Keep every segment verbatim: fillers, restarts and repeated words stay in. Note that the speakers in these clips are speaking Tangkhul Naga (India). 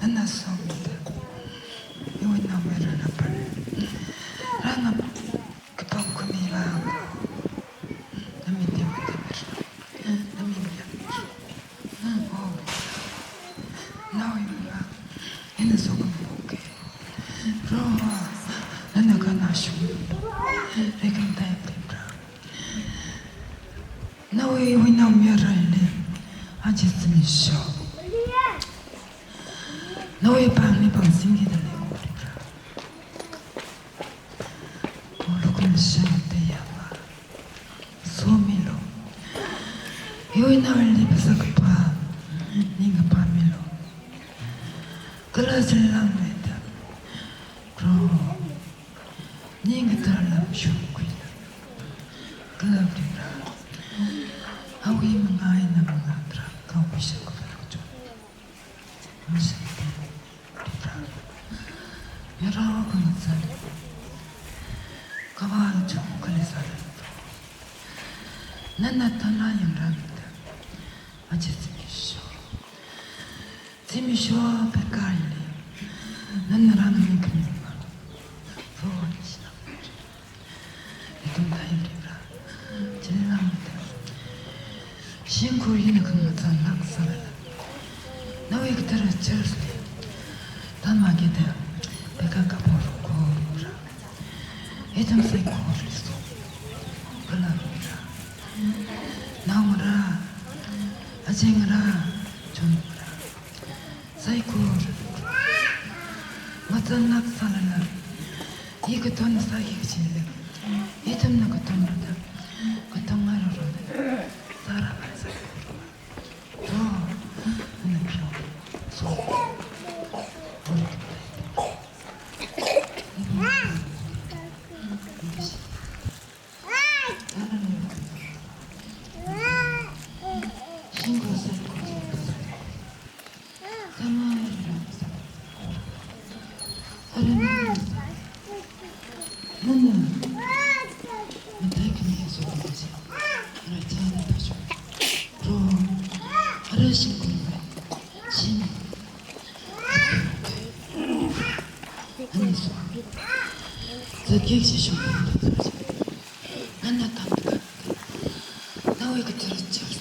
Nana somida. Iwui naomayara pān. Rāngam kapam khami rāngam. Nami teoda mira. Nami mira. Oh. Nao iwui rā. Ina sokhami phoka. Proho, nana kanashung. Rekham tai pripra. Nawui iwui naomayarali, aja zimiksho. Nawui pāngli pāngsingkida leikora. Molukum shāda yāva. Somilu. Iwui naoli phasā kaphā, ningkaphā milu. Kala zilangmeida. Proho. Ning kathar lam shungkhuida. Kala Varivara. Awui mangā eina mangā tharan kaowisha khuilaga chon. Mashante Varivara. Yarao khangathā. Kavā chungkha leisālala. Nana thanla yangrāmida. Aja zimiksho. Zimiksho pheikahaili. Nana rānganing khami ma. Proho nishinao. Ithum thai Varivara. Chili rāngda. Shimkhur hina khangathālāk sālala. Nawui kathara churchli. Tangmākida. Pheikakā poro kora. Ithum saikorali so. Kala Varivara. Naongarā. Achingarā. Chongarā. Saikora. Mazanlāk sālala. I katon sāki kachila. Ithumna katonrada. Katongararada. Sārāngai saikora. Oh, ana pheoso. Nana tamkhui. Nawui kathara church.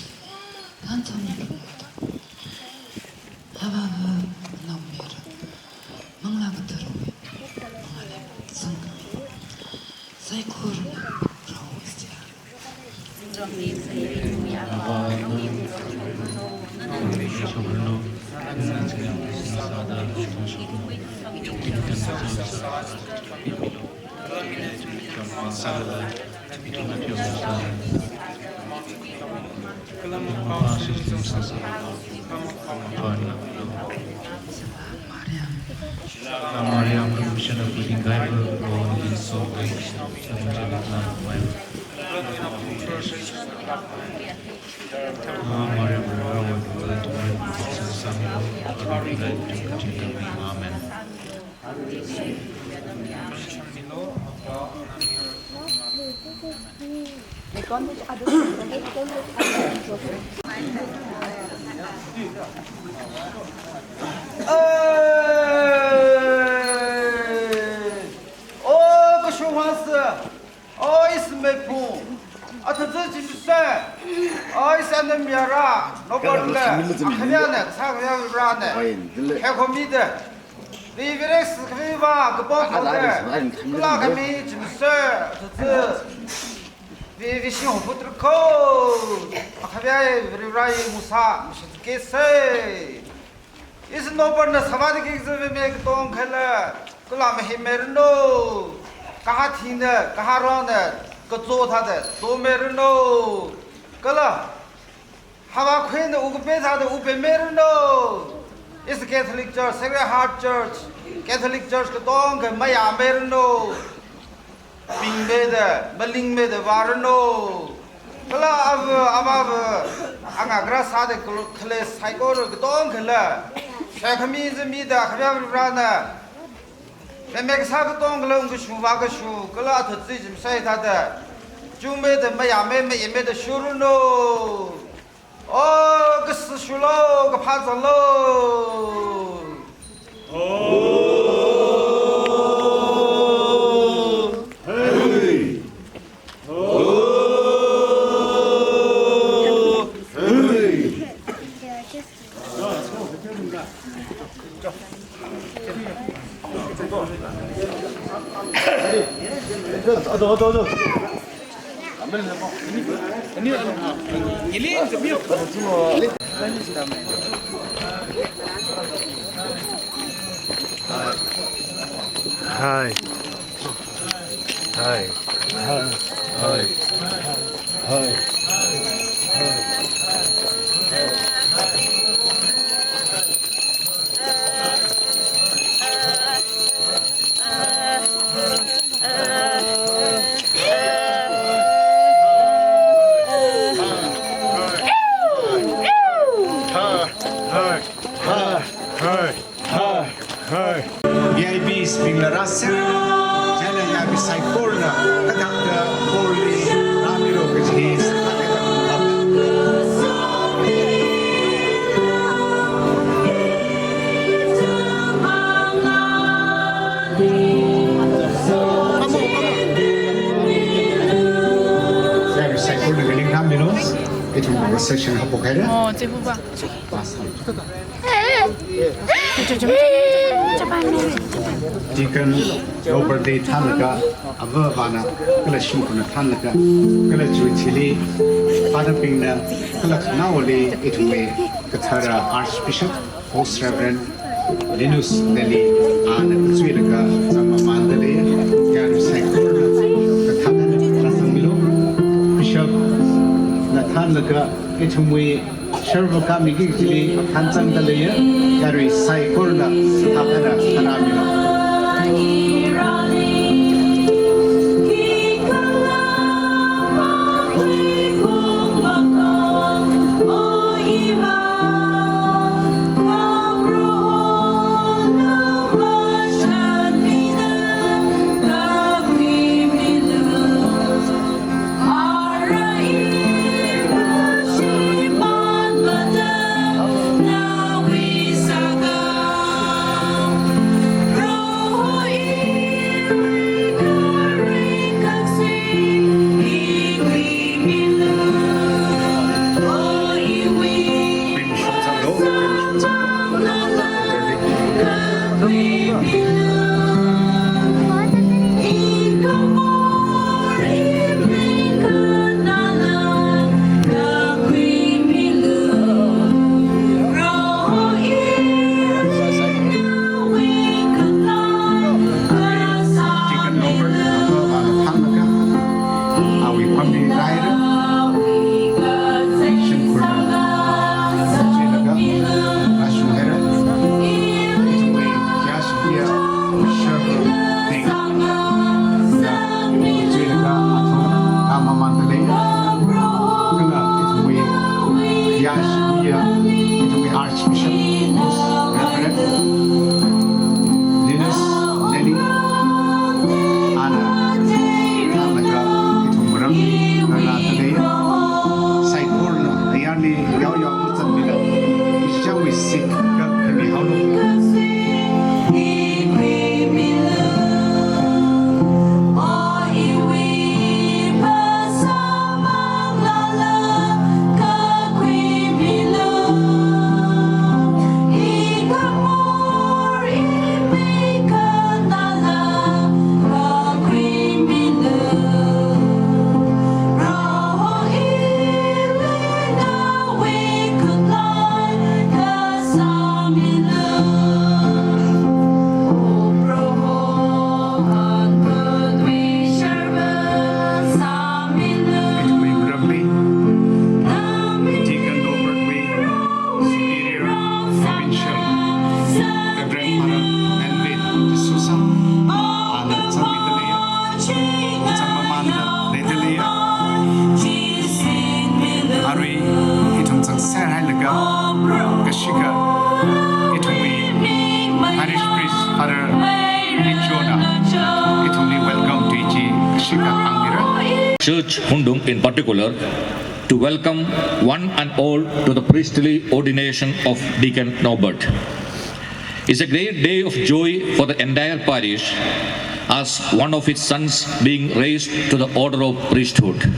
Thanchang ni. Avāva naomayara. Manglā katharawui. Manglā sangkhami. Saikorana Proho seihā. Mariam, Mariam, Commissioner of Living Bible, Lord, is so gracious, and angelic love, my Ah, Maria, Maria, Maria, Maria, Maria, Maria, Maria, Maria, Maria, Amen. Oh, kashungwasa. Oh, isi meiphung. Athazi jimse. Oh, isi ana mayara. Nobar le. Akhavane, sākhavane. Hekho mida. Vivirex kaviva, kapong kode. Kala kami jimse. Athazi. Vivi shing ho putra ko. Akhavai, Varivarai, Musa, Musa kese. Isi nobarna sāvāda kikzaveme katongkhala, kala mahimeiranu, kahathina, kaharona, kazo thāda, zomeiranu, kala, hava khuina ukape thāda, upemeiranu. Isi Catholic Church, Sacred Heart Church, Catholic Church katongkha mayameiranu. Pingmeda, malingmeda vāranu. Kala ava, avava, angakarā sāda kal-, khalei saikora katongkhala. Saikhami zimida khavai Varivarana. Meme kasā katongkhala ungkashuva kashu, kala athazi jimsai thāda. Chungmeda, mayame, mayameda shuranu. Oh, kasā shulu, kaphā zanglu. Hi. Hi. Hi. Hi. Hi. Hi. Hi. Hi. Hi. Hi. V I Ps bingla rāser, chieina yaruibing saikorana kathāda borli rāmilo kaji hi. Yaruibing saikorana kaling rāmilo. Ithum procession haophok haira. Oh, chepupa. Deacon Robert li thānlaga, avāvana, kala shimkhurna thānlaga, kala chiwui thili, Father bingna, kala khanaowali, ithumwui kathara Archbishop, Most Reverend Linus Nelly, ana kachuilaga zangmamānda lei, yaruibing saikorana kathāda rāzangmilo, Bishop na thānlaga, ithumwui sharvakami kajili thānzangda leiya, yaruibing saikorana kathāda rāmilo. Deacon Robert, avāvana thānlaga, awui pamli rāhaira. Shimkhurna kachuilaga rāshung haira. Ithumwui khayāshi khuiya sharvabing na kachuilaga athum rāmamānda lei. Kala ithumwui khayāshi khuiya, ithumwui Archbishop, Most Reverend Linus Nelly, ana thānlaga ithum ramli rārāda lei. Saikorana ayarli yaoyao mazanmida, ichichāwui sik kakhami haolu. Ithumwui ramli, Deacon Robert wui Superior Provincial, Reverend Father Melvin D'Souza, ana zangmida leiya, zangmamānda leida leiya. Arui ithum zangser hailaga, kashika ithumwui Parish Priest Father Nichona ithumli welcome tuiji kashika hāngmira. Church Hundung in particular, to welcome one and all to the priestly ordination of Deacon Norbert. It's a great day of joy for the entire parish as one of its sons being raised to the order of priesthood.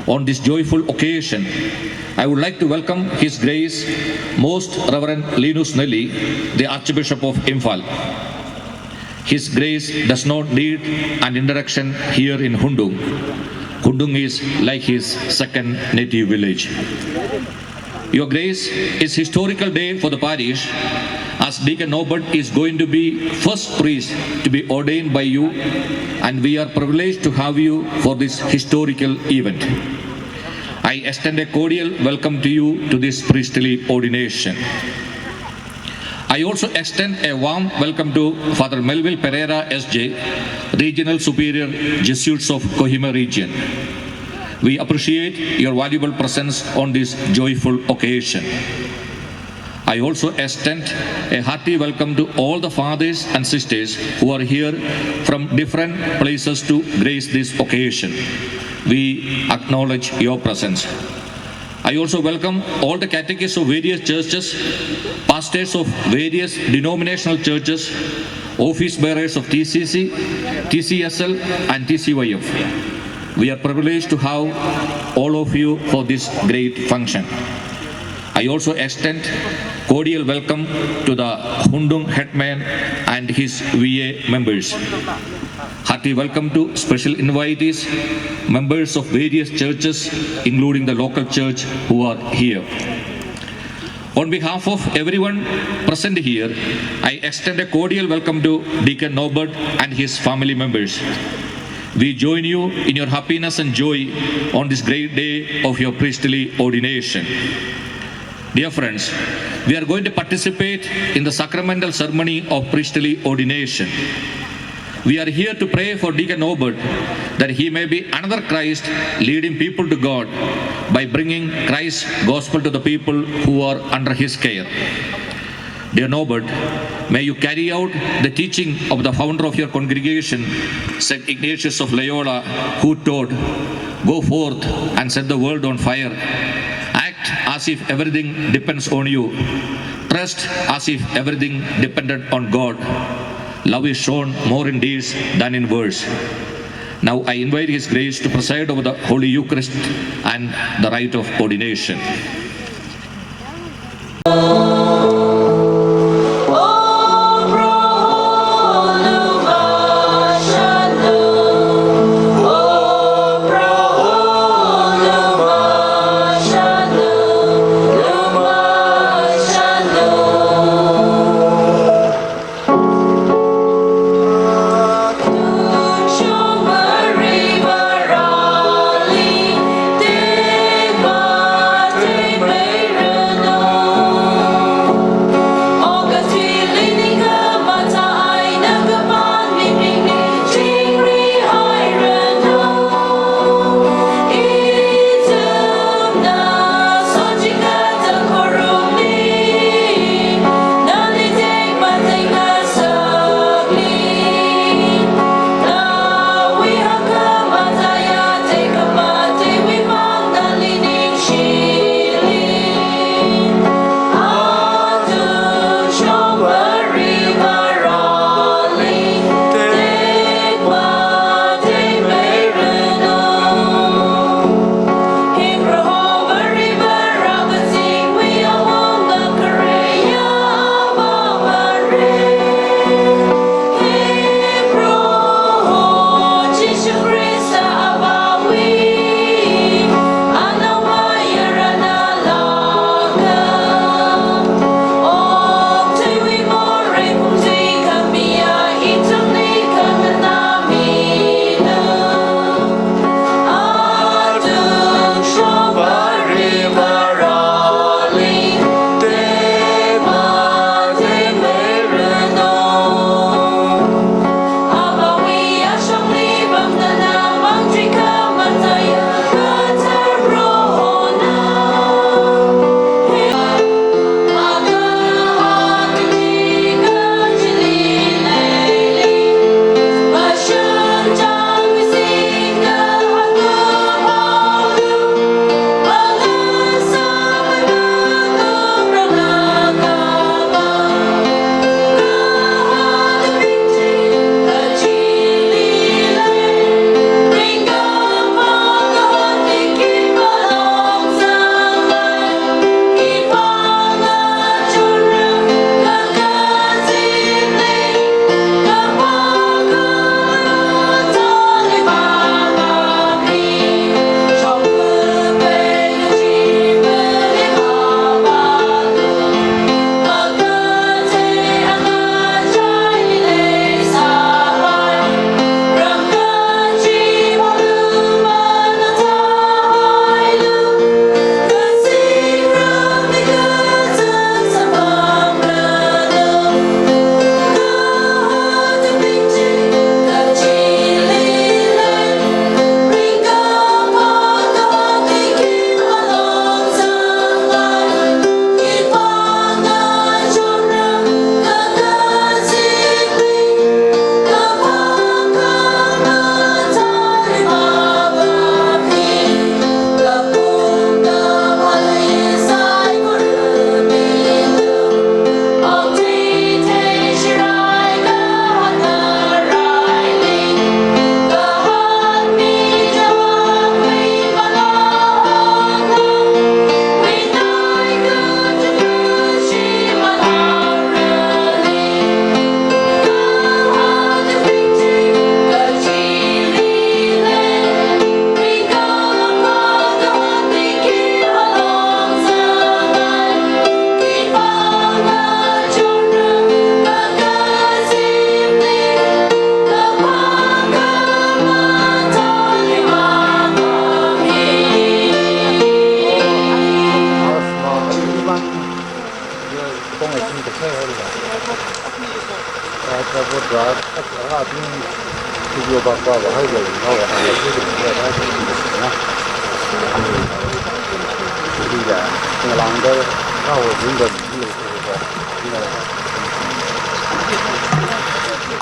On this joyful occasion, I would like to welcome His Grace Most Reverend Linus Nellie, the Archbishop of Imphal. His Grace does not need an introduction here in Hundung. Hundung is like his second native village. Your Grace, it's historical day for the parish, as Deacon Norbert is going to be first priest to be ordained by you, and we are privileged to have you for this historical event. I extend a cordial welcome to you to this priestly ordination. I also extend a warm welcome to Father Melville Pereira S J, Regional Superior, Jesuits of Kohima Region. We appreciate your valuable presence on this joyful occasion. I also extend a hearty welcome to all the fathers and sisters who are here from different places to grace this occasion. We acknowledge your presence. I also welcome all the catechists of various churches, pastors of various denominational churches, office bearers of T C C, T C S L, and T C Y F. We are privileged to have all of you for this great function. I also extend cordial welcome to the Hundung headman and his V A members. Hearty welcome to special invitees, members of various churches, including the local church, who are here. On behalf of everyone present here, I extend a cordial welcome to Deacon Norbert and his family members. We join you in your happiness and joy on this great day of your priestly ordination. Dear friends, we are going to participate in the sacramental ceremony of priestly ordination. We are here to pray for Deacon Norbert, that he may be another Christ leading people to God by bringing Christ's gospel to the people who are under his care. Dear Norbert, may you carry out the teaching of the founder of your congregation, Saint Ignatius of Loyola, who taught, "Go forth and set the world on fire. Act as if everything depends on you. Trust as if everything depended on God. Love is shown more in deeds than in words." Now I invite His Grace to preside over the Holy Eucharist and the rite of ordination.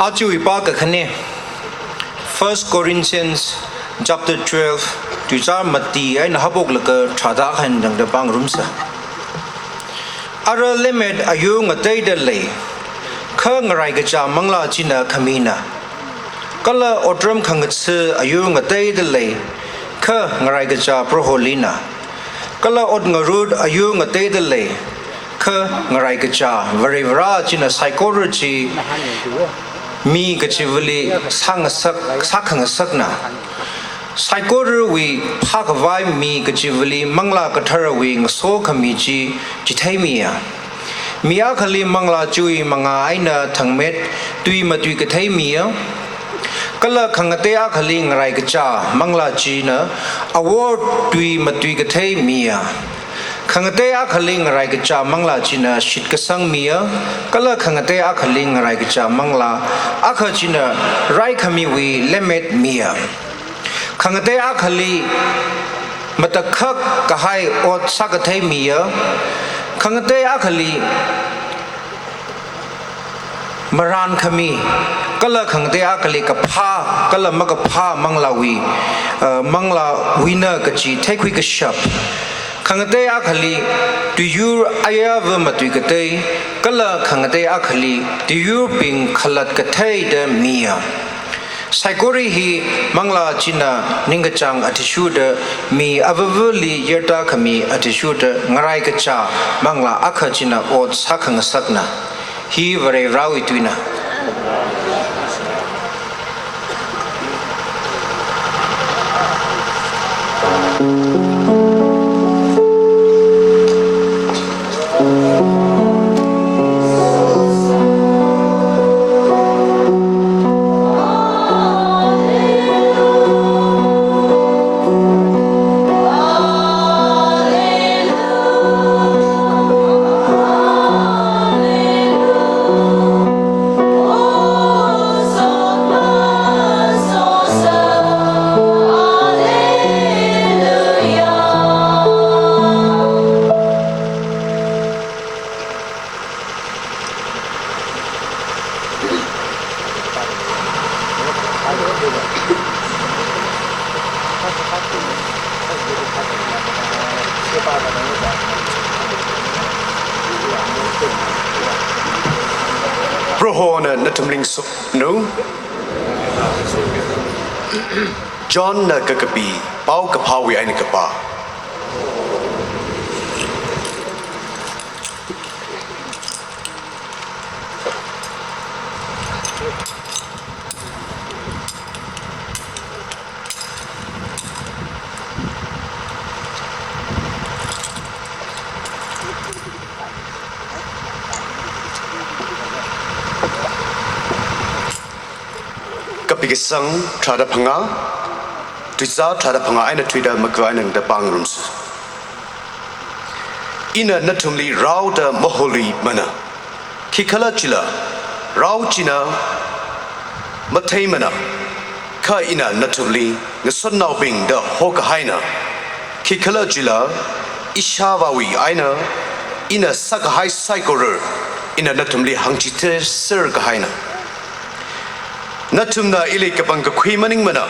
Aruiwui pā kakhane, First Corinthians chapter twelve, tuizār mati eina haophoklaga tharāda akha eina tangda pāngarumsa. Ara lemmet ayur ngateida lei, kha ngaraikacha manglā china khamina. Kala otram khangatha ayur ngateida lei, kha ngaraikacha Proholina. Kala ot ngarut ayur ngateida lei, kha ngaraikacha Varivarā china saikora chi mi kachivali sāngasak, sākhangasakna. Saikorawui phākhavai mi kachivali Manglā Katharawui ngasokhami chi chitheimiya. Mi akhali manglā chiwui mangā eina thangmet tui matuikatheimiya. Kala khangatei akhali ngaraikacha manglā china awor tui matuikatheimiya. Khangatei akhali ngaraikacha manglā china shitkasangmiya, kala khangatei akhali ngaraikacha manglā akha china raikhamiwui lemmet miya. Khangatei akhali matakhak kahai ot sākatheimiya, khangatei akhali marānkhami, kala khangatei akhali kaphā, kala makaphā manglāwui, uh, manglāwuina kachi theikhui kashap. Khangatei akhali tuiyur ayāva matuikatei, kala khangatei akhali tuiyurbing khalat katheida miya. Saikora hi manglā china ningkachāng athishurda mi avavali yarda khami athishurda ngaraikacha manglā akha china ot sākhangasakna. Hi Varivarāwui tuina. Prohona nathumli ngasotnao. Johnna kakapi paokaphāwui eina kapā. Kapikasang tharāda phangā, tuizār tharāda phangā eina thuida maka eina tangda pāngarumsa. Ina nathumli raoda maholimana. Khikhalajila rao china matheimana, kha ina nathumli ngasotnaobing da hokahaina. Khikhalajila ishāvāwui eina ina sākahai saikora ina nathumli hāngchitheser kahaina. Nathumna ili kapangkakhui maningmana,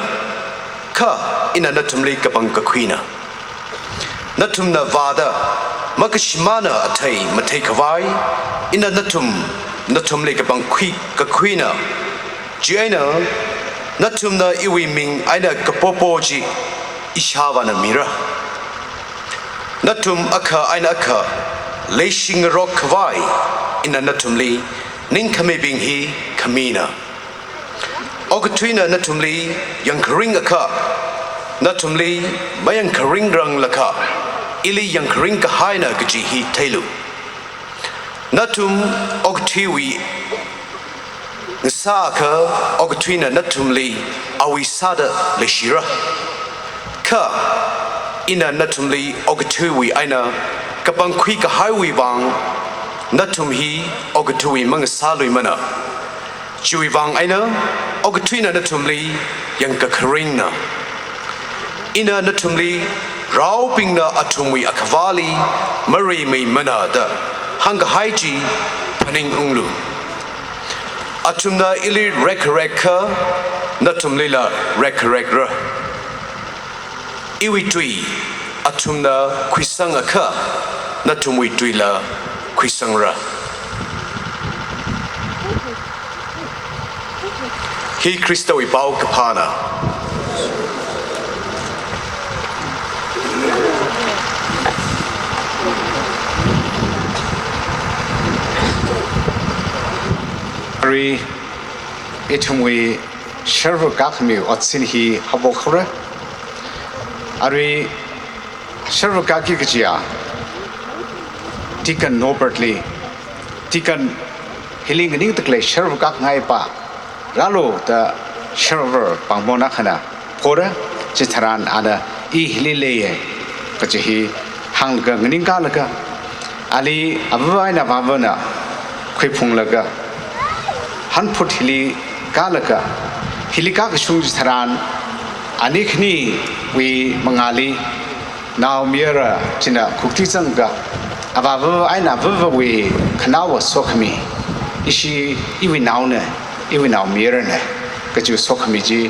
kha ina nathumli kapangkakhuina. Nathumna vāda makashimāna athei matheikhavai, ina nathum, nathumli kapangkhui, kakhuina. Chieina nathumna iwui ming eina kapopo chi ishāvāna mira. Nathum akha eina akha leishingarok khavai ina nathumli ningkhamibing hi khamina. Okathuina nathumli yangkharing akha, nathumli mayangkharingranglakha, ili yangkharing kahaina kaji hi theilu. Nathum okathuiwui ngasā akha, okathuina nathumli awui sāda leishira. Kha ina nathumli okathuiwui eina kapangkhui kahaiwui vang, Nathum hi okathuiwui mangasāluimana. Chiwuivang eina okathuina nathumli yangkakharingna. Ina nathumli raobingna athumwui akhavāli mareimeimana da hāngkahai chi phaningunglu. Athumna ili rekkharekakha nathumlila rekkharekra. Iwui tui athumna khuisangakha nathumwui tuila khuisangra. Hi Khristawui paokaphāna. Arui ithumwui sharvakak khami otsin hi haophok haora. Arui sharvakakki kajiya Deacon Norbert li, Deacon hili nganingda khalei sharvakakngaipa rālu da sharvar pāngmona khana phora. Chitharan ana i hili leiya kaji hi hānglaga nganingkālaga, ali avā eina avāvana khuiphunglaga hanphut hili kālaga, hili kākashung chitharan ani khaniwui mangāli naomayara china khuktizangda, avāva eina avāvawui khanaowa sokhami, ishi iwui naona, iwui naomayarana kaji sokhami chi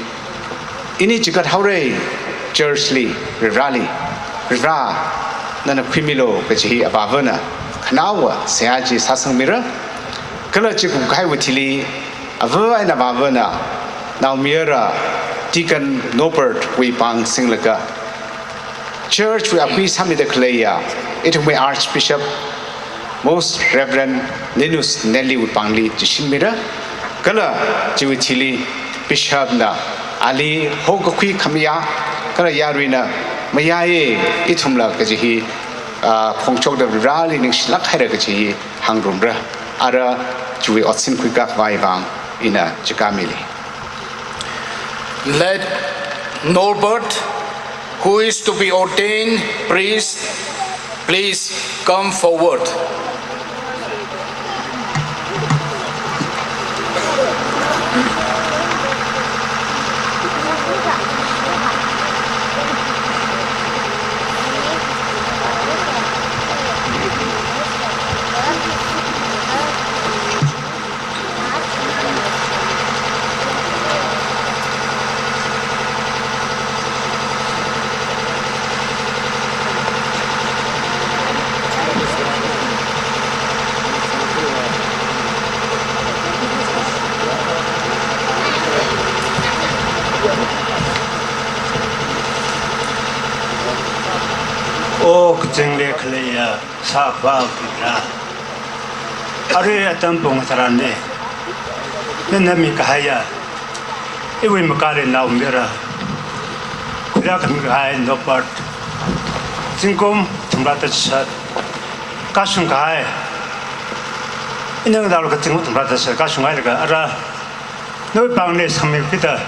ini chigat haora. Church li, Varivarāli, Varivarā nana khuimilu kaji hi avāvana khanaowa seihā chi sāsangmira. Kala chi kumkhaiwui thili avā eina avāvana naomayara Deacon Norbert wui pāng singlaga church wui akui sāmida khaleiya ithumwui Archbishop Most Reverend Linus Nelly wui pāngli chishinmira. Kala chiwui thili Bishop na ali hokakhui khamayā, kala yaruina mayāya ithumla kaji hi, ah, phongshokda Varivarāli ningshilāk haira kaji hi hāngrumra. Ara chiwui otsin khuikakvai vang ina chikāmili. Let Norbert, who is to be ordained priest, please come forward. O kazingli khaleiya Sākhavā Varivarā, arui atam pung tharanli nana mikahaiya iwui makali naomayara khuirākhami kahai Norbert zingkum thumrada chishat kashung kahai, ina ngarālaga zingkum thumrada chishat kashung hailaga ara nawui pāngli sangmikida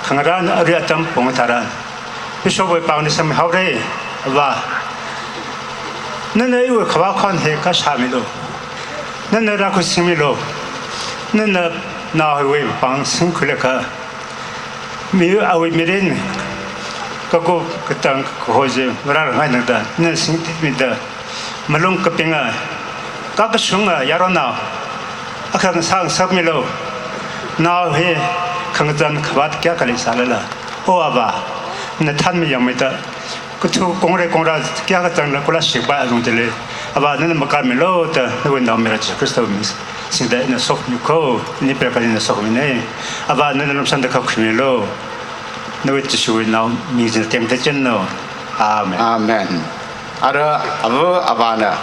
khangarān arui atam pung tharan Bishop wui pāngli sangmi haora. Avā, nana iwui khavā khon hi kashāmilu, nana rākhuisingmilu, nana nao hiwui pāng singkhuilaga mi awui mirin kakup katang kaho chi ngarārangai nangda nana singtitmida malung kapinga kakashunga yaronao akha ngasā ngasakmilu. Nao hi khangazan khavāt kayākha leisālala, O Avā, nathānmi yangmida kathu kongrei kongrā kayākha zangla kula shikpa alung chili, Avā nana makarmilu da nawui naomayara Jesu Khristawui ming singda ina sokhami ko, ini prekali ina sokhamina. Avā nana lumashan da khuimilu. Nawui Jishuwui nao ming singda tengda chinno. Amen. Amen. Ara avā avāna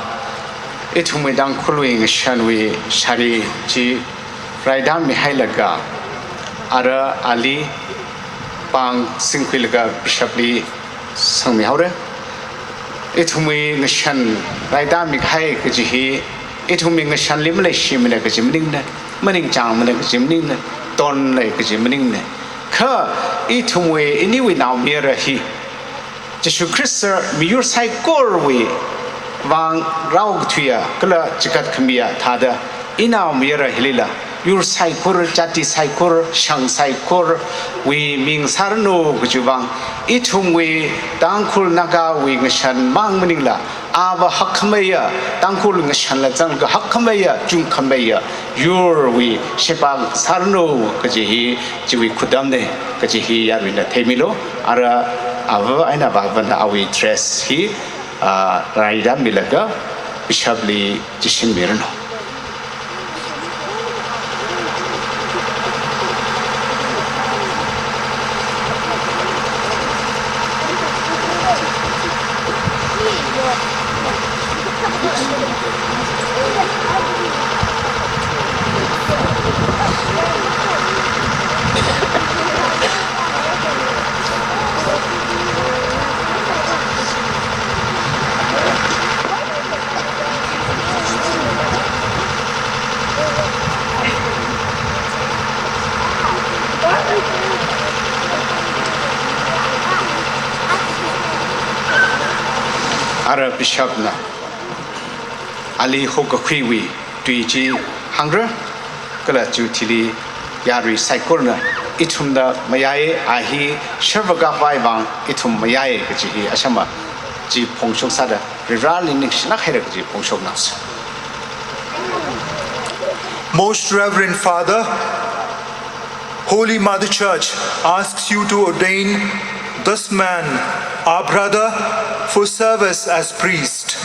ithumwui Tangkhulwui ngashanwui shāri chi raidamihailaga, ara ali pāng singkhuilaga Bishop li sangmihaora. Ithumwui ngashan raidamikahai kaji hi ithumwui ngashanli maleishimana kaji maningna, maningchāngmana kaji maningna, tonlei kaji maningna. Kha ithumwui iniwui naomayara hi Jishu Khrista miyur saikorwui vang rao kathuiya kala chikat khamiya thāda, inaomayara hilila, yur saikur, jati saikur, shang saikurwui ming sāranu kaji vang, ithumwui Tangkhul Nagawui ngashan mang maningla, ava hakkhameiya, Tangkhul ngashanla zanglaga hakkhameiya, chungkhameiya, yurwui sheba sāranu kaji hi, chiwui khudamne kaji hi yaruina theimilu. Ara ava eina avāvana awui dress hi, ah, rairanmilaga Bishop li chishinmiranu. Ara Bishop na ali hokakhuiwui tui chi hāngra, kala chiwui thili yarui saikorana ithumda mayai, a hi sharvakavai vang ithum mayai kaji hi ashama chi phongshok sāda, Vareli ningshilāk haira kaji phongshoknaosa. Most Reverend Father, Holy Mother Church asks you to ordain this man, our brother, for service as priest.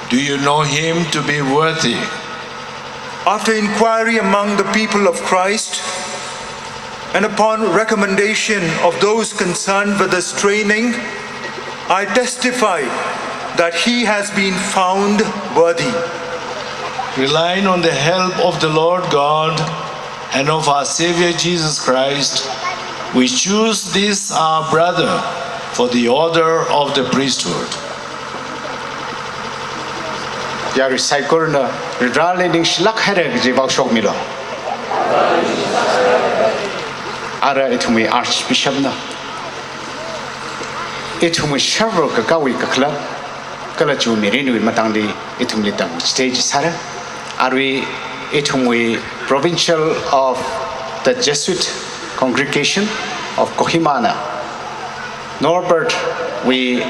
Do you know him to be worthy? After inquiry among the people of Christ, and upon recommendation of those concerned with this training, I testify that he has been found worthy. Relying on the help of the Lord God and of our Savior Jesus Christ, we choose this our brother for the order of the priesthood. Yarui saikorana Vareli ningshilāk haira kaji vaoshokmilu. Ara ithumwui Archbishop na ithumwui sharvakakāwui kakhalat kala chiwui mirinwui matangli ithumli tamchithei chi sāra. Arui ithumwui Provincial of the Jesuit Congregation of Kohima na Norbert wui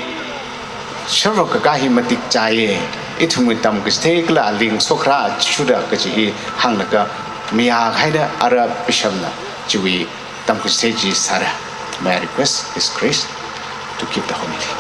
sharvakakā hi matik chāya, ithumwui tamkachithei kala aling sokra shuda kaji hi hānglaga mayā haida ara Bishop na chiwui tamkachithei chi sāra. May I request His Grace to give the homily.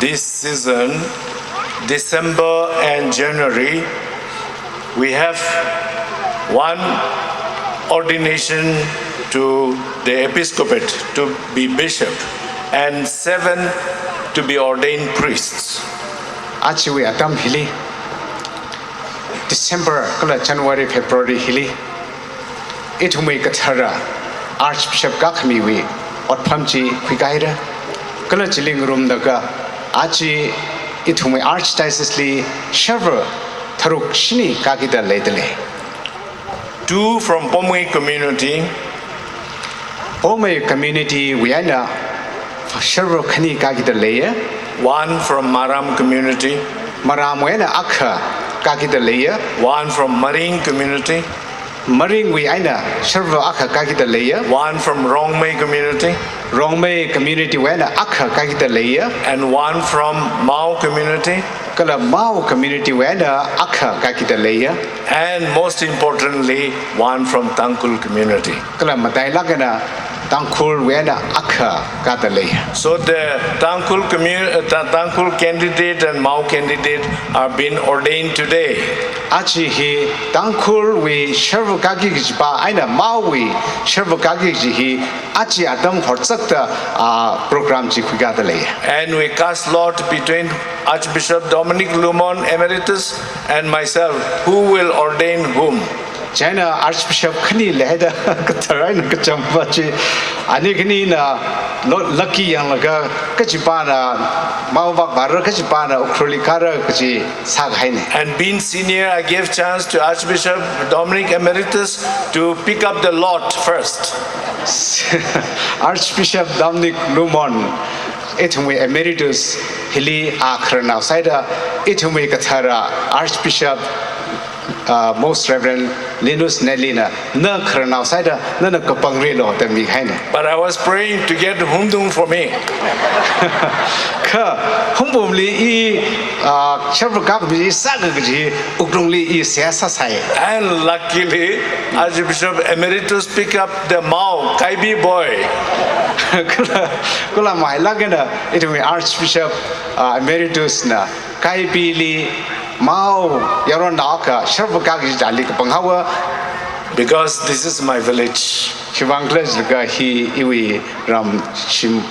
This season, December and January, we have one ordination to the episcopate to be bishop and seven to be ordained priests. Ajawui atam hili, December kala January, February hili, ithumwui kathara Archbishop kakhamiwui otpham chi khuikahaira. Kala chili ngarumlaga aja ithumwui Archdiocese li sharva tharuk shini kākida leidalei. Two from Poumai community. Poumai community wui eina sharva khani kākida leiya. One from Maram community. Maramwui eina akha kākida leiya. One from Maring community. Maringwui eina sharva akha kākida leiya. One from Rongmei community. Rongmei community wui eina akha kākida leiya. And one from Mao community. Kala Mao community wui eina akha kākida leiya. And most importantly, one from Tangkhul community. Kala matailāk eina Tangkhulwui eina akha kāda leiya. So the Tangkhul commu-, uh, Ta-, Tangkhul candidate and Mao candidate are being ordained today. Aja hi Tangkhulwui sharva kāki kajipa eina Maowui sharva kāki kaji hi aja atam horzakta, ah, program chi khuikāda leiya. And we cast lot between Archbishop Dominic Lumon Emeritus and myself, who will ordain whom. China Archbishop khani leida kathar eina kacham pa chi. Ani khanina lo lucky yanglaga kachipana Mao vak vāra, kachipana Ukhrulli kāra kachi sākahaina. And being senior, I gave chance to Archbishop Dominic Emeritus to pick up the lot first. Archbishop Dominic Lumon, ithumwui Emeritus hili a khararnao sāhaida, ithumwui kathara Archbishop, uh, Most Reverend Linus Nelly na, na khararnao sāhaida, nana kapangrilu da mikahaina. But I was praying to get Humdung for me. Kha Humbumli i, uh, sharvakak mi sāga kaji Wuklungli i seihā sāsai. And luckily, Archbishop Emeritus pick up the Mao Kaibi boy. Kala, kala mailāk eina ithumwui Archbishop, uh, Emeritus na Kaibili Mao yaronnao akha sharvakak kaji chili kapanghaowa. Because this is my village. Khiwuivang khala jilaga hi iwui ramshim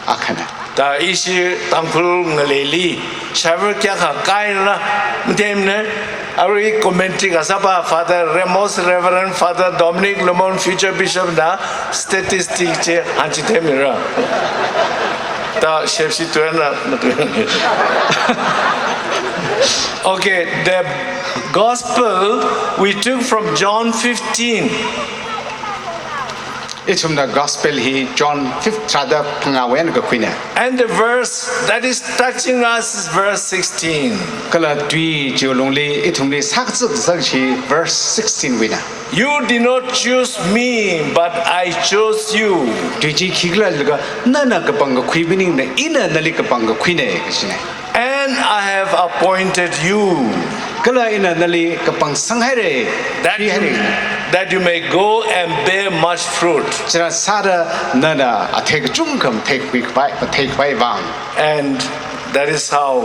akhana. Da ishi Tangkhul ngaleili shavar kayākha kaila matheimana. Arui commentary kasāpa Father Ramos, Reverend Father Dominic Lumon, future bishop na statistic chi hanchi themmira. Da shepshi tuanna. Okay, the gospel we took from John fifteen. Ithumna gospel hi John fifth tharāda phangāwui eina kakhuina. And the verse that is touching us is verse sixteen. Kala tui chiwui lungli ithumli sākazak kasak chi verse sixteen wuina. You did not choose me, but I chose you. Tui chi khikhala jilaga nana kapangkakhui maningmana, ina nali kapangkakhuina kajina. And I have appointed you. Kala ina nali kapangsang haira, that you, khuihaira, that you may go and bear much fruit. China sāda nana athei kachungkha matheikhui khavai, matheikhavai vang. And that is how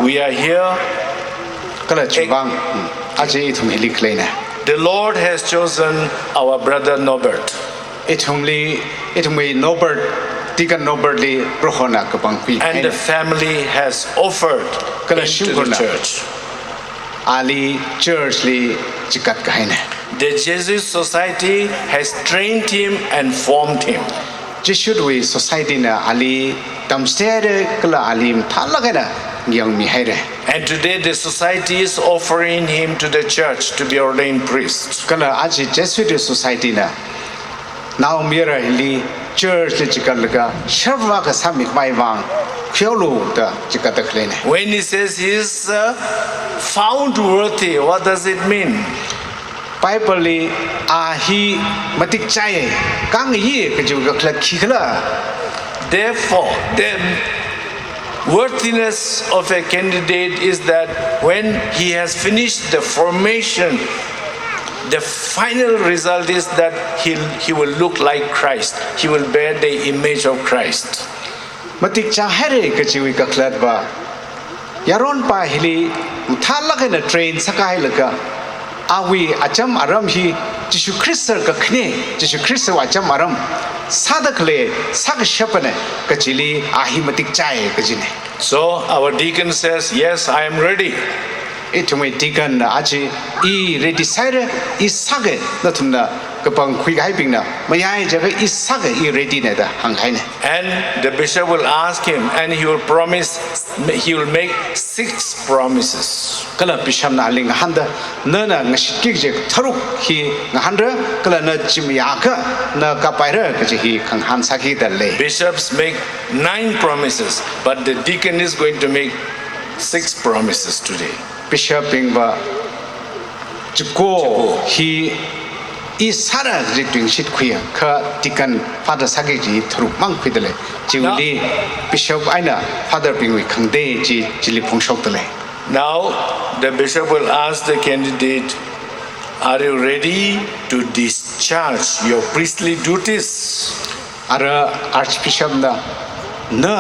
we are here. Kala chiwuivang, hmm, aja ithum hili khaleina. The Lord has chosen our brother Norbert. Ithumli, ithumwui Norbert, Deacon Norbert li Prohona kapangkhui. And the family has offered him to the church. Kala shimkhurna ali church li chikatkahaina. The Jesuit Society has trained him and formed him. Jesuitwui society na ali tamchitheira kala ali mathālāk eina ngayangmihaira. And today the society is offering him to the church to be ordained priest. Kala aja Jesuit society na naomayara hili church li chikatlaga sharvakak sāmikhavai vang khuihaolu da chikatda khaleina. When he says he is, uh, found worthy, what does it mean? Bible li a hi matik chāi, kangayi kajiwui kakhalat khikhala. Therefore, the worthiness of a candidate is that when he has finished the formation, the final result is that he, he will look like Christ. He will bear the image of Christ. Matik chāhaira kajiwui kakhalat va, yaronpa hili mathālāk eina train sākahailaga, awui acham aram hi Jishu Khrista kakhane, Jishu Khristawui acham aram sāda khalei, sākashapana kajili a hi matik chāi kajina. So our deacon says, "Yes, I am ready." Ithumwui deacon na aja, "I ready sāhaira, I sāga," nathumna kapangkhui kahaibingna, "Mayai jaga I sāga, I ready na," da hāngkahaina. And the bishop will ask him, and he will promise, he will make six promises. Kala bishop na ali ngahānda, nana ngashitki kaji tharuk hi ngahānra, kala na chi mayākha na kapaira kaji hi khangahān sāki da lei. Bishops make nine promises, but the deacon is going to make six promises today. Bishop bing va chiko, chiko hi I sāra kaji tuingashit khuiya, kha deacon father sāki kaji tharuk mang khuida lei. Chiwuili bishop eina father bingwui khangatei chi chili phongshokda lei. Now the bishop will ask the candidate, "Are you ready to discharge your priestly duties?" Ara Archbishop na, na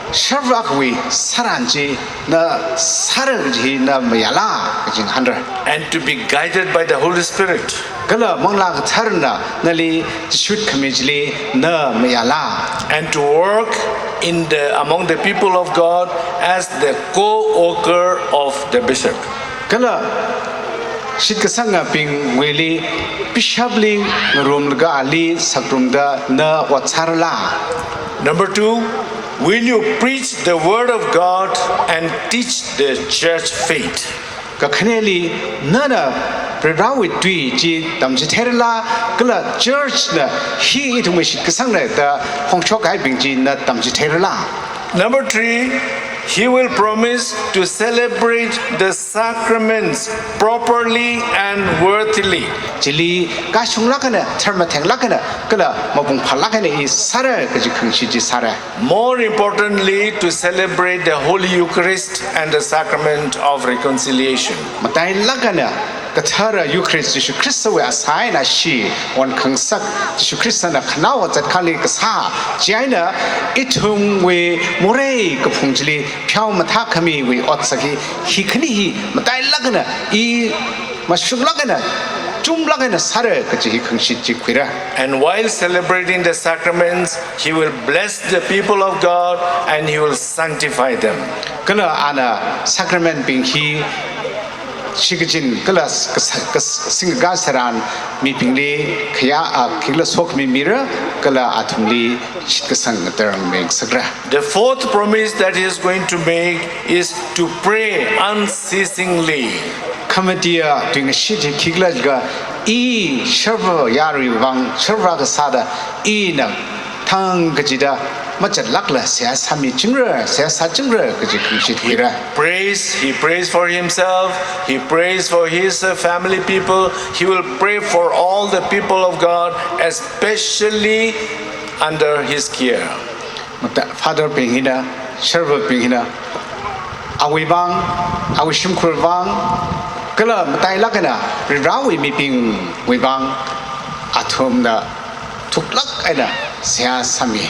sharvākwui sāran chi na sāra kaji na mayāla kaji ngahānra. And to be guided by the Holy Spirit. Kala Manglā Katharana nali chishut khami chili na mayāla. And to work in the, among the people of God as the co-worker of the bishop. Kala Shitkasangabingwuili, bishop li ngarumlaga ali sakrumda na ot sārala? Number two, will you preach the word of God and teach the church faith? Kakhaneli, nana Varivarawui tui chi tamchitheirala, kala church na hi ithumwui shitkasangna da phongshok kahaibing chi na tamchitheirala? Number three, he will promise to celebrate the sacraments properly and worthily. Chili kashunglāk eina, tharmatheng lāk eina, kala mapung phālāk eina i sāra kaji khangashit chi sāra. More importantly, to celebrate the Holy Eucharist and the sacrament of reconciliation. Matailāk eina kathara Eucharist, Jishu Khristawui asā eina ashee onkhangasak, Jishu Khristana khanaowa zatkhanli kasā, chieina ithumwui morei kaphung chili pheomathā khamiwui otsak hi, hi khani hi matailāk eina i mashunglāk eina, chumlāk eina sāra kaji hi khangashit chi khuira. And while celebrating the sacraments, he will bless the people of God and he will sanctify them. Kala ana sacrament bing hi shikachin kala kas-, kas-, singkakā tharan mibingli khayā, a, khikhala sokhami mira, kala athumli shitkasang ngatei ngasakra. The fourth promise that he is going to make is to pray unceasingly. Khamatiya tuingashit hi khikhala jiakha, i sharva yaruiwui vang sharva kasāda, ina thang kachida machatlākla seihā sāmichingra, seihā sāchingra kaji khangashit khuira. Prays, he prays for himself, he prays for his, uh, family people, he will pray for all the people of God, especially under his care. Mata-, father bing hina, sharva bing hina, awui vang, awui shimkhur vang, kala matailāk eina Varivarawui mibingwui vang athumna thuklāk eina seihā sāmi.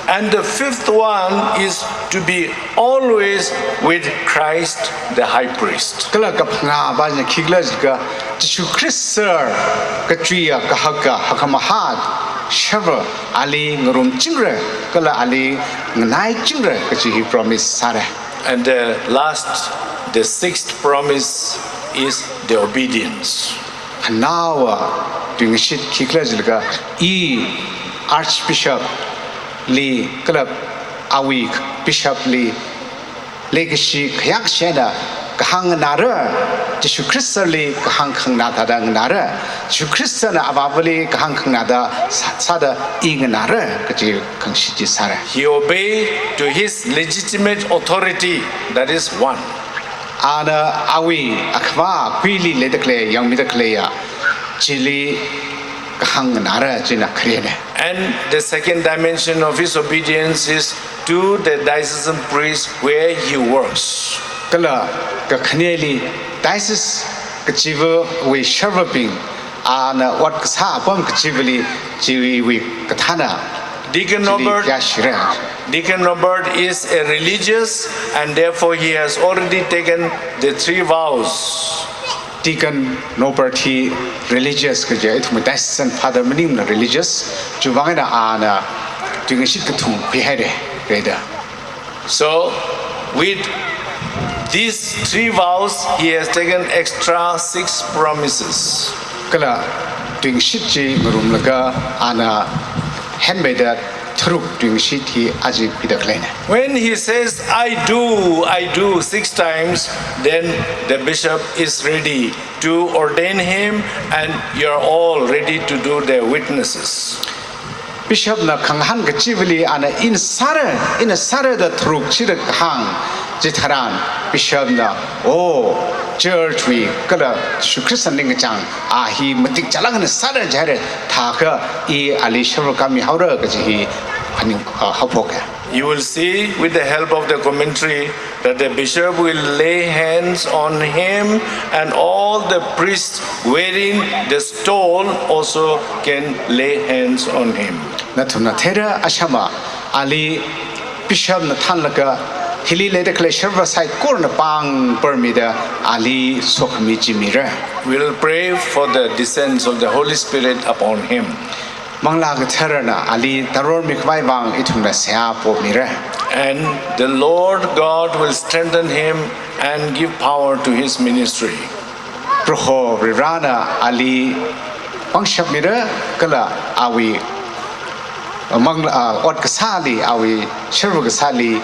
And the fifth one is to be always with Christ the High Priest. Kala kaphangāva na khikhala jiakha, Jishu Khrista kachuiya kahaka, hakkhamahā sharva ali ngarumchingra, kala ali nganaichingra kaji hi promise sāra. And the last, the sixth promise is the obedience. Khanaowa tuingashit khikhala jiakha, i Archbishop li kala awui bishop li leikashi khayākshi eina kahāng nganāra, Jishu Khristali kahāng khanganā thāda nganāra, Jishu Khristana Avāvali kahāng khanganā thāda sā-, sāda i nganāra kaji khangashit chi sāra. He obeyed to his legitimate authority, that is one. Ana awui akhavā kuili leida khalei, yangmida khaleiya chili kahāng nganāra, china kharena. And the second dimension of his obedience is to the diocesan priest where he works. Kala kakhaneli diocese kachivawui sharvabing, ana ot kasā apam kachivali chiwui kathāna Deacon chili Norbert, kayāshira. Deacon Norbert is a religious, and therefore he has already taken the three vows. Deacon Norbert hi religious kaja, ithum diocesan father maningla religious, chiwui vang eina ana tuingashit kathum khuihaira, reda. So, with these three vows, he has taken extra six promises. Kala tuingashit chi ngarumlaga ana henmeida tharuk tuingashit hi aja pida khaleina. When he says, "I do, I do," six times, then the bishop is ready to ordain him, and you are all ready to do their witnesses. Bishop na khangahān kachivali ana ina sāra, ina sāra da tharuk shida kahāng chitharan, bishop na, "Oh, church wui kala Jishu Khrista ningkachāng a hi matik chālāk eina sāra," jihaira, thākha i ali sharvakami haora kaji hi phaning, uh, haophoka. You will see with the help of the commentary that the bishop will lay hands on him, and all the priests wearing the stole also can lay hands on him. Nathumna theira, ashama ali bishop na thānlaga hili leida khalei sharva saikorana pāng parmida ali sokhami chi mira. We will pray for the descent of the Holy Spirit upon him. Manglā Katharana ali taror mikhavai vang ithumna seihā pomira. And the Lord God will strengthen him and give power to his ministry. Proho Varivarana ali pangshap mira kala awui mang, ah, ot kasāli, awui sharva kasāli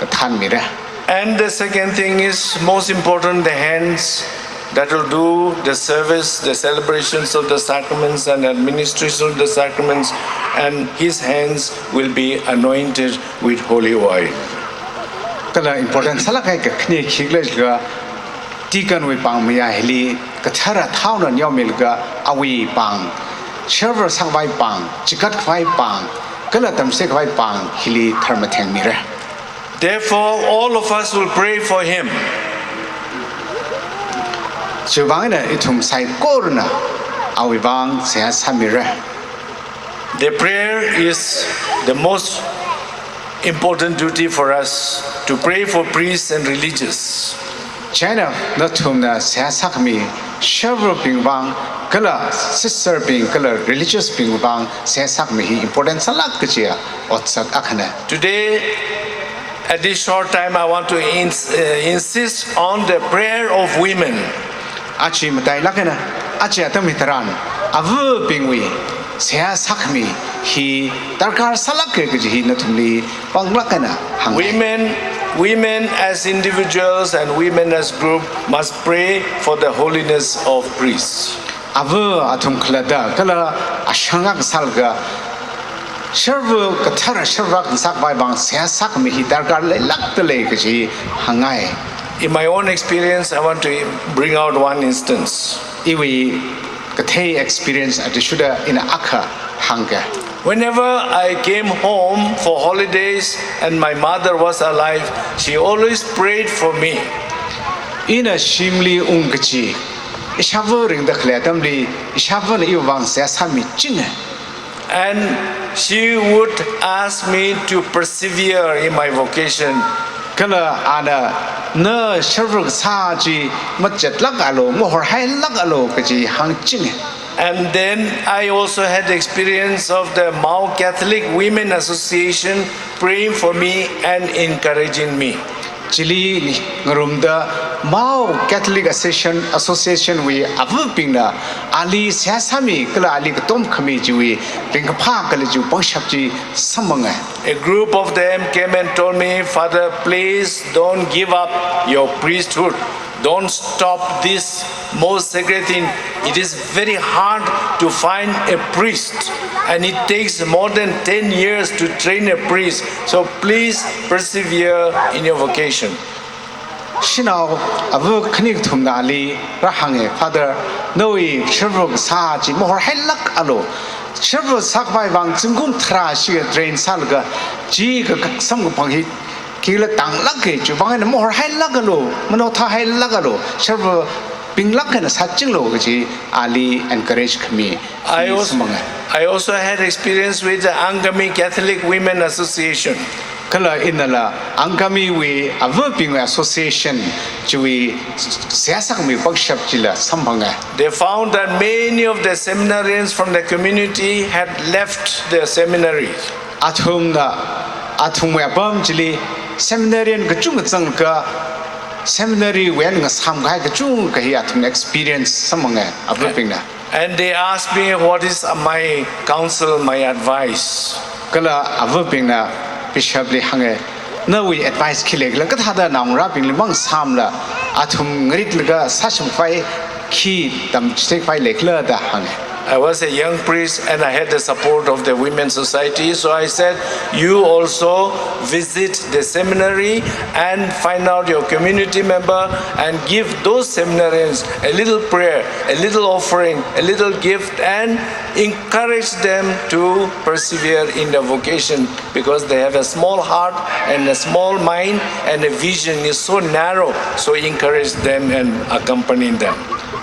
kathān mira. And the second thing is most important, the hands that will do the service, the celebrations of the sacraments and administration of the sacraments, and his hands will be anointed with holy oil. Kala important sālāk kahai kakhane khikhala jiakha, deacon wui pāng mayā hili kathara thaona neomilaga awui pāng, sharva sākhavai pāng, chigat khavai pāng, kala tamchithei khavai pāng hili tharmatheng mira. Therefore, all of us will pray for him. Chiwuivang eina ithum saikorana awui vang seihā sāmira. The prayer is the most important duty for us to pray for priests and religious. Chieina nathumna seihā sākhami sharvabing vang, kala sisterbing, kala religiousbing vang seihā sākhami hi important sālāk kajiya otsak akhana. Today, at this short time, I want to ins-, uh, insist on the prayer of women. Aja matailāk eina, aja atam hitharan, avabingwui seihā sākhami hi darkar sālāka kaji hi nathumli panglāk eina hānga. Women, women as individuals and women as group must pray for the holiness of priests. Ava athum khalatta kala ashangak sālaga sharva kathara sharva sākhavai vang seihā sākhami hi darkar leilākda lei kaji hāngngai. In my own experience, I want to bring out one instance. Iwui kathei experience athishurda ina akha hāngga. Whenever I came home for holidays and my mother was alive, she always prayed for me. Ina shimli ungkachi, ishāva ringda khalei atamli, ishāvana iwui vang seihā sāmichinga. And she would ask me to persevere in my vocation. Kala ana, na sharva kasā chi machatlākalu, mahorhailākalu kaji hāngchinga. And then I also had the experience of the Mao Catholic Women Association praying for me and encouraging me. Chili ngarumda Mao Catholic Association, Association wui avabingna ali seihā sāmi kala ali katom khami chiwui ringkaphā kala chiwui pangshap chi samphanga. A group of them came and told me, "Father, please don't give up your priesthood. Don't stop this most sacred thing. It is very hard to find a priest, and it takes more than ten years to train a priest. So please persevere in your vocation." Shanao ava khani kathumna ali rāhānga, "Father, nawui sharva kasā chi mahorhailākalu. Sharva sākhavai vang zingkum tharā shikha train sālaga, chi ka, ka samkaphang hi khikhala tānglāka, chiwuivang eina mahorhailākalu, manaothāhailākalu, sharvabinglāk eina sāchinglu," kaji ali encourage khami I also, samphanga. I also had experience with the Angami Catholic Women Association. Kala inala Angamiwui avabingwui association chiwui seihā sākhami pangshap chila samphanga. They found that many of the seminarians from the community had left the seminary. Athumna, athumwui apam chili seminarian kachungkha zanglaga seminary wui eina ngasāmkahai kachungkha hi athumna experience samphanga, avabingna. And they asked me, "What is my counsel, my advice?" Kala avabingna bishop li hānga, "Nawui advice khi leikhala, kathāda naongarābingli mangasāmla, athum ngaritlaga sāshimkhavai khi tamchitheikhavai leikhala?" da hānga. I was a young priest and I had the support of the Women's Society, so I said, "You also visit the seminary and find out your community member and give those seminarians a little prayer, a little offering, a little gift, and encourage them to persevere in the vocation, because they have a small heart and a small mind, and the vision is so narrow, so encourage them and accompany them."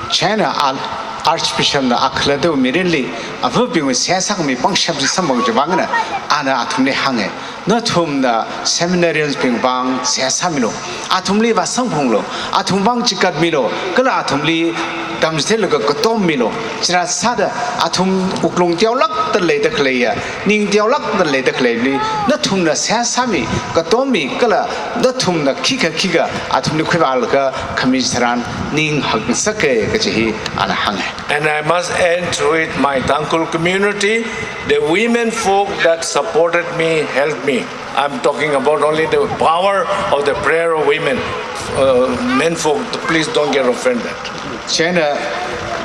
Chieina Archbishop na akhalatta mirinli avabingwui seihā sākhami pangshap chi samphang chiwuivang eina ana athumli hānga, "Nathumna seminarians bing vang seihā sāmilu, athumli vāsamphanglu, athum vang chigatmilu, kala athumli tamchitheilaga katommilu. Chira sāda athum wuklung teolākda leida khaleiya, ning teolākda leida khaleili, nathumna seihā sāmi, katommi kala nathumna khikha khikha athumli khuivālaga khami tharan ning hakngasaka kaji hi ana hānga. And I must end with my Tangkhul community, the women folk that supported me, helped me. I'm talking about only the power of the prayer of women. Uh, men folk, please don't get offended. Chieina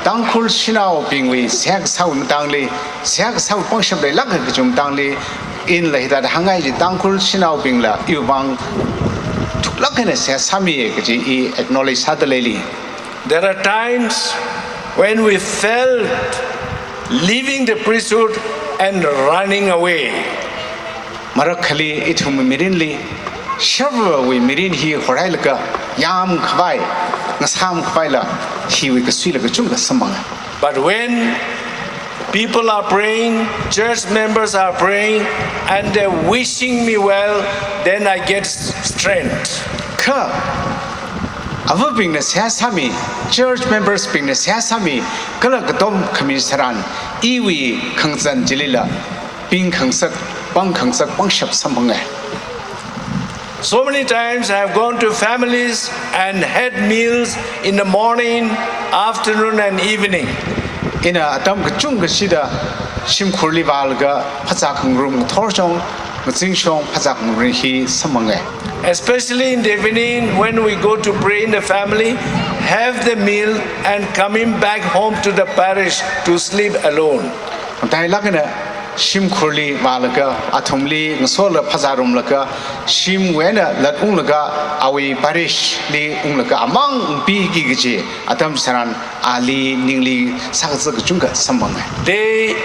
Tangkhul shanaobingwui seihā kasā matangli, seihā kasā pangshap leilāk kachung matangli, ina hithāda hāngngai chi Tangkhul shanaobingla iwui vang thuklāk eina seihā sāmi kaji i acknowledge sāda leili. There are times when we felt leaving the priesthood and running away. Marakkhali ithum mirinli, sharvawui mirin hi horhailaga, yāmkhavai, ngasāmkhavaila, hiwui kasuila kachungkha samphanga. But when people are praying, church members are praying, and they're wishing me well, then I get strength. Kha, avabingna seihā sāmi, church members bingna seihā sāmi, kala katom khami tharan, iwui khangazan chilila, ping khangasak, pang khangasak, pangshap samphanga. So many times I have gone to families and had meals in the morning, afternoon, and evening. Ina atam kachungkhashida shimkhurli vālaga phazā khangarum ngathor shong, ngazin shong phazā khangarum hi samphanga. Especially in the evening when we go to pray in the family, have the meal and coming back home to the parish to sleep alone. Matailāk eina shimkhurli vālaga, athumli ngasolaga phazārumlaga, shimwui eina latunglaga, awui parish li unglaga amang ungpiki kaji atam tharan ali ningli sākazā kachungkha samphanga. They,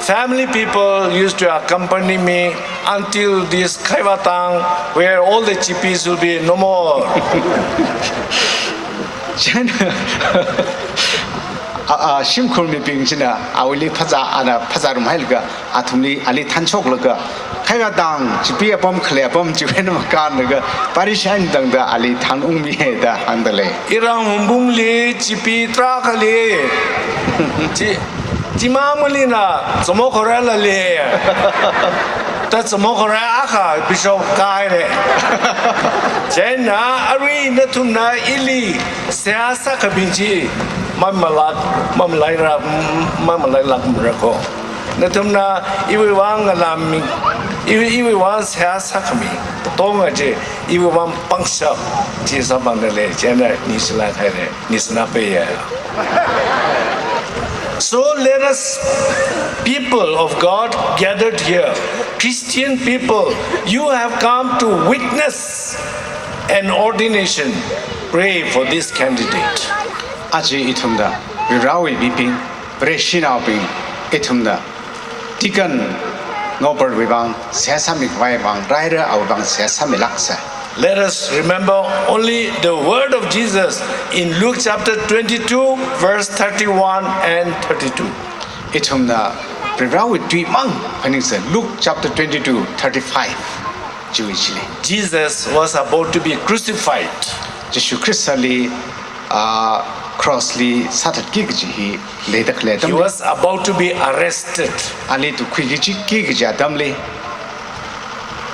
family people used to accompany me until this Khaivadang, where all the chippies will be no more. Chieina, a, a, shimkhur mibing china awuili phazā, ana phazārum hailaga, athumli ali thanchoklaga, Khaivadang, chippy apam khalei apam chiwui eina makānlaga, parish eina tangda ali thanungmiya da hāngda lei. Irangbungli chippy tarākha lei. Chi, chimang malina, Zomokhorai la lei. Ta Zomokhorai akha bishop kāhaira. Chieina arui nathumna ili seihā sākhami chi, mamalāk, mamalaira, mamalailākmara ko. Nathumna iwui vang ngalāmi, iwui, iwui vang seihā sākhami, katonga chi, iwui vang pangshap chi sāpamda lei, chieina ningshilāk haira, ningshina peiya. So let us, people of God gathered here, Christian people, you have come to witness an ordination. Pray for this candidate. Aja ithumda, Varewui mibing, Vareshinaobing, ithumda, Deacon Noble wui vang seihā sāmikhavai vang, raira awui vang seihā sāmilāksa. Let us remember only the word of Jesus in Luke chapter twenty-two, verse thirty-one and thirty-two. Ithumna Varewui tuimang phaningsa, Luke chapter twenty-two, thirty-five chiwui chili. Jesus was about to be crucified. Jishu Khristali, ah, cross li sāthatki kaji hi leida khalei atam. He was about to be arrested. Ali tukkhuiki kaji atamli,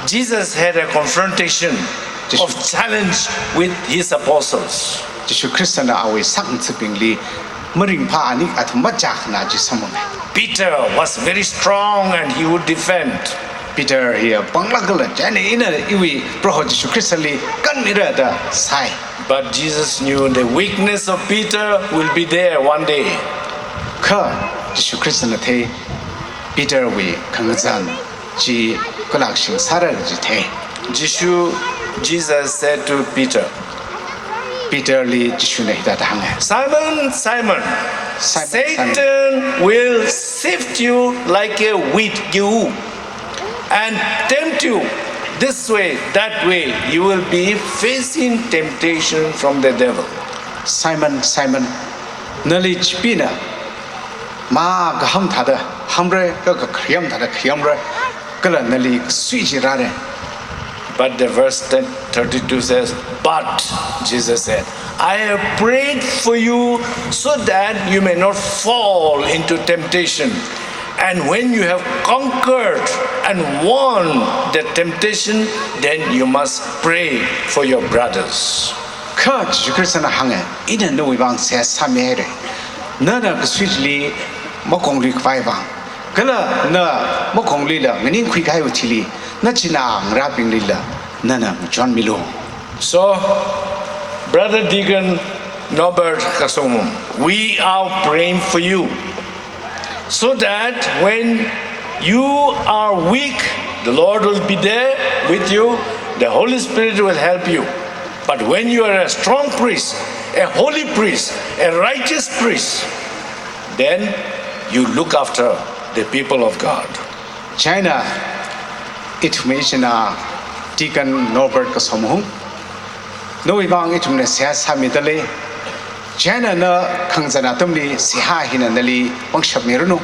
Jesus had a confrontation Jishu of challenge with his apostles. Jishu Khristana awui sakngasakbingli maringphā ani athum machākhana chi samphanga. Peter was very strong and he would defend. Peter hi panglāk kala, chieina ina iwui Proho Jishu Khristali kanmira da sāi. But Jesus knew the weakness of Peter will be there one day. Kha Jishu Khristana thei, Peterwui khangazan chi kalakshing sāra kaji thei. Jishu, Jesus said to Peter, Peterli Jishuna hithāda hānga. Simon, Simon, Simon, Satan Simon. will sift you like a wheat, gehu, and tempt you this way, that way. You will be facing temptation from the devil. Simon, Simon, nali chippyna mā kaham thāda hamra, kha kakhariyam thāda khariyamra, kala nali kasui chi rāra. But the verse ten, thirty-two says, "But," Jesus said, I have prayed for you so that you may not fall into temptation. And when you have conquered and won the temptation, then you must pray for your brothers. Kha Jesu Christ na hānga, ina nawui vang seihā sāmihaira. Nana kasui chili makongluikhavai vang. Kala na makongluila nganingkhui kahaiwui thili, nachinā ngarābinglila nana ngachonmilu. So, Brother Deacon Norbert Kasomhum, we are praying for you, so that when you are weak, the Lord will be there with you, the Holy Spirit will help you. But when you are a strong priest, a holy priest, a righteous priest, then you look after the people of God. China, ithumwui ichināo Deacon Norbert Kasomhum, nawui vang ithumna seihā sāmidalei. China na khangazan atamli seihā hina nali pangshap miranu.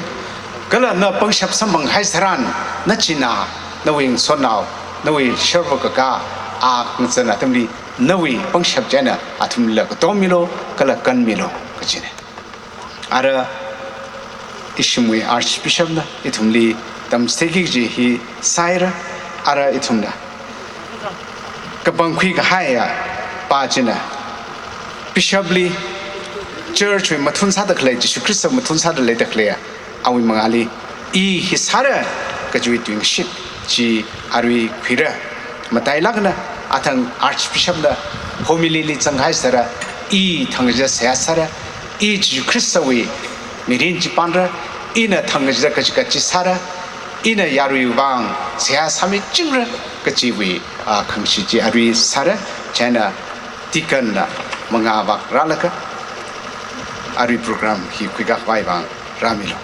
Kala na pangshap samphang haitharan, nachinā, nawui ngasotnao, nawui sharvakakā, a khangazan atamli nawui pangshap china athumla katommilu, kala kanmilu, kachina. Ara ishimwui Archbishop na ithumli tamchitheiki kaji hi sāhaira. Ara ithumna kapangkhui kahaiya pa china Bishop li Church wui mathun sāda khalei, Jesu Christ mathun sāda leida khaleiya awui mangāli i hi sāra kajiwui tuingashit chi arui khuira. Matailākna athang Archbishop na homily li zanghai sāra, i thangkachida seihā sāra, i Jesu Christ wui mirin chi pānra, ina thangkachida kachikat chi sāra, ina yaruiwui vang seihā sāmichingra kajiwui, a, khangashit chi arui sāra. China Deacon na mangā vak rālaga arui program hi khuikakhavai vang rāmilu.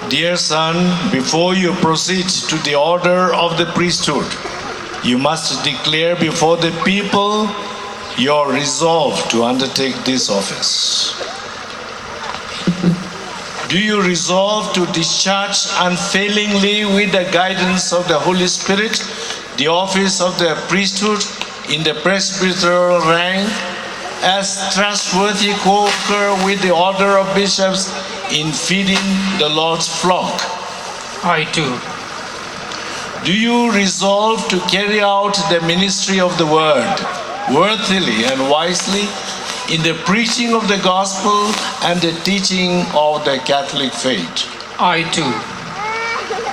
Dear son, before you proceed to the order of the priesthood, you must declare before the people your resolve to undertake this office. Do you resolve to discharge unfailingly, with the guidance of the Holy Spirit, the office of the priesthood in the presbyteral rank as trustworthy co-worker with the order of bishops in feeding the Lord's flock? I do. Do you resolve to carry out the ministry of the word worthily and wisely in the preaching of the gospel and the teaching of the Catholic faith? I do.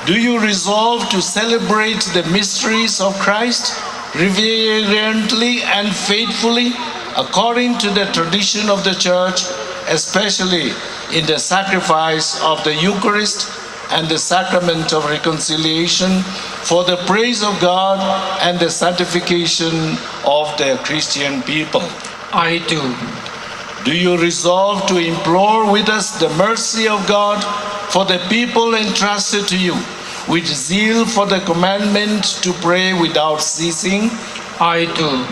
Do you resolve to celebrate the mysteries of Christ reverently and faithfully according to the tradition of the Church, especially in the sacrifice of the Eucharist and the sacrament of reconciliation for the praise of God and the sanctification of the Christian people? I do. Do you resolve to implore with us the mercy of God for the people entrusted to you, with zeal for the commandment to pray without ceasing? I do.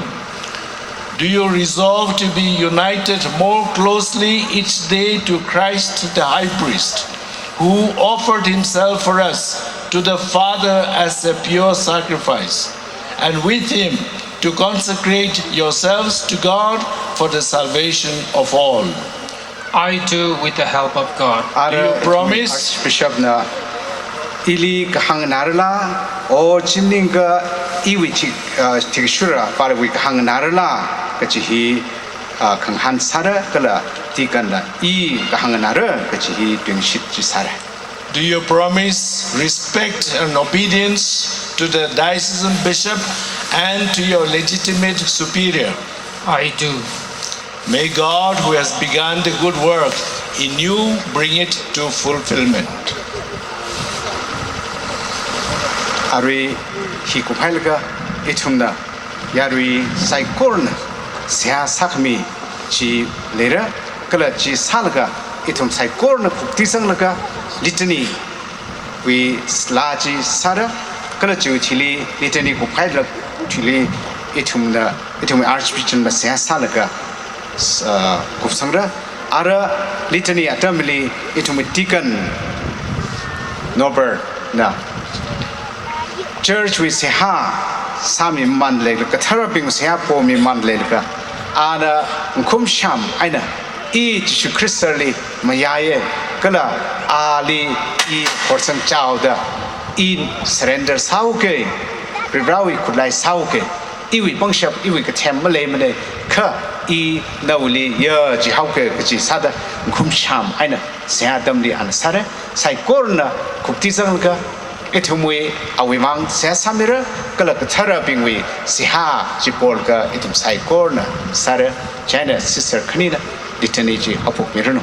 Do you resolve to be united more closely each day to Christ the High Priest, who offered himself for us to the Father as a pure sacrifice, and with him to consecrate yourselves to God for the salvation of all? I do, with the help of God. Do you promise? Archbishop na ili kahāngngarala, o chimningkha iwui thik, ah, thikshura pārawui kahāngngarala kachi hi, ah, khangahān sāra, kala deacon na i kahāngngarala kachi hi tuingashit chi sāra. Do you promise respect and obedience to the diocesan bishop and to your legitimate superior? I do. May God, who has begun the good work in you, bring it to fulfillment. Arui hi kuphailaga ithumna yarui saikorana seihā sākhami chi leira, kala chi sālaga ithum saikorana khuktizanglaga litany wui laa chi sāra, kala chiwui thili litany kuphailak thili ithumna, ithum Archbishop na seihā sālaga, s-, ah, kupsangra. Ara litany atamli ithumwui deacon Norbert na church wui seihā sāmi mamān leilaga, katharabing seihā pomi mamān leilaga, ana ngkhumsham eina, I Jishu Khristali mayāye, kala ali I horsang chaoda, I surrender sāuke, Varivarāwui khutlai sāuke, iwui pangshap, iwui kathem maleimane, kha I nawuili ya chihaoke kaji sāda ngkhumsham eina seihā atamli ana sāre. Saikorana khuktizanglaga ithumwui awui vang seihā sāmira, kala katharabingwui seihā chi porlaga ithum saikorana sāre. Chieina sister khanina litany chi haophokmiranu.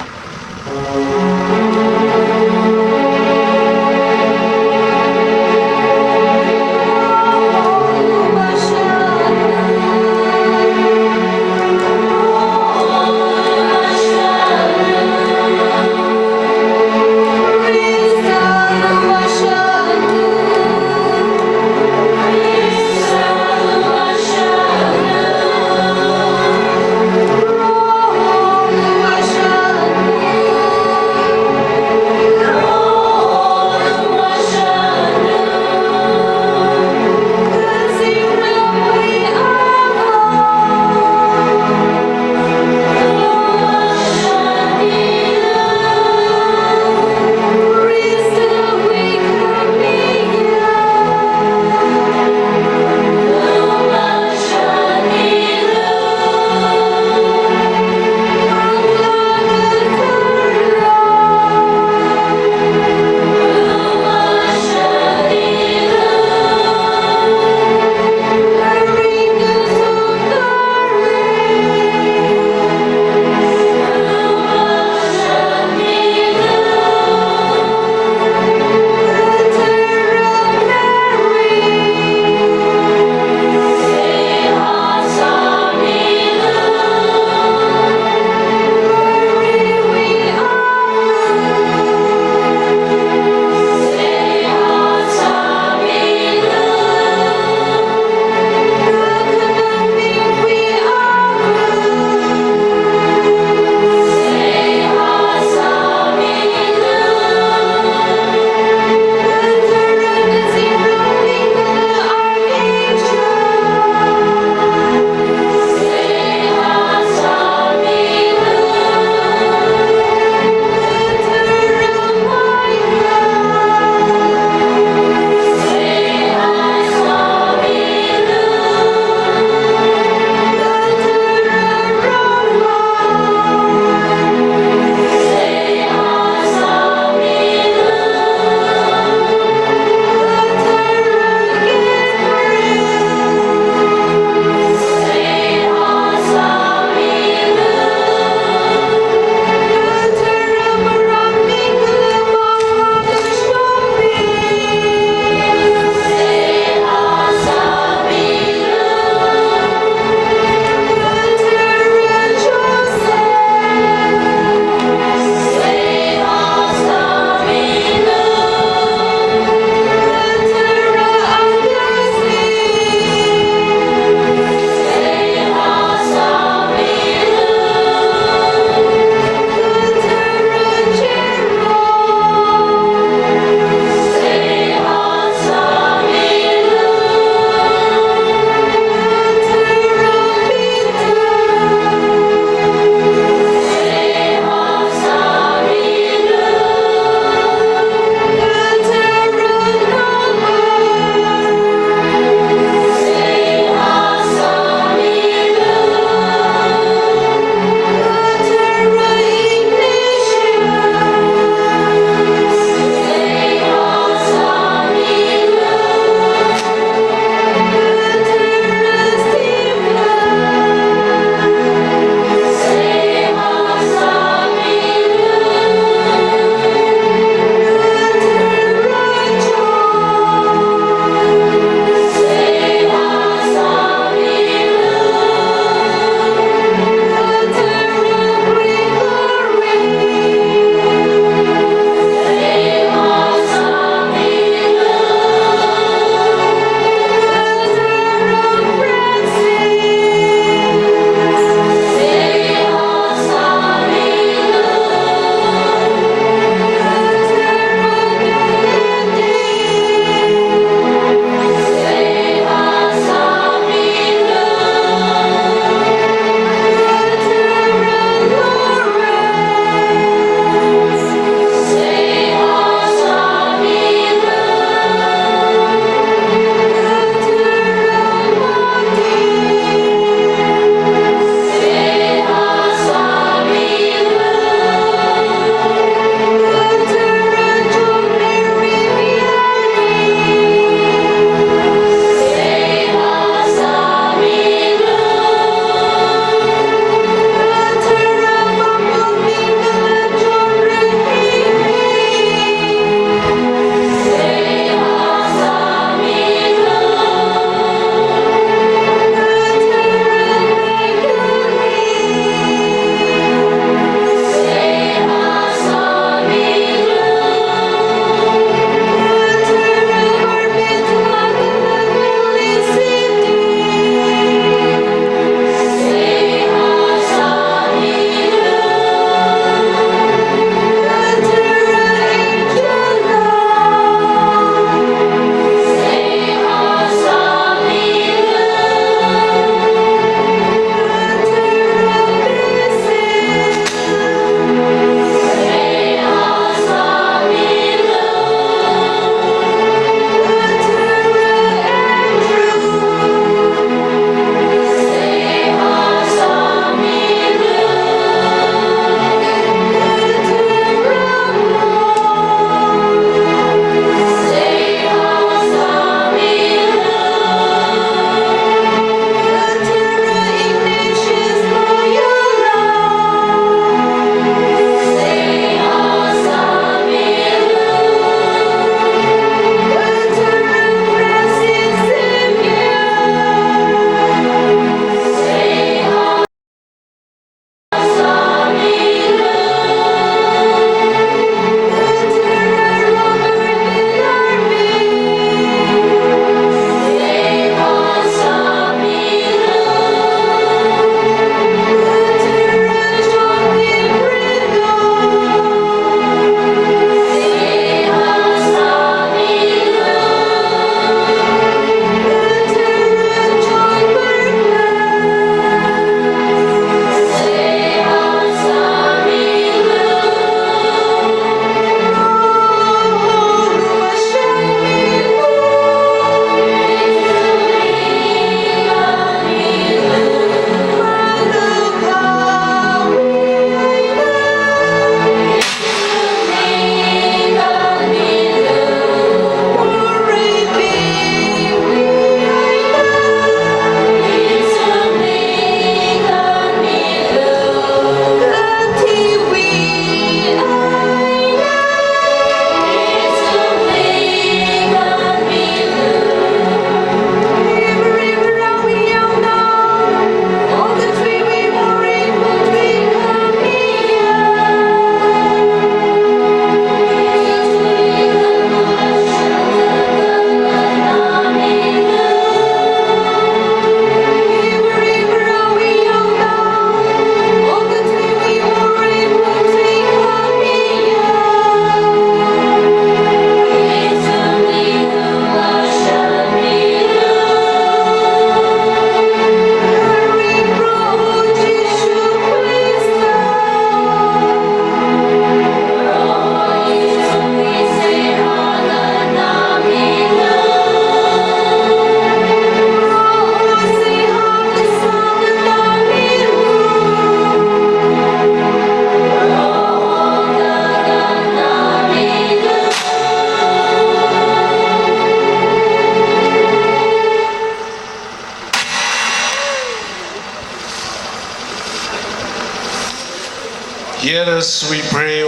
Let us, we pray,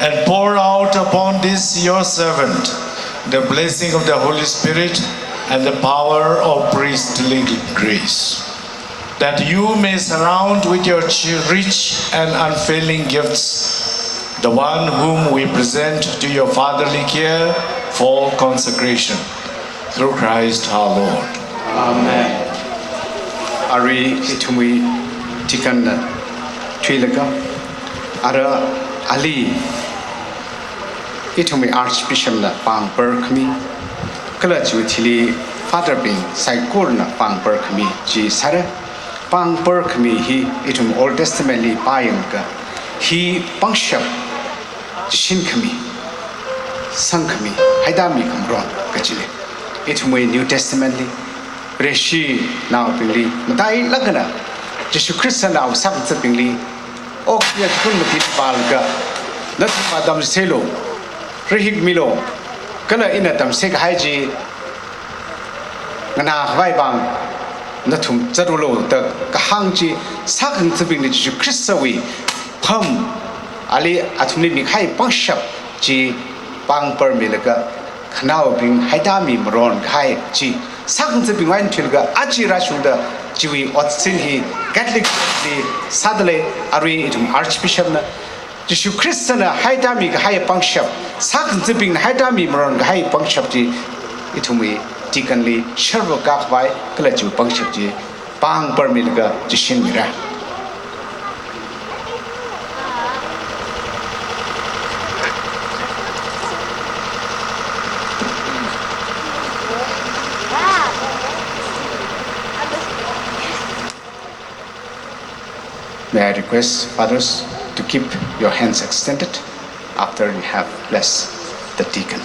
and pour out upon this your servant the blessing of the Holy Spirit and the power of priestly grace, that you may surround with your chi-, rich and unfailing gifts the one whom we present to your fatherly care for consecration. Through Christ our Lord. Amen. Arui ithumwui deacon na thuilaga, ara ali ithumwui Archbishop na pāngpar khami, kala chiwui thili Father bing saikorana pāngpar khami chi sāra. Pāngpar khami hi ithum Old Testament li pāyangakha, hi pangshap chishin khami, sang khami, haida mi khamaron kachili. Ithumwui New Testament li, Vareshinaobingli, matailāk eina Jishu Khristana awui sākhangathabingli, okathuiya thakhun mati pālaga, nathum atam selo, rahikmilo, kala ina tamser kahai chi nganā khavai vang nathum zatlulo da kahāng chi, sākhangathabingli Jishu Khristawui pham, ali athumli mikahai pangshap chi pāngpar milaga, khanaobing haida mi maron kahai chi sākhangathabingwui eina thuilaga aja rāshungda chiwui otsin hi Catholic Church li sādalei. Arui ithum Archbishop na Jishu Khristana haida mi kahai pangshap, sākhangathabingna haida mi maron kahai pangshap chi ithumwui deacon li sharvaka khavai, kala chiwui pangshap chi pāngpar milaga chishin mira. May I request fathers to keep your hands extended after you have blessed the deacon.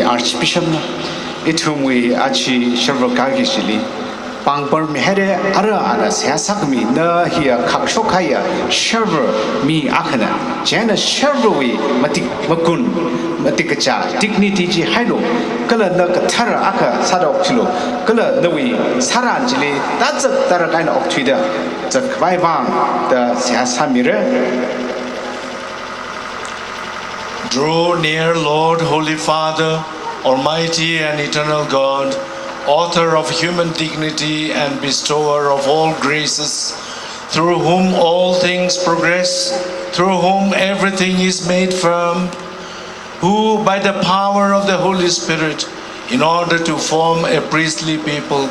Archbishop na ithumwui aja sharvakaki chili pāngpar mihaira. Ara ana seihā sākhami na hiya khakshok kahaiya sharva mi akhana. Chieina sharvawui matik magun, matik kacha dignity chi hailu, kala na kathara akha sāda okthuilu, kala nawui sāran chili tazak tarak eina okthuida zatkhavai vang da seihā sāmira. Draw near, Lord, Holy Father, Almighty and eternal God, author of human dignity and bestower of all graces, through whom all things progress, through whom everything is made firm, who, by the power of the Holy Spirit, in order to form a priestly people,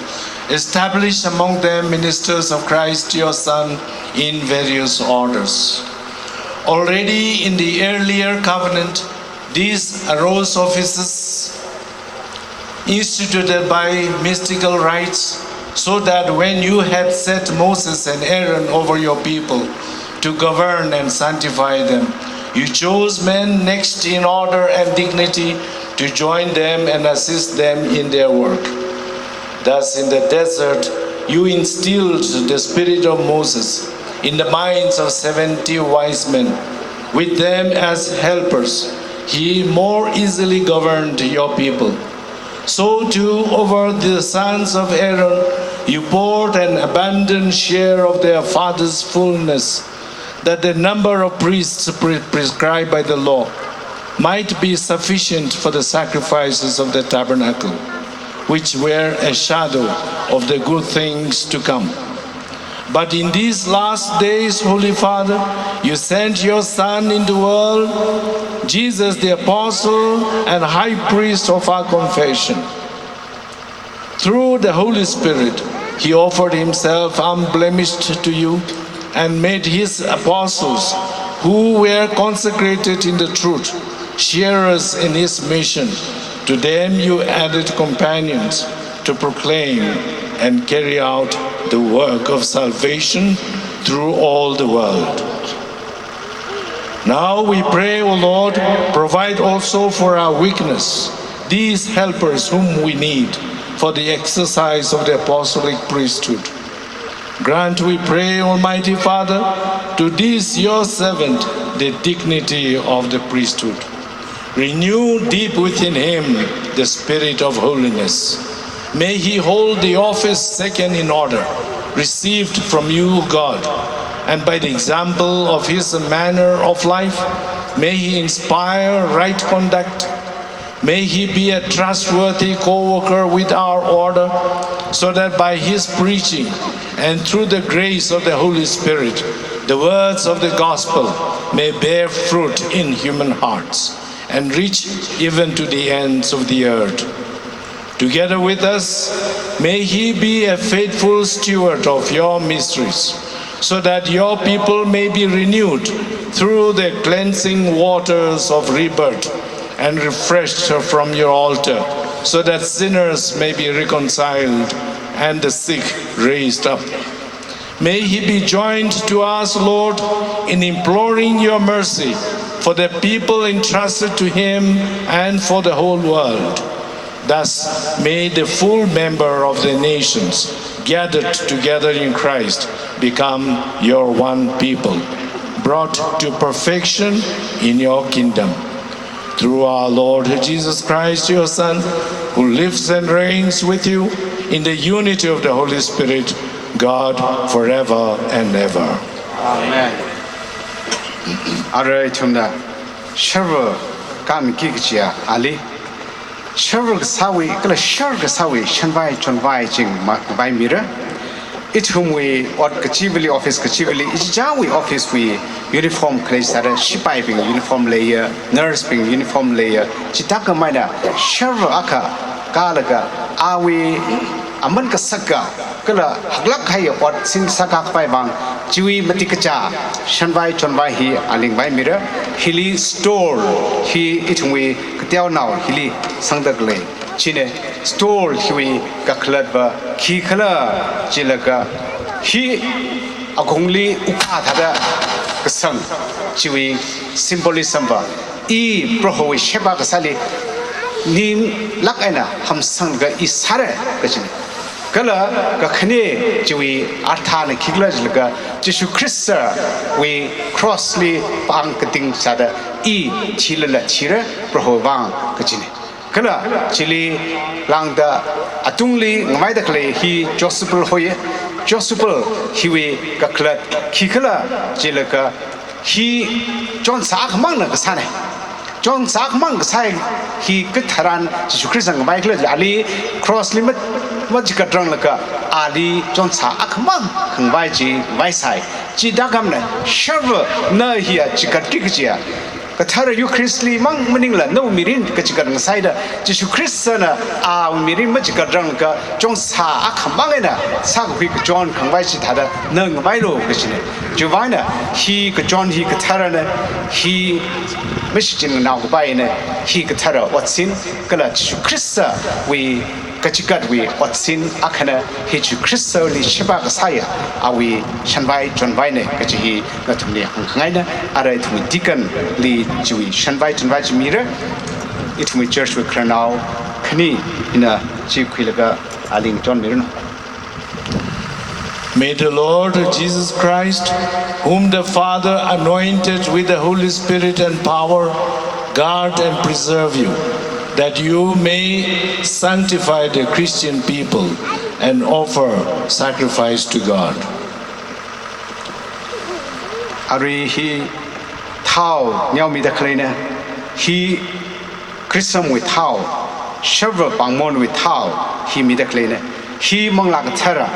established among them ministers of Christ your Son in various orders. Already in the earlier covenant, these aorist offices instituted by mystical rites, so that when you had set Moses and Aaron over your people to govern and sanctify them, you chose men next in order and dignity to join them and assist them in their work. Thus, in the desert, you instilled the spirit of Moses in the minds of seventy wise men. With them as helpers, he more easily governed your people. So too, over the sons of Aaron, you poured an abundant share of their father's fullness, that the number of priests pre-, prescribed by the law might be sufficient for the sacrifices of the tabernacle, which were a shadow of the good things to come. But in these last days, Holy Father, you sent your Son in the world, Jesus the Apostle and High Priest of our confession. Through the Holy Spirit, he offered himself unblemished to you and made his apostles, who were consecrated in the truth, sharers in his mission. To them you added companions to proclaim and carry out the work of salvation through all the world. Now we pray, O Lord, provide also for our weakness these helpers whom we need for the exercise of the apostolic priesthood. Grant, we pray, Almighty Father, to this your servant the dignity of the priesthood. Renew deep within him the spirit of holiness. May he hold the office second in order, received from you, God, and by the example of his manner of life, may he inspire right conduct. May he be a trustworthy co-worker with our order, so that by his preaching and through the grace of the Holy Spirit, the words of the gospel may bear fruit in human hearts and reach even to the ends of the earth. Together with us, may he be a faithful steward of your mysteries, so that your people may be renewed through the cleansing waters of rebirth and refreshed from your altar, so that sinners may be reconciled and the sick raised up. May he be joined to us, Lord, in imploring your mercy for the people entrusted to him and for the whole world. Thus, may the full member of the nations gathered together in Christ become your one people, brought to perfection in your kingdom. Through our Lord Jesus Christ, your Son, who lives and reigns with you in the unity of the Holy Spirit, God, forever and ever. Amen. Ara ithumna sharva kāmiki kajiya ali, sharva kasāwui kala shar kasāwui shanvai chonvai ching ma-, vaimira. Ithumwui ot kachivali, office kachivali, ichichāwui office wui uniform khalei sāda, shipaibing uniform leiya, nurse bing uniform leiya, chithākhamei eina sharva akha kālaga awui aman kasaka kala haklāk kahaiya ot singsa kākhavai vang, chiwui matik kachā shanvai chonvai hi alingvaimira. Hili stole hi ithumwui kateonao hili sangda khalei. Chieina stole hiwui kakhalatva khikhala jilaga, hi agongli uka thāda kasang, chiwui symbolism va, i Prohowui sheba kasāli ninglāk eina hamsanglaga i sāra kajina. Kala kakhane chiwui arthana khikhala jilaga Jishu Khristawui cross li pāng kating sāda i thilala thira Proho vang kajina. Kala chili lāngda atungli ngavaida khalei hi chasuble hoiya. Chasuble hiwui kakhalat khikhala jilaga hi chonsā akhamangna kasāna. Chonsā akhamang kasā hi katharan Jishu Khristana ngavai khala jila ali cross li ma, machigatranglaga ali chonsā akhamang khangavai chi ngavaisai. Chithākhamana sharva na hiya chigatki kajiya kathara Eucharist li mang maningla nawui mirin kachigat ngasaida Jishu Khristana awui mirin machigatranglaga chonsā akhamang eina sākakhui kachon khangavai chithāda na ngavailu kajina. Chiwuivang eina hi kachon hi katharana, hi mashichin nganao kapaina, hi kathara otsin kala Jishu Khristawui kachigatwui otsin akhana. Hi Jishu Khristali sheba kasāya awui shanvai chonvaina kaji hi nathumli hāngkhangaina. Ara ithumwui deacon li chiwui shanvai chonvai chi mira. Ithumwui church wui khararnao khani hina chi khuilaga ali ngachonmiranu. May the Lord Jesus Christ, whom the Father anointed with the Holy Spirit and power, guard and preserve you, that you may sanctify the Christian people and offer sacrifice to God. Arui hi thao neomida khaleina, hi Christmas wui thao, sharva pāngmonwui thao hi mida khaleina. Hi Manglā Kathara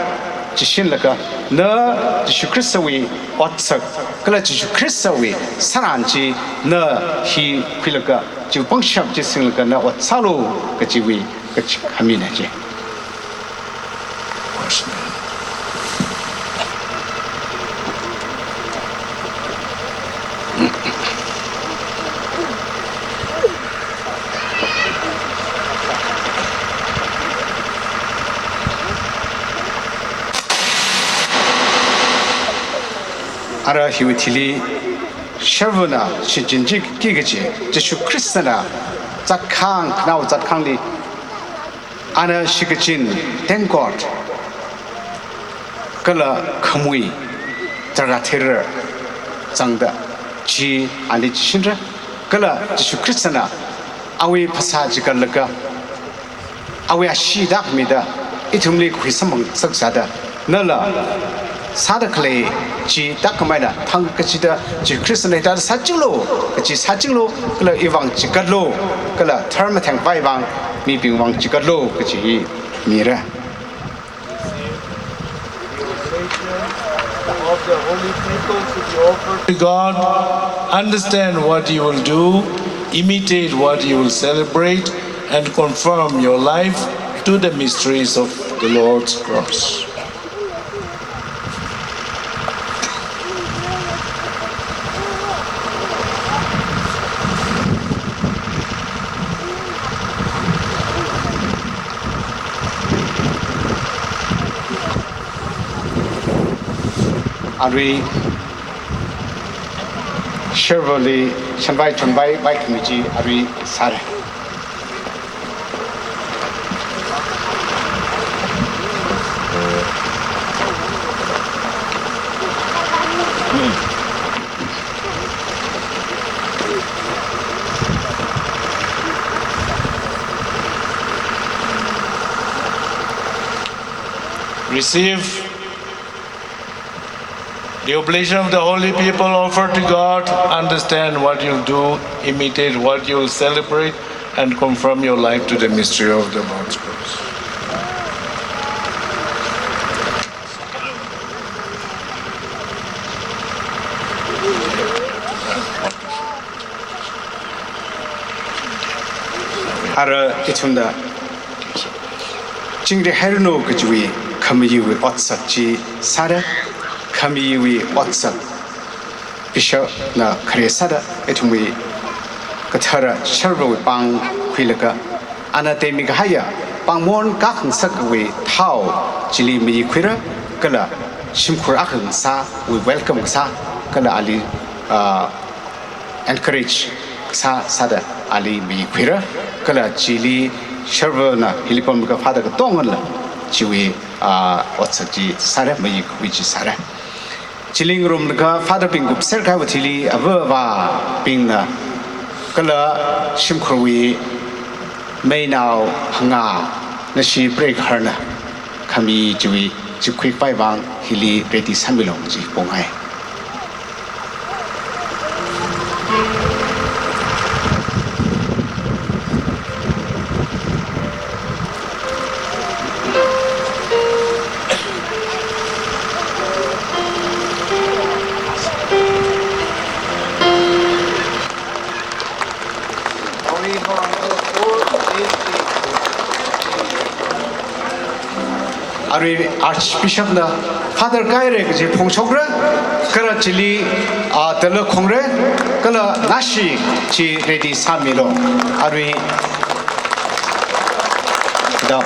chishinlaga na Jishu Khristawui otsak kala Jishu Khristawui sāran chi na hi khuilaga chiwui pangshap chi singlaga na ot sālu kajiwui kachikhamina chi. Ara hiwui thili sharvana shichinki kaji, Jishu Khristana zatkhang, khanao zatkhangli ana shikachin tengkot kala khamui drakhāthei zangda chi ali chishinra. Kala Jishu Khristana awui phasā chigatlaga awui ashee tākmida ithumli khuisam pangsaksāda nala sāda khalei chi tākhamei eina thang kachida Jishu Khristana hithāda sāchinglu kaji sāchinglu, kala iwui vang chigatlu, kala tharmatheng paiwui vang, mibingwui vang chigatlu kaji hi mira. Of the holy people to be offered to God, understand what you will do, imitate what you will celebrate, and conform your life to the mysteries of the Lord's cross. Arui sharvali shanvai chonvai vaikhami chi arui sāra. Receive the oblation of the holy people offered to God. Understand what you'll do, imitate what you'll celebrate, and conform your life to the mystery of the Lord's cross. Ara ithumda chingri hairanu kajiwui khamayuwui otsak chi sāra. Khamayuwui otsak Bishopna khare sāda ithumwui kathara sharvawui pāng khuilaga ana teimi kahaiya pāngmon kakhangasakwui thao chili mayi khuira, kala shimkhur akha ngasāwui welcome kasā, kala ali, ah, encourage kasā sāda ali mayi khuira. Kala chili sharvana hili pamlaga Father katonganla chiwui, ah, otsak chi sāra, mayikhui chi sāra. Chili ngarumlaga Father bing kupser kahaiwui thili ava avābingna kala shimkhurwui meinao phangā nashi preigaharna khami chiwui chikhui khavai vang hili ready sāmilu chi pongai. Arui Archbishop na Father kahaira kaji phongshokra, kala chili, ah, tala khongra, kala nashi chi ready sāmilu. Arui da.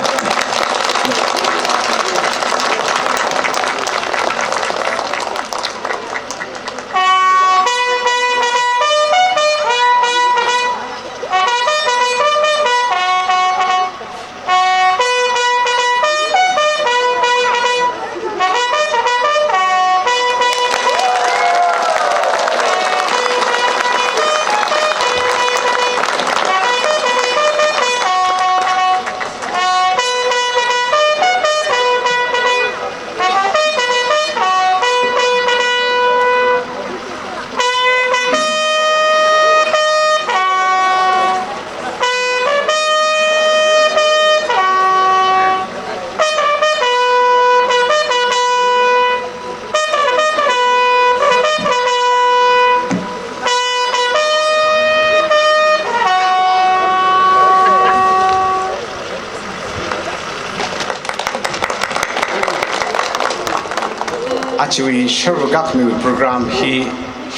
Ajawui sharva kakhami program hi,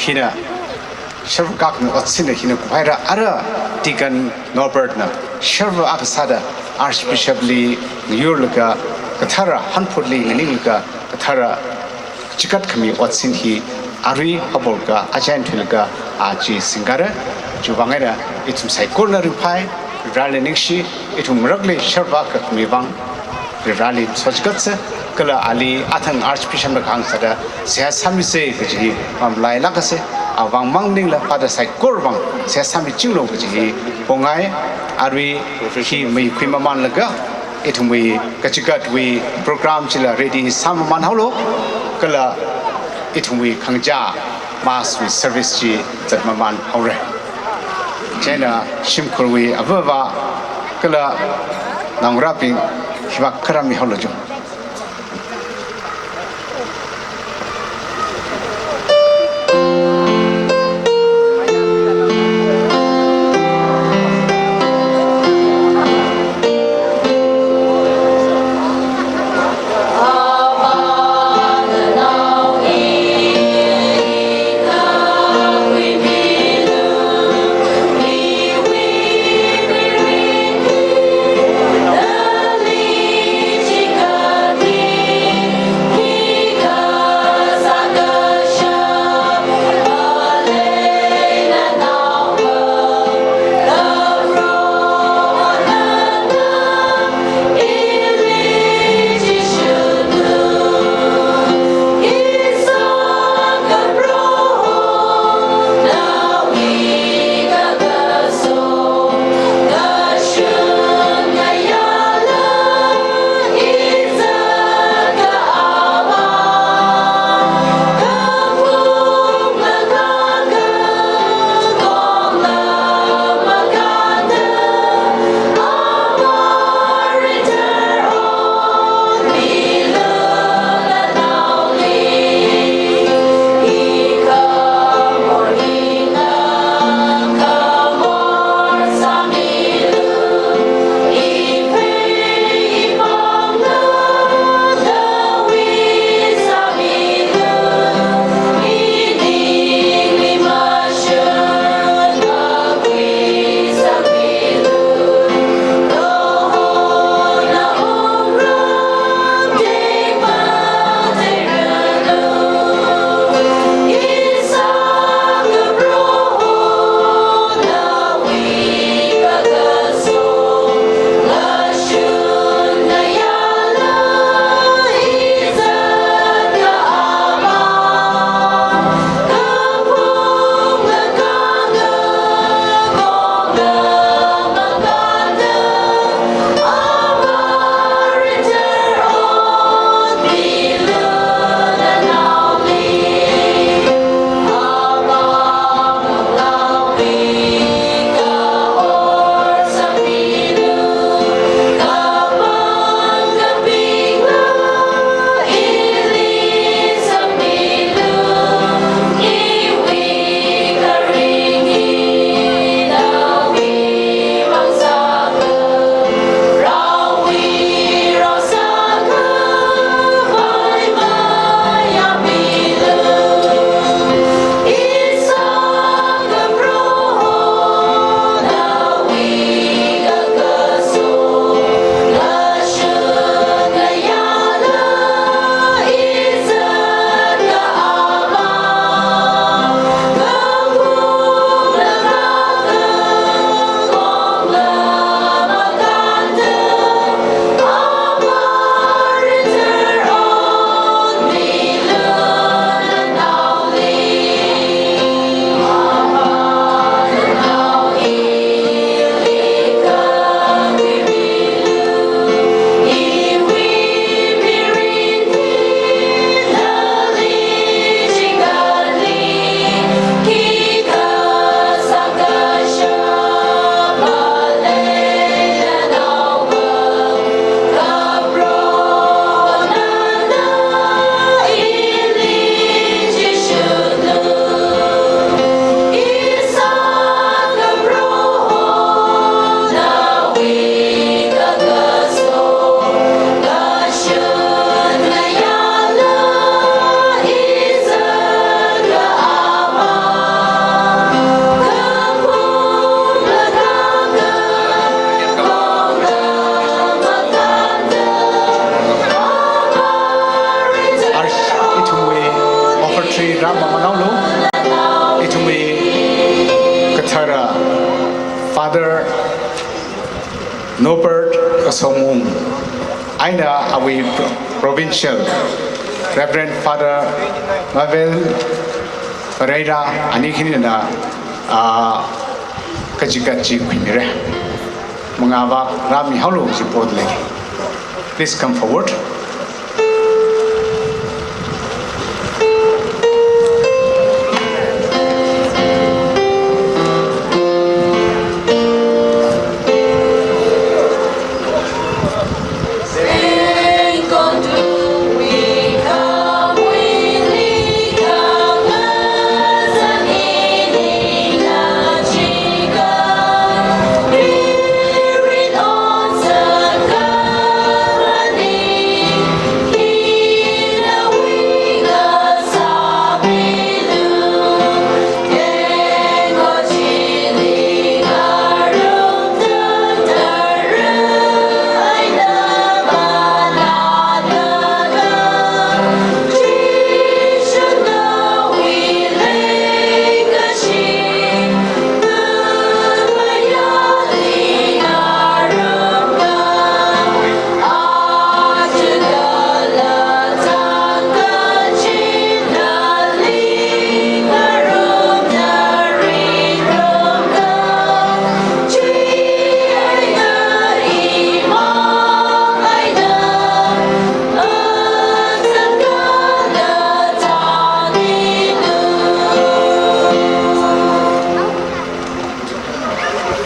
hina, sharva kakhami otsinna hina kuphaira, ara Deacon Norbert na sharva akha sāda Archbishop li ngayurlaga kathara hanphut li nganinglaga kathara chikat khami otsin hi arui haophoklaga ajan thuilaga aja singkara. Chiwui vang eina ithum saikorana ringphai, Vareli ningshi, ithum rakli sharva kakhami vang Vareli sochigatsa, kala ali athang Archbishop na kahāng sāda seihā sāmisa kaji hi mamalailākasa, avāng mang maningla Father saikora vang seihā sāmichinglu kaji hi pongai. Arui hi mayikhui mamanlaga ithumwui kachigatwui program chila ready sāmaman haolu, kala ithumwui khangachā Mass wui service chi zatmaman haora. Chieina shimkhurwui ava avā kala naongarābing hiva kharam mihaolu jo. Ram Mamanaolu, ithumwui kathara Father Norbert Kasomung eina awui pro-, provincial Reverend Father Mabel Pereira ani khinina, ah, kachikat chi khuimira. Mangāvak rāmihaolu kaji poda lei. Please come forward.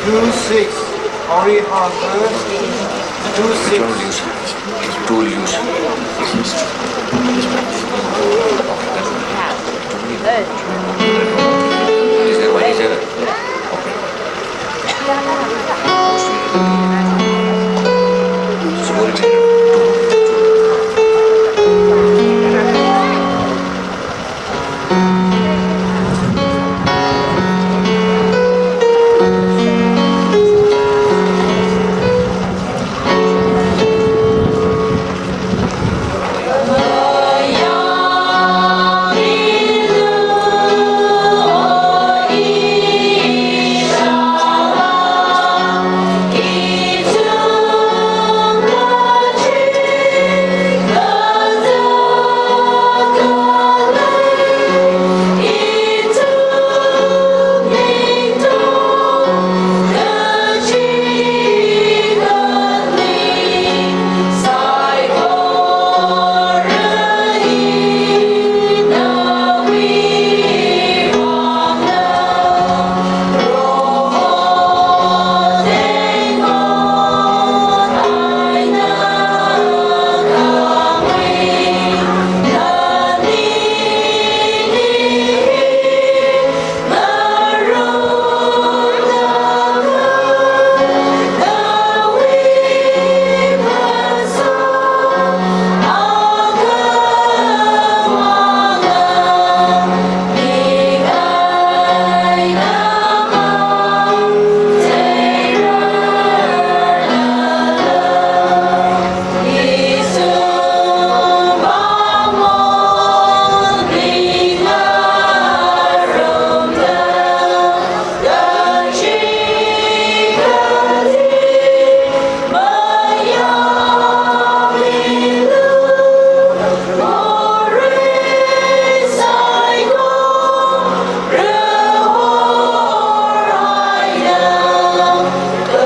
Two six. Hori Harbor. Two six. Two use.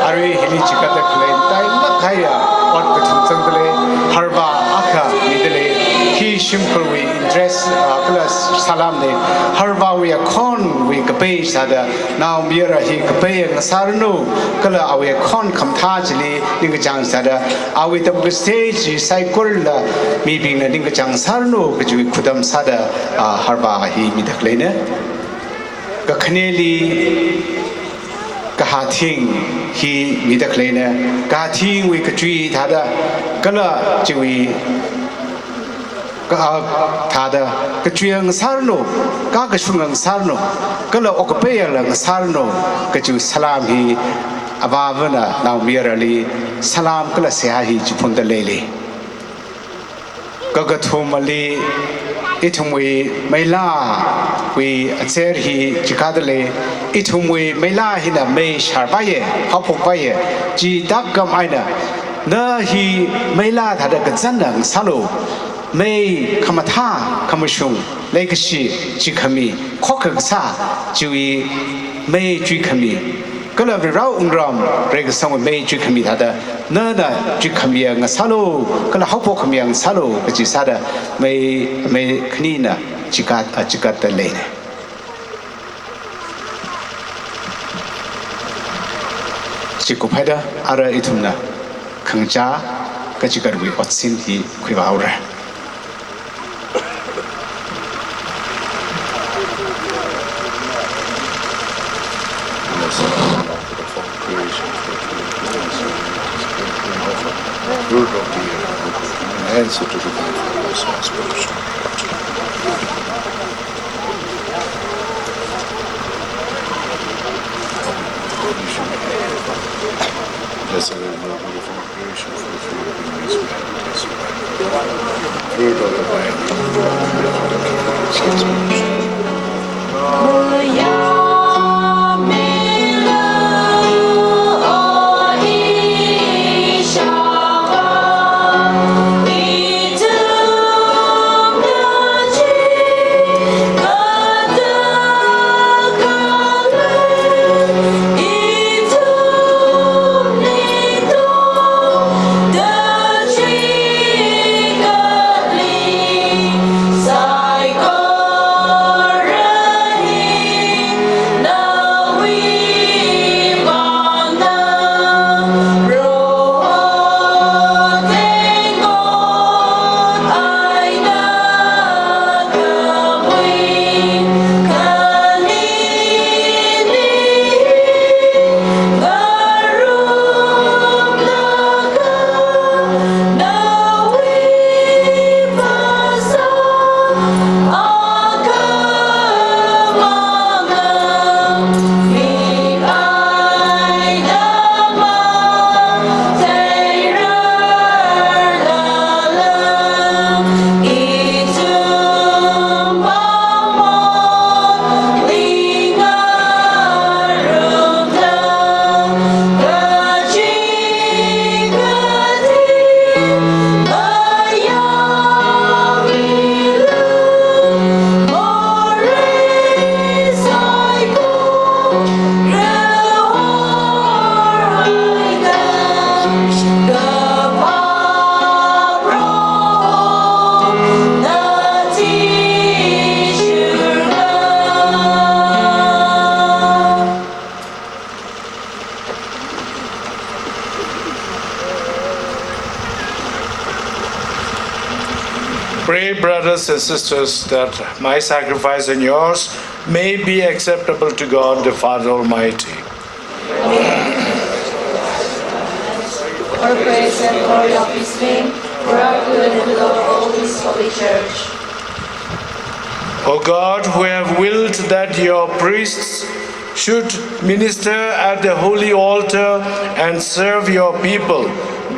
Arui hili chikatda khalei tailāk kahaiya ot kathum zangdalei, harvā akha midalei. Hi shimkhurwui interest, ah, kala salam ne. Harvāwui akhonwui kapei sāda, naomayara hi kapei ngasāranu, kala awui akhon khamathā chili ningkachāng sāda, awui tamkasei chi saikorala mibingna ningkachāng sāranu kajiwui khudam sāda, ah, harvā hi mida khaleina. Kakhaneli kahāthing hi mida khaleina. Kahāthingwui kachui thāda, kala chiwui ka thāda, kachui ngasāranu, kakashung ngasāranu, kala okapei la ngasāranu kajiwui salam hi avāvana naomayarali salam kala seihā hi chiphundaleili. Kakathumali Ithumwui meilāwui azer hi chikatale, ithumwui meilā hina mei sharpaiye, haophokpaiye, chi takkam eina, na hi meilā thāda kazanna ngasālu, mei khamathā, khamashung, leikashi, chikhami, khokkha kasā, chiwui mei chuikhami, kala Varewui wungram, reikasangwui mei chuikhami thāda, nana chuikhamiya ngasālu, kala haophokkhamiya ngasālu, kachi sāda, mei, mei khanina chikat, a, chikatta leine. Chikuphaida, ara ithumna, khangachā, kachikatwui otsin hi khuivāhaora. Word of the year, and answer to the thankful responsibility. That's a very beautiful creation for the three of you. Word of the Bible. Pray, brothers and sisters, that my sacrifice and yours may be acceptable to God the Father Almighty. For praise and glory of his name, for our good and the good of all his holy church. O God, who have willed that your priests should minister at the holy altar and serve your people,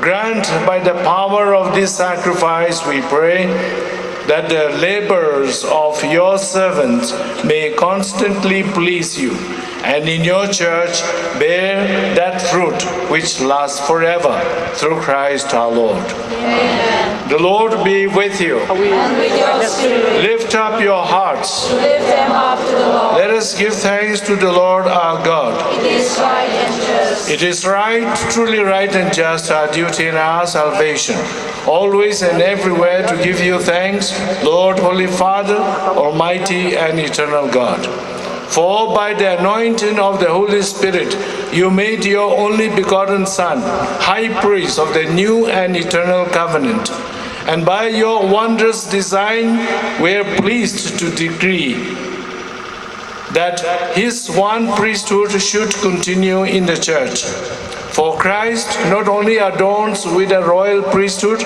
grant by the power of this sacrifice, we pray, that the labors of your servants may constantly please you, and in your church bear that fruit which lasts forever, through Christ our Lord. Amen. The Lord be with you. And with your spirit. Lift up your hearts. Lift them up to the Lord. Let us give thanks to the Lord our God. It is right and just. It is right, truly right and just, our duty and our salvation, always and everywhere to give you thanks, Lord, Holy Father, Almighty and Eternal God. For by the anointing of the Holy Spirit, you made your only begotten Son High Priest of the new and eternal covenant. And by your wondrous design, we are pleased to decree that his one priesthood should continue in the church. For Christ not only adorns with a royal priesthood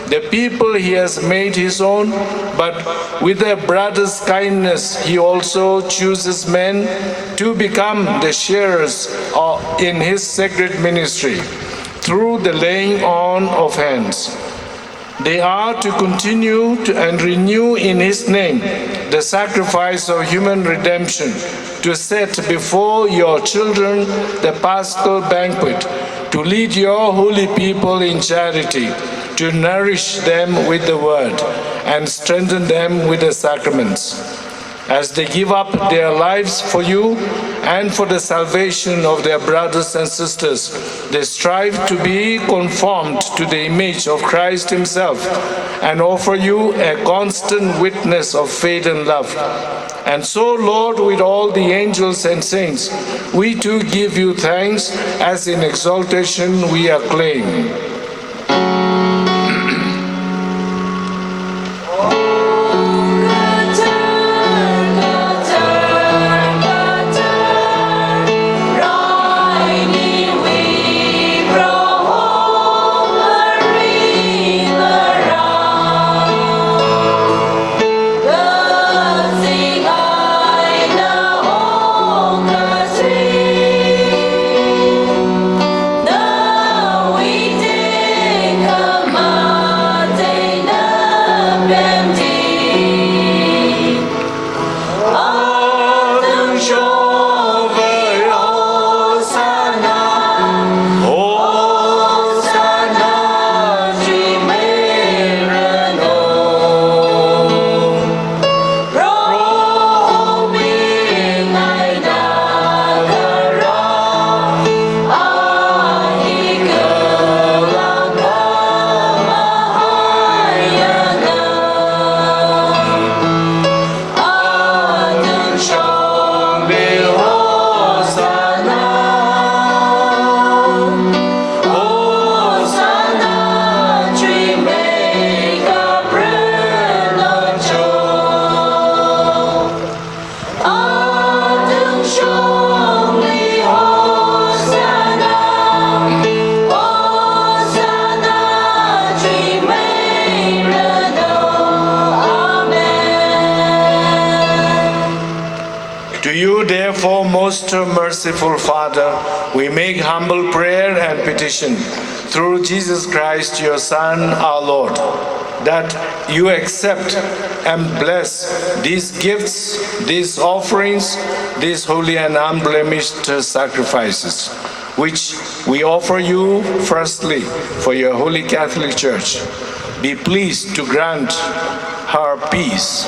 the people he has made his own, but with a brother's kindness he also chooses men to become the sharers of, in his sacred ministry through the laying on of hands. They are to continue to, and renew in his name the sacrifice of human redemption, to set before your children the paschal banquet, to lead your holy people in charity, to nourish them with the word, and strengthen them with the sacraments, as they give up their lives for you and for the salvation of their brothers and sisters. They strive to be conformed to the image of Christ himself and offer you a constant witness of faith and love. And so, Lord, with all the angels and saints, we too give you thanks, as in exaltation we acclaim. To you, therefore, most merciful Father, we make humble prayer and petition through Jesus Christ, your Son, our Lord, that you accept and bless these gifts, these offerings, these holy and unblemished sacrifices, which we offer you firstly for your holy Catholic Church. Be pleased to grant her peace,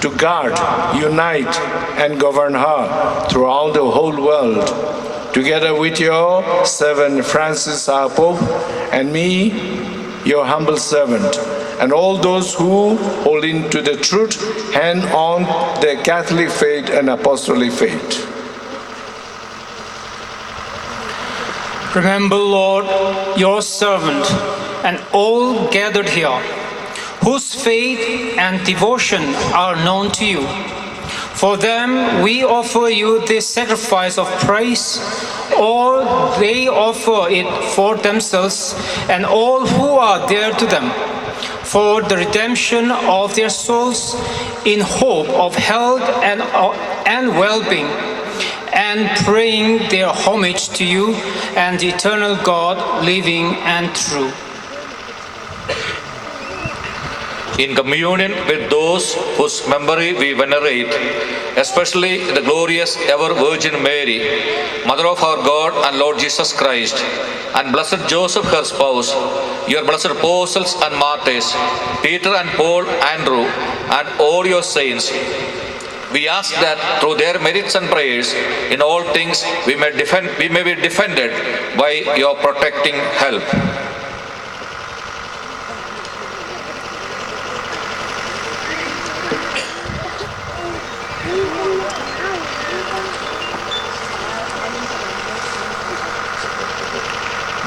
to guard, unite, and govern her throughout the whole world, together with your servant Francis, our Pope, and me, your humble servant, and all those who, holding to the truth, hand on the Catholic faith and apostolic faith. Remember, Lord, your servant and all gathered here, whose faith and devotion are known to you. For them we offer you this sacrifice of praise, or they offer it for themselves and all who are dear to them, for the redemption of their souls, in hope of health and, and well-being, and praying their homage to you and the eternal God, living and true. In communion with those whose memory we venerate, especially the glorious ever Virgin Mary, Mother of our God and Lord Jesus Christ, and blessed Joseph, her spouse, your blessed apostles and martyrs, Peter and Paul, Andrew, and all your saints, we ask that through their merits and prayers, in all things we may defend, we may be defended by your protecting help.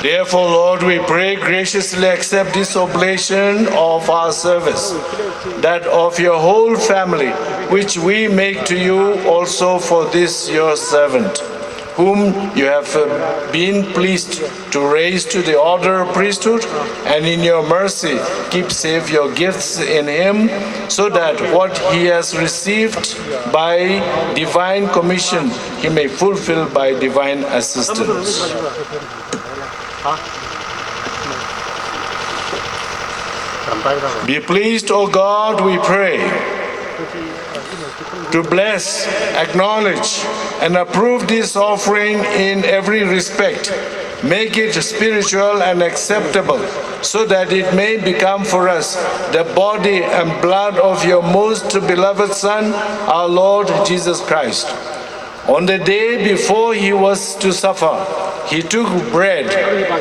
Therefore, Lord, we pray, graciously accept this oblation of our service, that of your whole family, which we make to you also for this your servant, whom you have, uh, been pleased to raise to the order of priesthood, and in your mercy keep safe your gifts in him, so that what he has received by divine commission he may fulfill by divine assistance. Be pleased, O God, we pray, to bless, acknowledge, and approve this offering in every respect. Make it spiritual and acceptable, so that it may become for us the body and blood of your most beloved Son, our Lord Jesus Christ. On the day before he was to suffer, he took bread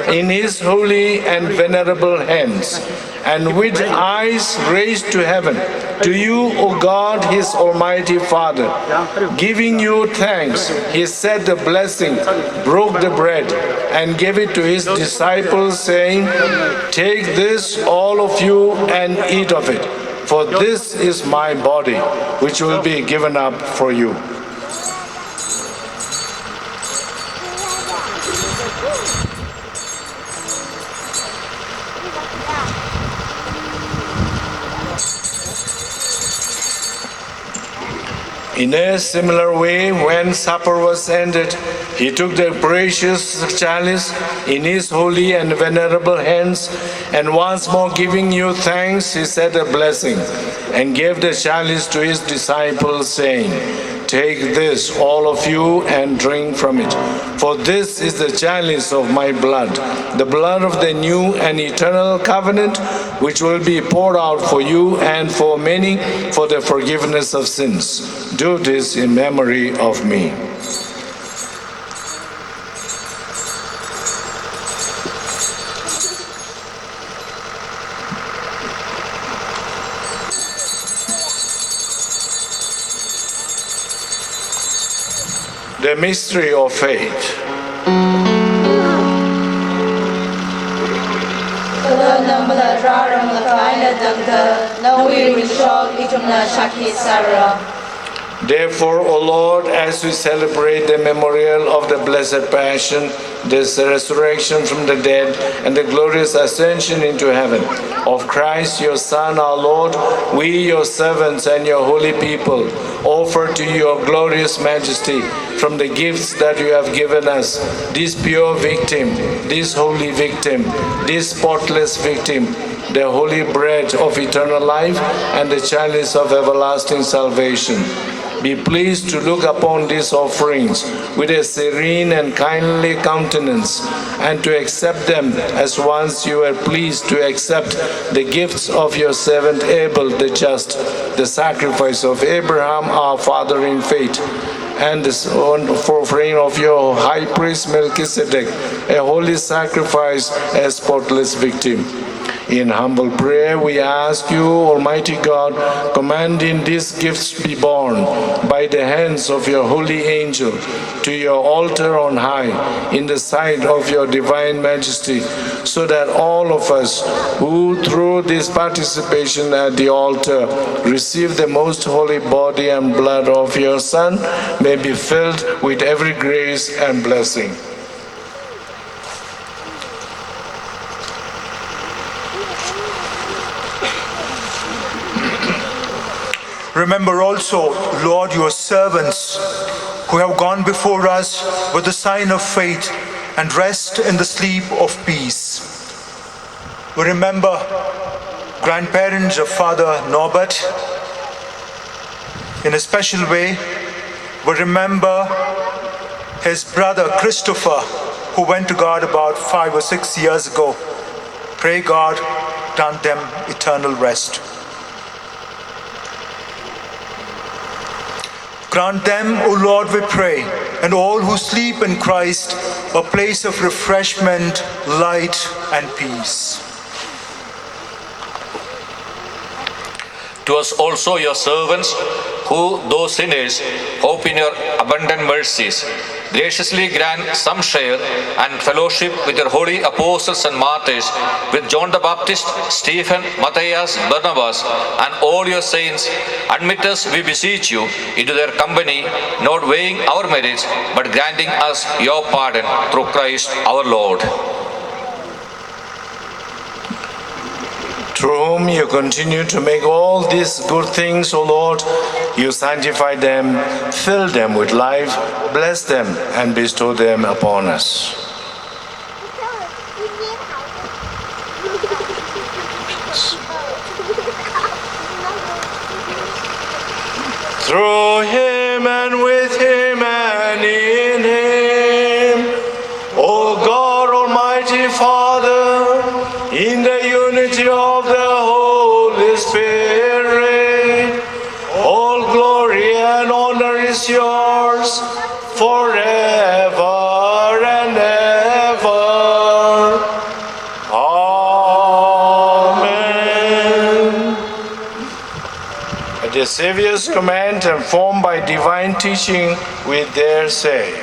in his holy and venerable hands, and with eyes raised to heaven, to you, O God, his almighty Father, giving you thanks, he said the blessing, broke the bread, and gave it to his disciples, saying, "Take this, all of you, and eat of it, for this is my body, which will be given up for you." In a similar way, when supper was ended, he took the precious chalice in his holy and venerable hands, and once more giving you thanks, he said a blessing and gave the chalice to his disciples, saying, "Take this, all of you, and drink from it. For this is the chalice of my blood, the blood of the new and eternal covenant, which will be poured out for you and for many for the forgiveness of sins. Do this in memory of me." The mystery of faith. Kala nangmala rāranglakha eina tangda, nawui ringshok ithumna shākhi sāra. Therefore, O Lord, as we celebrate the memorial of the Blessed Passion, this resurrection from the dead, and the glorious ascension into heaven of Christ your Son, our Lord, we, your servants and your holy people, offer to your glorious majesty from the gifts that you have given us, this pure victim, this holy victim, this spotless victim, the holy bread of eternal life and the chalice of everlasting salvation. Be pleased to look upon these offerings with a serene and kindly countenance, and to accept them as once you were pleased to accept the gifts of your servant Abel the just, the sacrifice of Abraham our father in faith, and the offering of your high priest Melchizedek, a holy sacrifice, a spotless victim. In humble prayer, we ask you, Almighty God, commanding these gifts be borne by the hands of your holy angel to your altar on high, in the sight of your divine majesty, so that all of us who, through this participation at the altar, receive the most holy body and blood of your Son, may be filled with every grace and blessing. Remember also, Lord, your servants who have gone before us with the sign of faith and rest in the sleep of peace. We remember grandparents of Father Norbert in a special way. We remember his brother Christopher, who went to God about five or six years ago. Pray God grant them eternal rest. Grant them, O Lord, we pray, and all who sleep in Christ, a place of refreshment, light, and peace. To us also, your servants, who, though sinners, hope in your abundant mercies, graciously grant some share and fellowship with your holy apostles and martyrs, with John the Baptist, Stephen, Matthias, Barnabas, and all your saints. Admit us, we beseech you, into their company, not weighing our merits, but granting us your pardon through Christ our Lord. Through whom you continue to make all these good things, O Lord, you sanctify them, fill them with life, bless them, and bestow them upon us. Unity of the Holy Spirit, all glory and honor is yours forever and ever. Amen. At the Savior's command and formed by divine teaching, we dare say,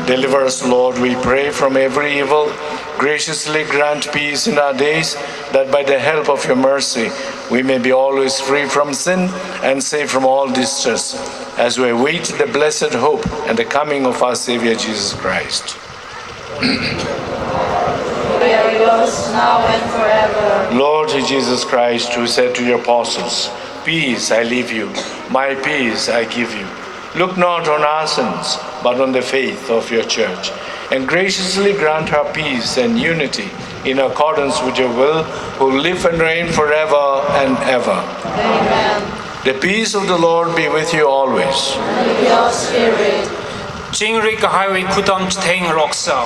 Deliver us, Lord, we pray, from every evil. Graciously grant peace in our days, that by the help of your mercy we may be always free from sin and safe from all distress, as we await the blessed hope and the coming of our Savior Jesus Christ. We are yours, now and forever. Lord Jesus Christ, who said to your apostles, "Peace I leave you, my peace I give you," look not on our sins, but on the faith of your church, and graciously grant her peace and unity in accordance with your will, who live and reign forever and ever. Amen. The peace of the Lord be with you always. And with your spirit. Chingri kahaiwui khutam chitheng roksa.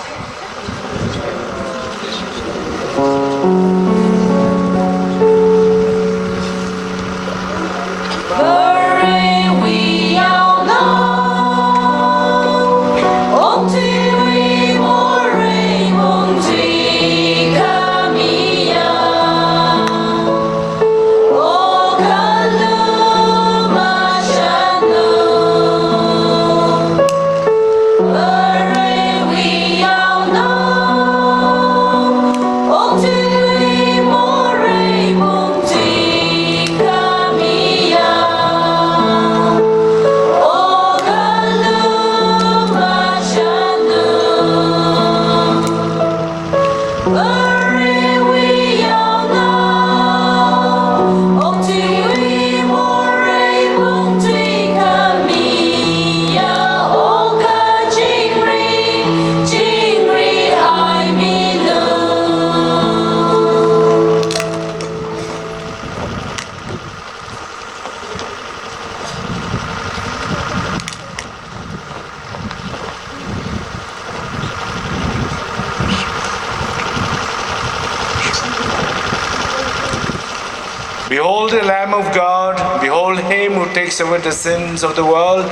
Behold the Lamb of God, behold him who takes away the sins of the world.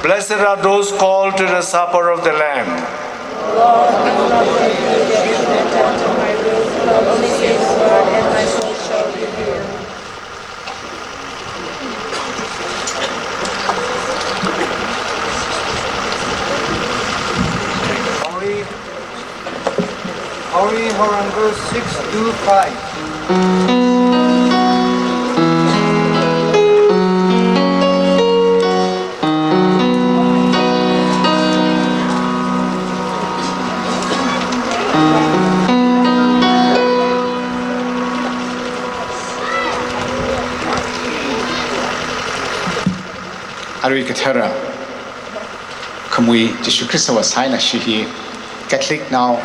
Blessed are those called to the supper of the Lamb. Lord, I am not worthy that you should enter under my roof, but only say the word, and my soul shall be healed. Hori, Hori, Horang verse six two five. Arui kathara khamui Jishu Khristawui sāina shi hi Catholic nao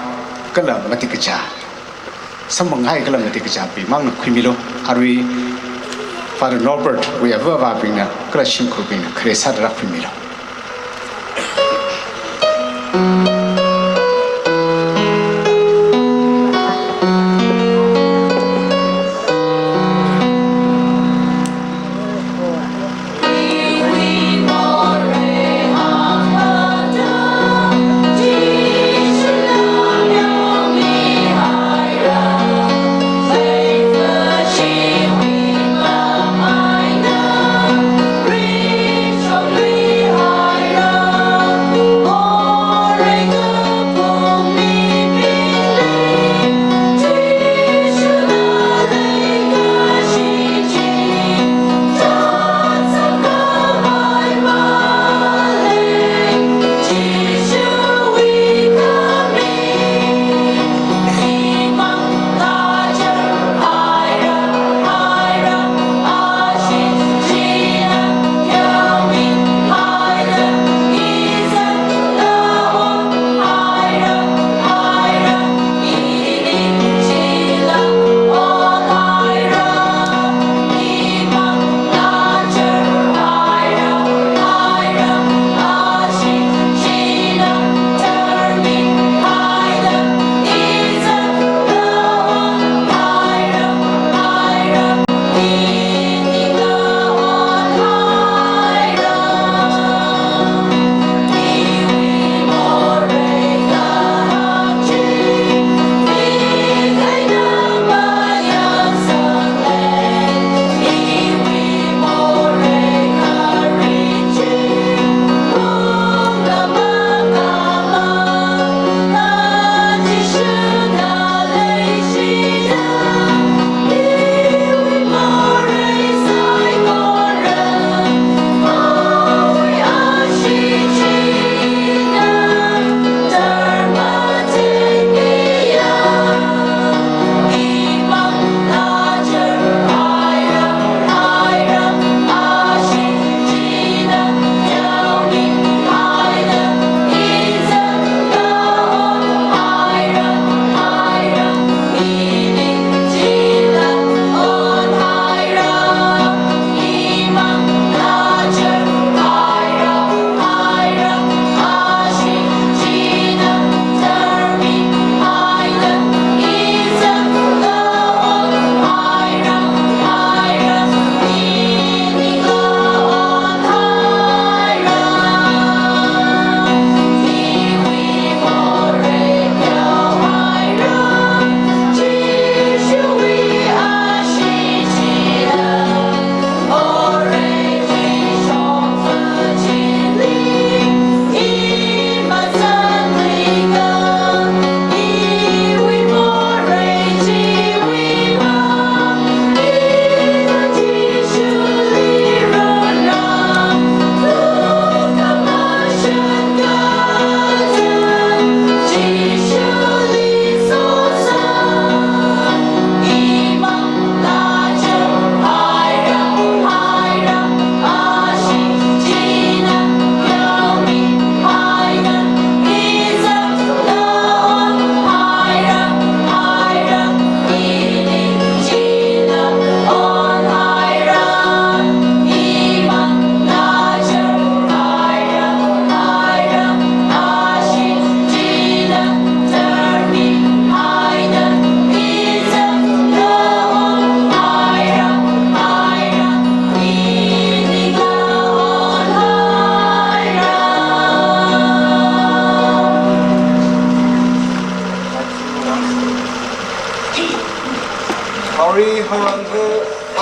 kala matikachā, samphang kahai kala matikachābing mangna khuimilu. Arui Father Norbert wui avāva̱bingna kala shimkhurbingna khare sāda rākhuimilu.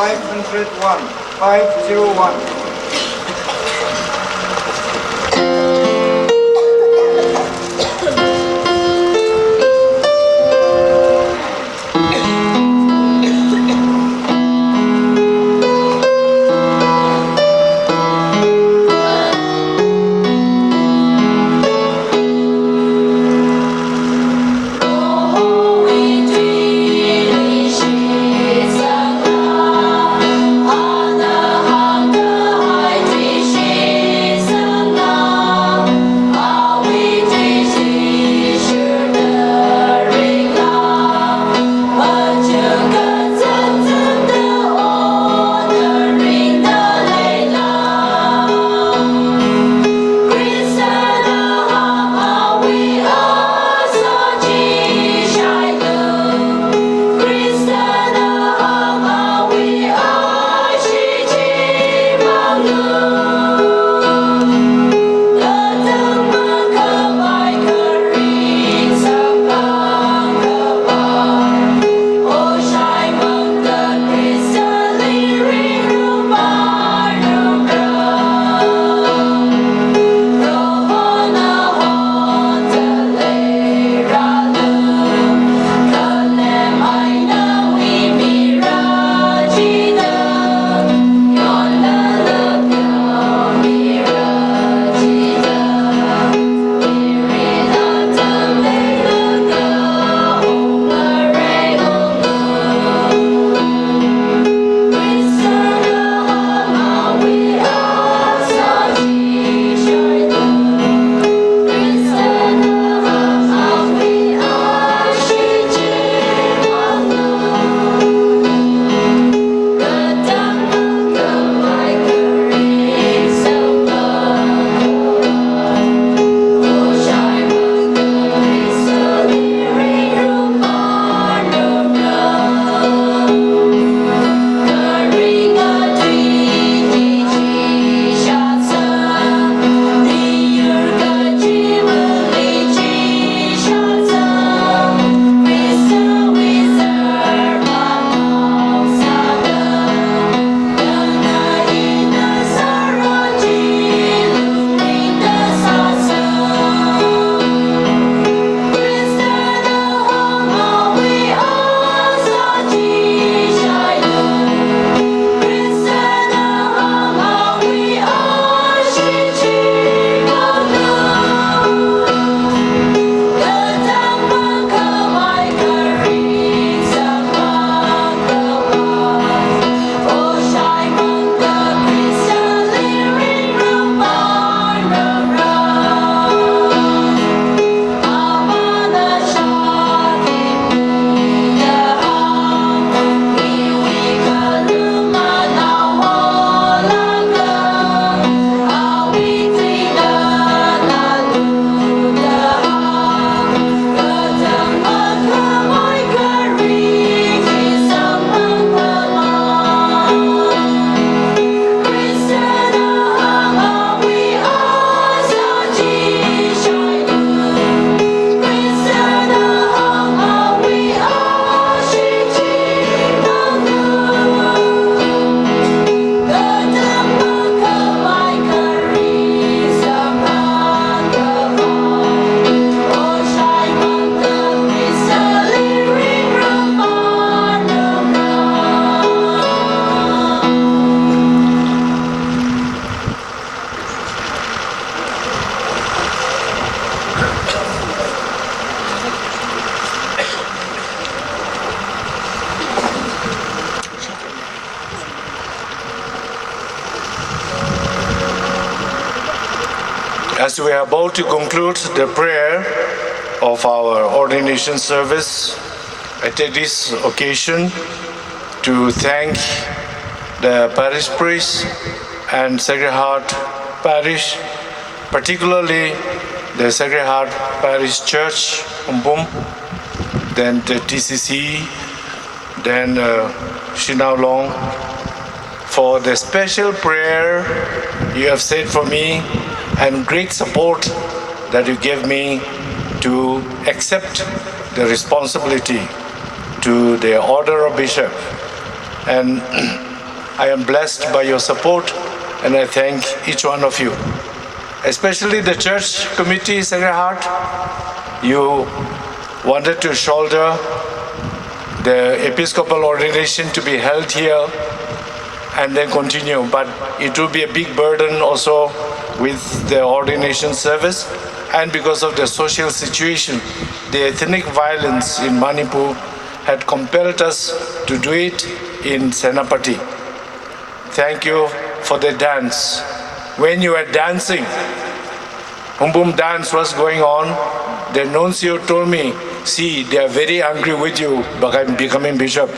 Five hundred one, five zero one. As we are about to conclude the prayer of our ordination service, I take this occasion to thank the parish priest and Sacred Heart Parish, particularly the Sacred Heart Parish Church, Umbum, then the T C C, then, uh, Shanao Long, for the special prayer you have said for me and great support that you gave me to accept the responsibility to the Order of Bishop. And I am blessed by your support, and I thank each one of you, especially the church committee, Sacred Heart. You wanted to shoulder the episcopal ordination to be held here and then continue, but it will be a big burden also with the ordination service, and because of the social situation, the ethnic violence in Manipur had compelled us to do it in Senapati. Thank you for the dance. When you were dancing, Humbum dance was going on. The nuncio told me, "See, they are very angry with you, become-, becoming bishop."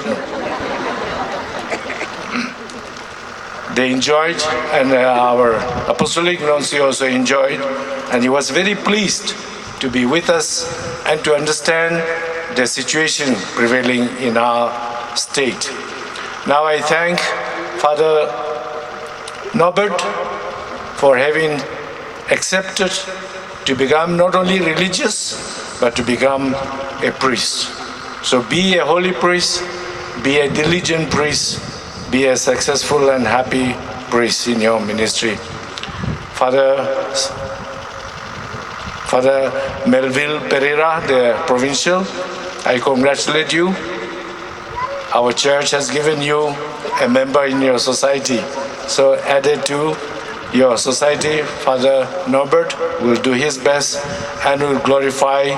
They enjoyed, and, uh, our apostolic nuncio also enjoyed, and he was very pleased to be with us and to understand the situation prevailing in our state. Now I thank Father Norbert for having accepted to become not only religious, but to become a priest. So be a holy priest, be a diligent priest, be a successful and happy priest in your ministry. Father, Father Melville Pereira, the provincial, I congratulate you. Our church has given you a member in your society. So added to your society, Father Norbert will do his best and will glorify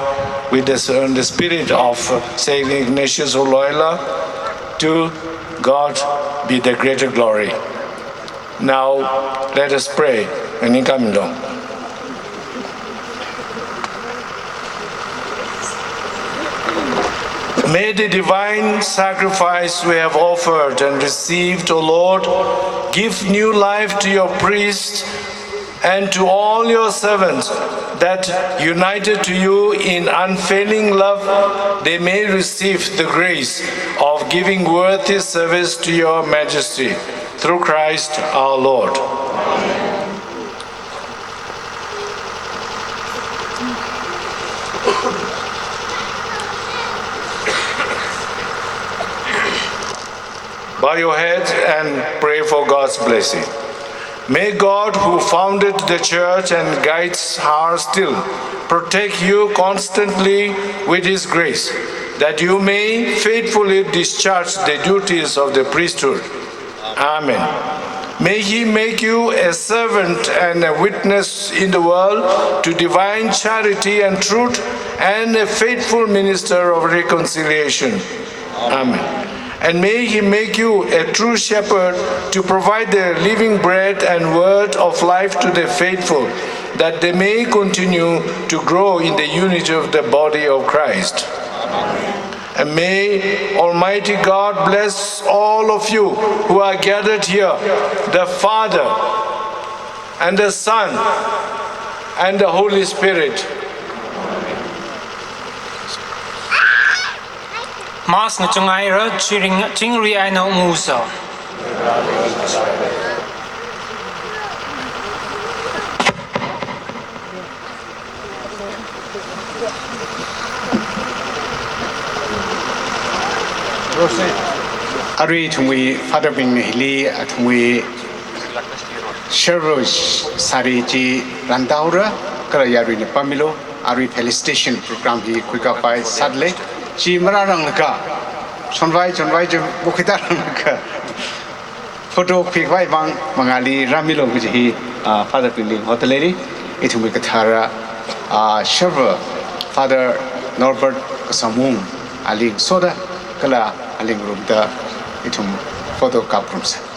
with the, in the spirit of Saint Ignatius of Loyola. To God be the greater glory. Now, let us pray. Ningkhamilo. May the divine sacrifice we have offered and received, O Lord, give new life to your priests and to all your servants, that, united to you in unfailing love, they may receive the grace of giving worthy service to your majesty. Through Christ our Lord. Bow your heads and pray for God's blessing. May God, who founded the church and guides her still, protect you constantly with his grace, that you may faithfully discharge the duties of the priesthood. Amen. May he make you a servant and a witness in the world to divine charity and truth, and a faithful minister of reconciliation. Amen. And may he make you a true shepherd to provide the living bread and word of life to the faithful, that they may continue to grow in the unity of the body of Christ. And may Almighty God bless all of you who are gathered here, the Father and the Son and the Holy Spirit. Mass ngachang haira, chiring, chingri eina ungusa. Arui ithumwui Father bingna hili athumwui sharvā sari chi rānda haora, kala yaruina pāmilu, arui felicitation program hi khuikāpai sāda lei, chi marāranglaga, chonvai, chonvai chi makhuitāranglakha, photo khuikhavai vang mangāli rāmilu kaji hi, ah, Father bingli hoda leiri, ithumwui kathara, ah, sharvā Father Norbert Kasamung ali ngasoda, kala ali ngarumda ithum photo kāpngarumsa.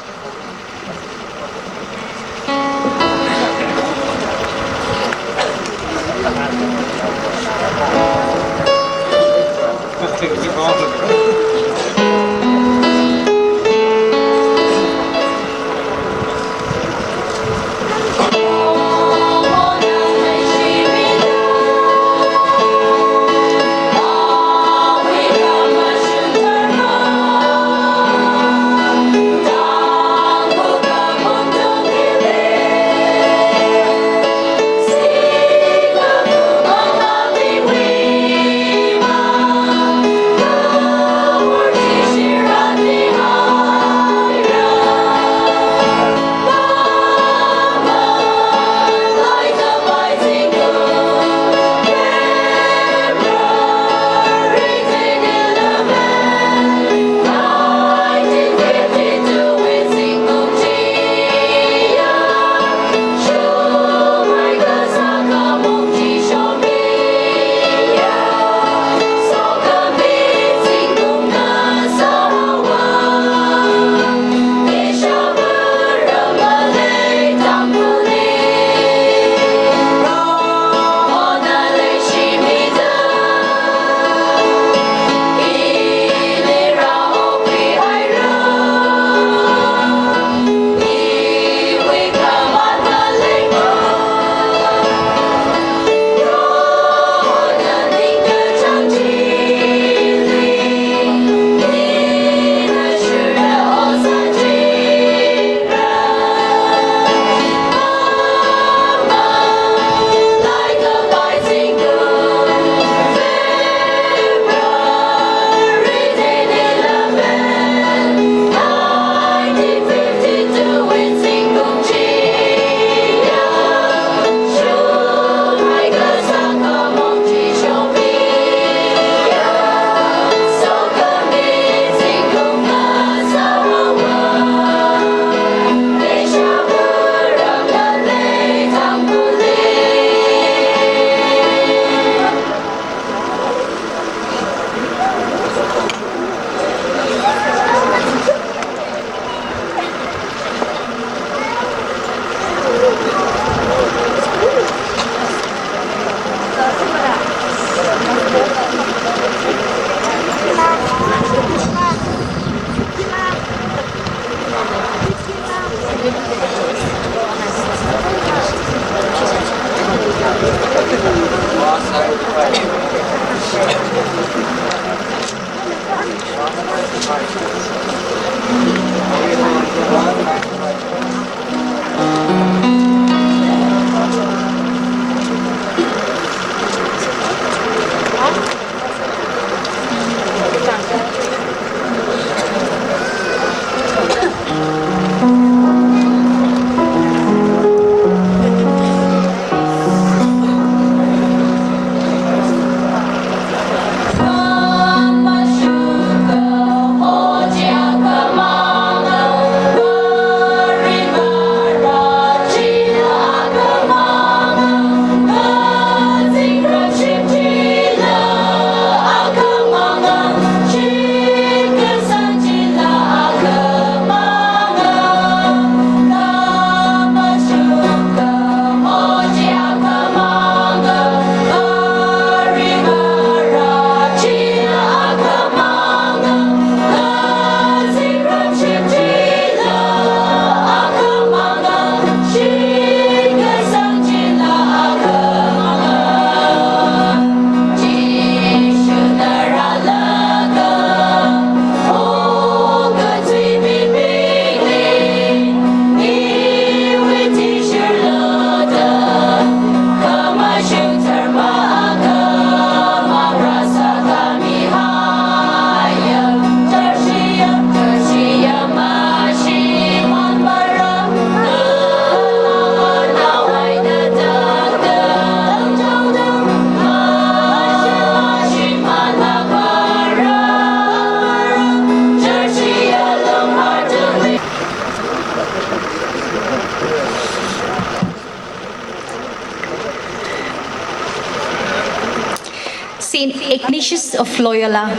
Saint Ignatius of Loyola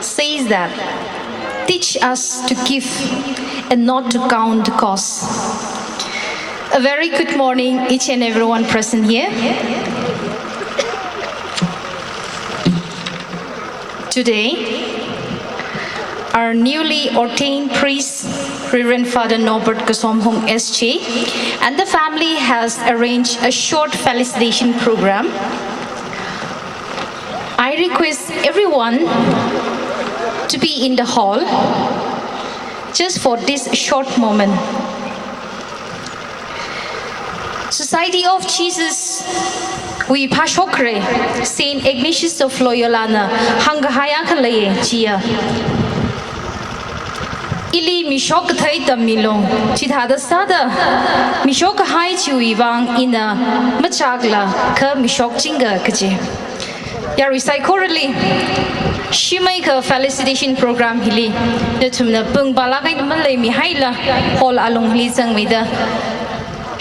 says that, "Teach us to give and not to count the cost." A very good morning, each and everyone present here. Today, our newly ordained priest, Reverend Father Norbert Kasomhung S J, and the family has arranged a short felicitation program. I request everyone to be in the hall just for this short moment. Society of Jesus wui phāshokre, Saint Ignatius of Loyola na hāngkahai akha leiya, chiya. Ili mishok kathei tammilu, chithāda sāda mishok kahai chiwui vang ina machakla kha mishok chinga kaji. Yarui saikorali, shimeikha felicitation program hili nathumna pung pālāk eina maleimihaila, hall alung hili zangmida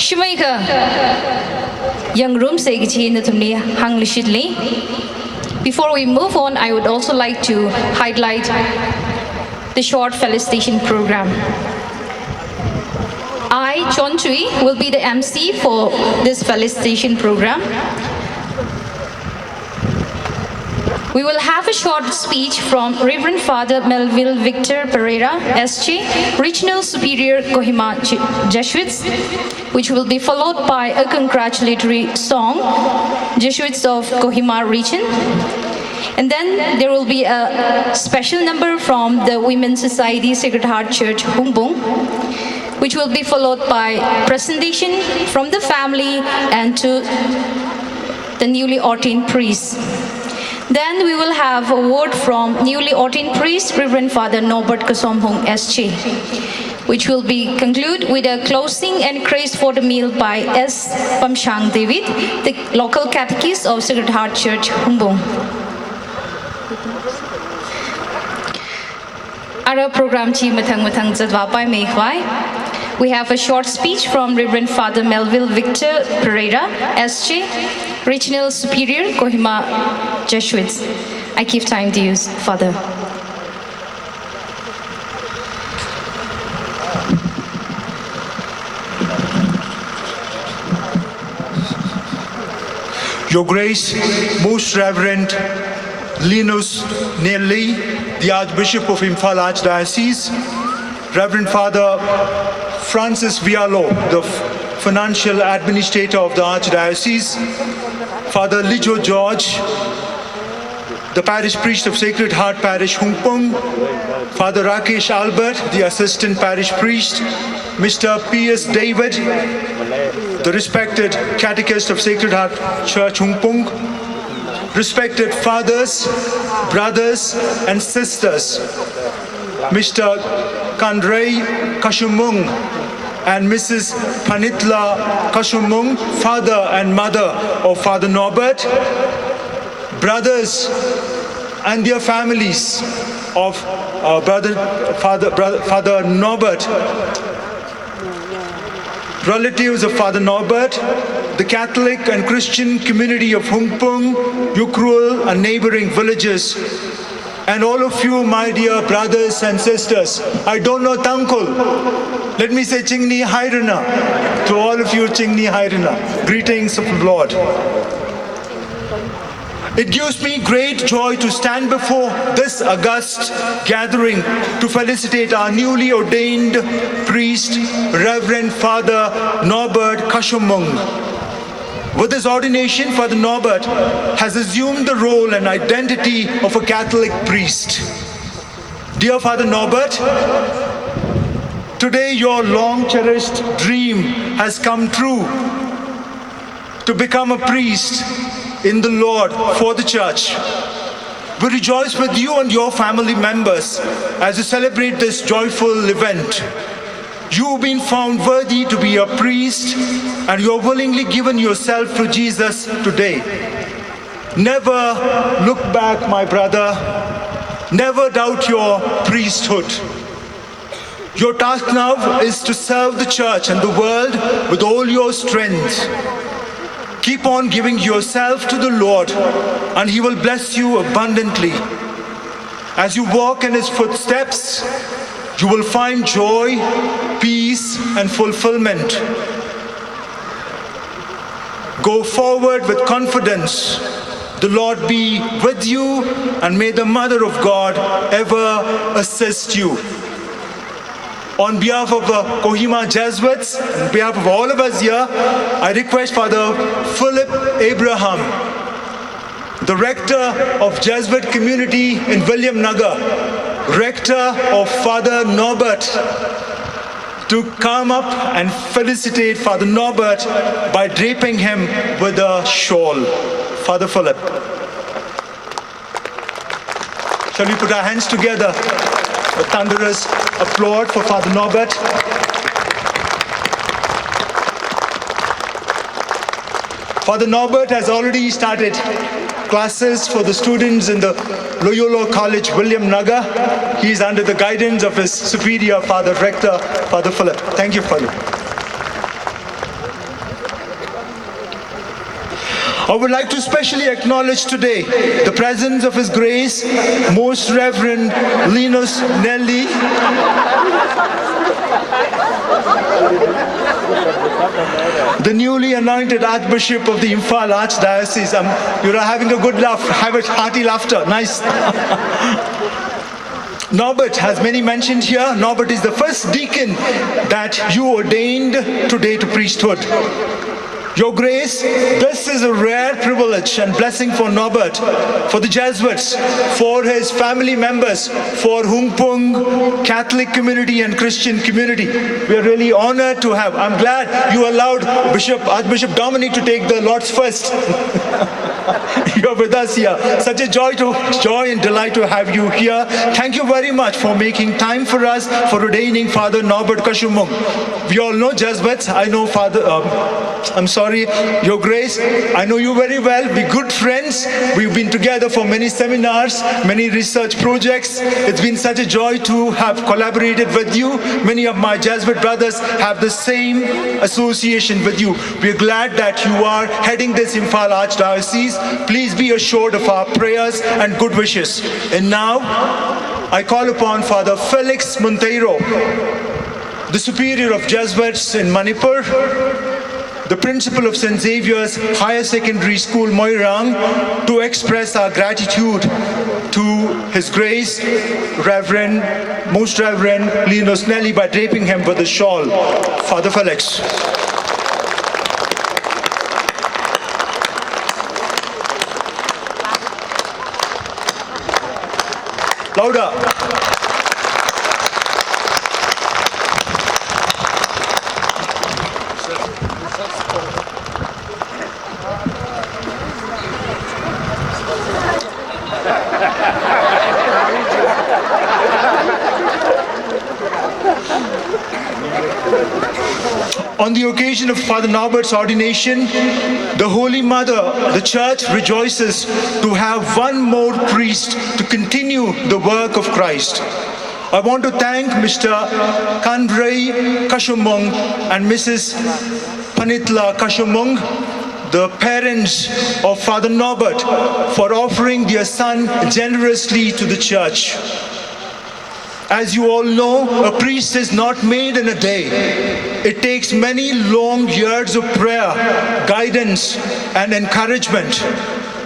shimeikha yangrumsa kaji nathumli hāngluishitli. Before we move on, I would also like to highlight the short felicitation program. I, Chontrui, will be the M C for this felicitation program. We will have a short speech from Reverend Father Melville Victor Pereira, S J, Regional Superior, Kohima Je-, Jesuits, which will be followed by a congratulatory song, Jesuits of Kohima Region. And then there will be a special number from the Women's Society, Sacred Heart Church, Hungpung, which will be followed by presentation from the family and to the newly ordained priest. Then we will have a word from newly ordained priest, Reverend Father Norbert Kasomhung S J, which will be conclude with a closing and grace for the meal by S Pamshang David, the local catechist of Sacred Heart Church, Hungpung. Ara program chi mathang mathang zatvāpaimei khavai, we have a short speech from Reverend Father Melville Victor Pereira, S J, Regional Superior, Kohima Jesuits. I give time to you, Father. Your Grace, Most Reverend Linus Nelli, the Archbishop of Imphal Archdiocese, Reverend Father Francis Vialo, the f-, Financial Administrator of the Archdiocese, Father Lijo George, the parish priest of Sacred Heart Parish, Hungpung, Father Rakesh Albert, the assistant parish priest, Mister P S David, the respected catechist of Sacred Heart Church, Hungpung, respected fathers, brothers, and sisters, Mister Kanrei Kashumung and Missus Panitla Kashumung, father and mother of Father Norbert, brothers and their families of, uh, brother, Father, brother, Father Norbert, relatives of Father Norbert, the Catholic and Christian community of Hungpung, Ukhrul, and neighboring villages, and all of you, my dear brothers and sisters. I don't know Tangkhul. Let me say Chingni Hairana. To all of you, Chingni Hairana. Greetings of the Lord. It gives me great joy to stand before this august gathering to felicitate our newly ordained priest, Reverend Father Norbert Kashumung. With his ordination, Father Norbert has assumed the role and identity of a Catholic priest. Dear Father Norbert, today your long cherished dream has come true to become a priest in the Lord for the church. We rejoice with you and your family members as you celebrate this joyful event. You've been found worthy to be a priest, and you have willingly given yourself to Jesus today. Never look back, my brother. Never doubt your priesthood. Your task now is to serve the church and the world with all your strength. Keep on giving yourself to the Lord, and He will bless you abundantly. As you walk in His footsteps, you will find joy, peace, and fulfillment. Go forward with confidence. The Lord be with you, and may the Mother of God ever assist you. On behalf of the Kohima Jesuits, on behalf of all of us here, I request Father Philip Abraham, the rector of Jesuit community in Williamnagar, rector of Father Norbert, to come up and felicitate Father Norbert by draping him with a shawl. Father Philip. Shall we put our hands together? A thunderous applaud for Father Norbert. Father Norbert has already started classes for the students in the Loyola College, Williamnagar. He is under the guidance of his superior, Father Rector, Father Philip. Thank you, Father. I would like to specially acknowledge today the presence of His Grace, Most Reverend Linus Nelly, the newly anointed Archbishop of the Imphal Archdiocese. Um, you are having a good laugh. Have a hearty laughter. Nice. Norbert has many mentioned here. Norbert is the first deacon that you ordained today to priesthood. Your Grace, this is a rare privilege and blessing for Norbert, for the Jesuits, for his family members, for Hungpung Catholic community and Christian community. We are really honored to have. I'm glad you allowed Bishop, Archbishop Dominic to take the Lord's first. You're with us here. Such a joy to, joy and delight to have you here. Thank you very much for making time for us, for ordaining Father Norbert Kashumung. We all know Jesuits. I know Father, um, I'm sorry, Your Grace. I know you very well. We're good friends. We've been together for many seminars, many research projects. It's been such a joy to have collaborated with you. Many of my Jesuit brothers have the same association with you. We are glad that you are heading this Imphal Archdiocese. Please be assured of our prayers and good wishes. And now, I call upon Father Felix Monteiro, the Superior of Jesuits in Manipur, the Principal of Saint Xavier's Higher Secondary School, Moirang, to express our gratitude to His Grace, Reverend, Most Reverend Linus Nelly, by draping him with a shawl. Father Felix. Louder. On the occasion of Father Norbert's ordination, the Holy Mother, the Church rejoices to have one more priest to continue the work of Christ. I want to thank Mister Kanrei Kashomong and Missus Panitla Kashomong, the parents of Father Norbert, for offering their son generously to the church. As you all know, a priest is not made in a day. It takes many long years of prayer, guidance, and encouragement.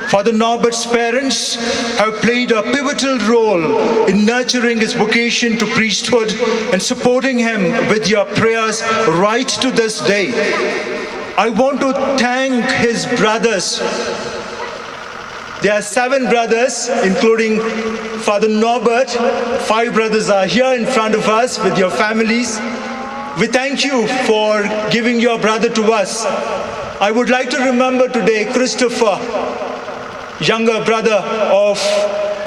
Father Norbert's parents have played a pivotal role in nurturing his vocation to priesthood and supporting him with your prayers right to this day. I want to thank his brothers. There are seven brothers, including Father Norbert. Five brothers are here in front of us with your families. We thank you for giving your brother to us. I would like to remember today Christopher, younger brother of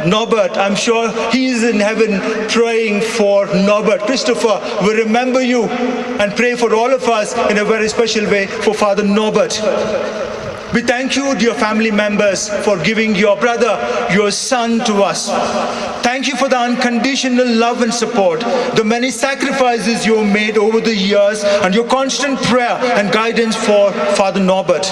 Norbert. I'm sure he is in heaven praying for Norbert. Christopher, we remember you and pray for all of us in a very special way for Father Norbert. We thank you, dear family members, for giving your brother, your son to us. Thank you for the unconditional love and support, the many sacrifices you made over the years, and your constant prayer and guidance for Father Norbert.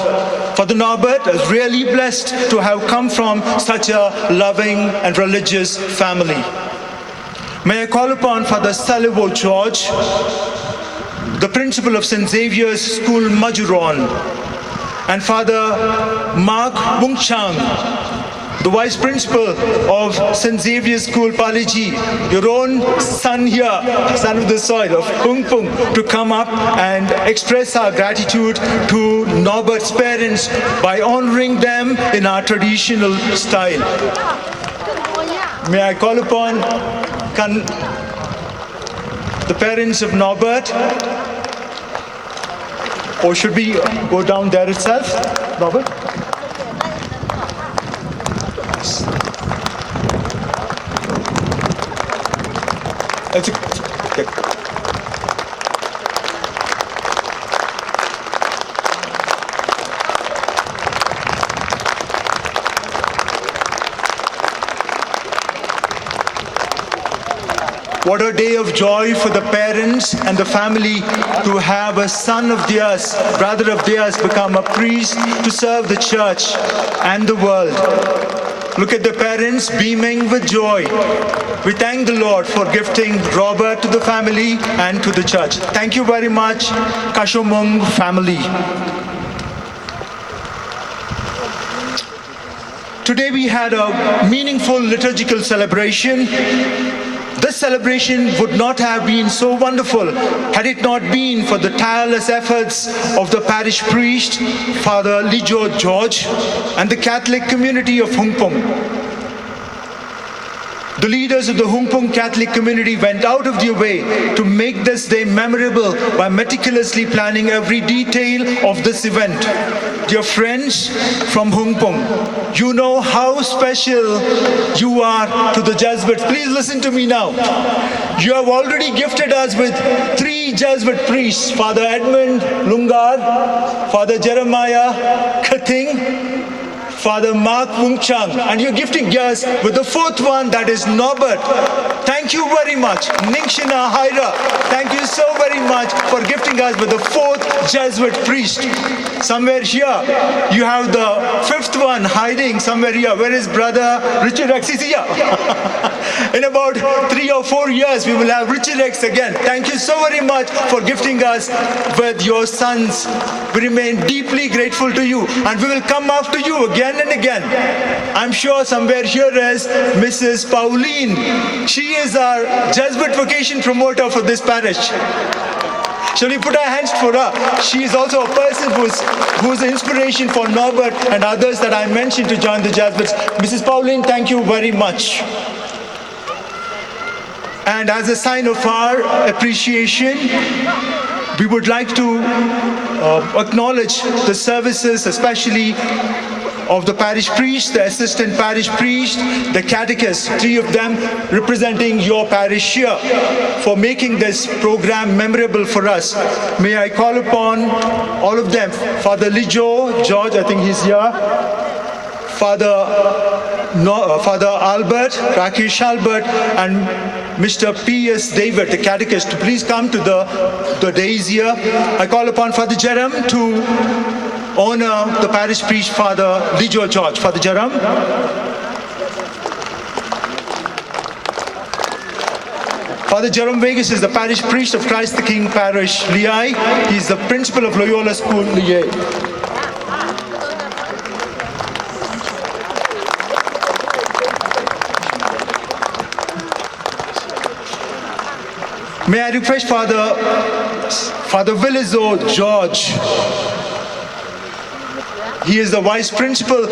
Father Norbert is really blessed to have come from such a loving and religious family. May I call upon Father Salivo George, the principal of Saint Xavier's School, Majuron, and Father Mark Wungchang, the vice principal of Saint Xavier's School, Paliji, your own son here, son of the soil of Hungpung, to come up and express our gratitude to Norbert's parents by honoring them in our traditional style. May I call upon Kan-, the parents of Norbert, or should we go down there itself, Norbert? It's okay. What a day of joy for the parents and the family to have a son of theirs, brother of theirs, become a priest to serve the church and the world. Look at the parents beaming with joy. We thank the Lord for gifting Robert to the family and to the church. Thank you very much, Kashomong family. Today we had a meaningful liturgical celebration. This celebration would not have been so wonderful had it not been for the tireless efforts of the parish priest, Father Lijo George, and the Catholic community of Hungpung. The leaders of the Hungpung Catholic community went out of their way to make this day memorable by meticulously planning every detail of this event. Dear friends from Hungpung, you know how special you are to the Jesuits. Please listen to me now. You have already gifted us with three Jesuit priests, Father Edmund Lungar, Father Jeremiah Kathing, Father Mark Wungchang, and you're gifting us with the fourth one, that is Norbert. Thank you very much. Ningshina Haira, thank you so very much for gifting us with the fourth Jesuit priest. Somewhere here, you have the fifth one hiding somewhere here. Where is Brother Richard X? He's here. In about three or four years, we will have Richard X again. Thank you so very much for gifting us with your sons. We remain deeply grateful to you, and we will come after you again and again. I'm sure somewhere here is Missus Pauline. She is our Jesuit vocation promoter for this parish. Shall we put our hands for her? She is also a person who's, who's an inspiration for Norbert and others that I mentioned to join the Jesuits. Missus Pauline, thank you very much. And as a sign of our appreciation, we would like to uh, acknowledge the services, especially of the parish priest, the assistant parish priest, the catechist, three of them representing your parish here, for making this program memorable for us. May I call upon all of them, Father Lijo George, I think he's here. Father, no, uh, Father Albert, Rakesh Albert, and Mister P S David, the catechist, to please come to the, the dais here. I call upon Father Jerome to honor the parish priest, Father Lijo George. Father Jerome. Father Jerome Vegas is the parish priest of Christ the King Parish, Lehigh. He's the principal of Loyola School, Lehigh. May I request Father, Father Vilizo George. He is the vice principal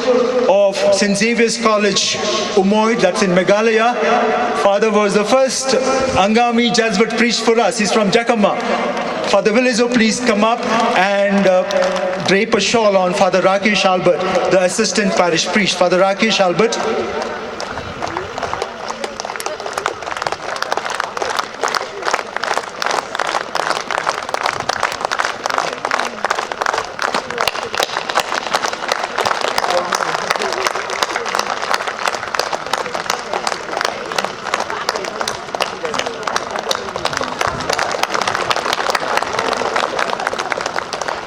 of Saint Xavier's College, Umoy, that's in Meghalaya. Father was the first Angami Jesuit priest for us. He's from Jakhama. Father Vilizo, please come up and uh, drape a shawl on Father Rakesh Albert, the assistant parish priest. Father Rakesh Albert.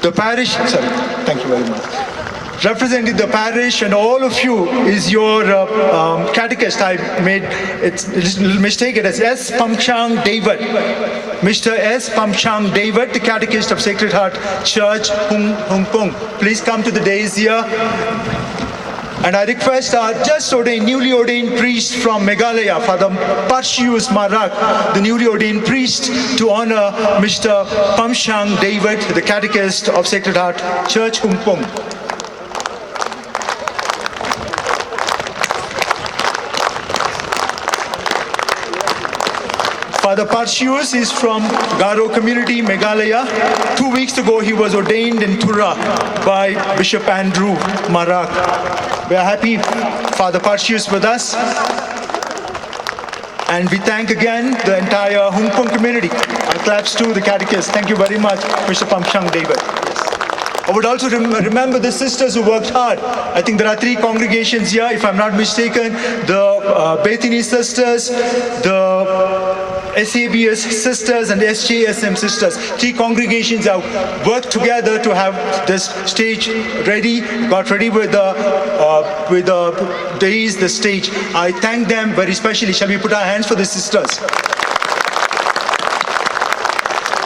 The parish, sorry, thank you very much. Representing the parish and all of you is your uh, um, catechist. I made it, it's a mistake. It is S. Pamchang David. Mister S. Pamchang David, the catechist of Sacred Heart Church, Hung, Hungpung. Please come to the dais here. And I request our just ordained, newly ordained priest from Meghalaya, Father Parchius Marak, the newly ordained priest, to honor Mister Pamchang David, the catechist of Sacred Heart Church, Hungpung. Father Parchius is from Garo community, Meghalaya. Two weeks ago, he was ordained in Tura by Bishop Andrew Marak. We are happy Father Parchius with us. And we thank again the entire Hungpung community. Our claps to the catechist. Thank you very much, Mister Pamchang David. I would also rem- remember the sisters who worked hard. I think there are three congregations here, if I'm not mistaken. The uh, Bethany sisters, the S A B S sisters, and S J S M sisters. Three congregations have worked together to have this stage ready, got ready with the, uh, with the dais, the stage. I thank them very specially. Shall we put our hands for the sisters?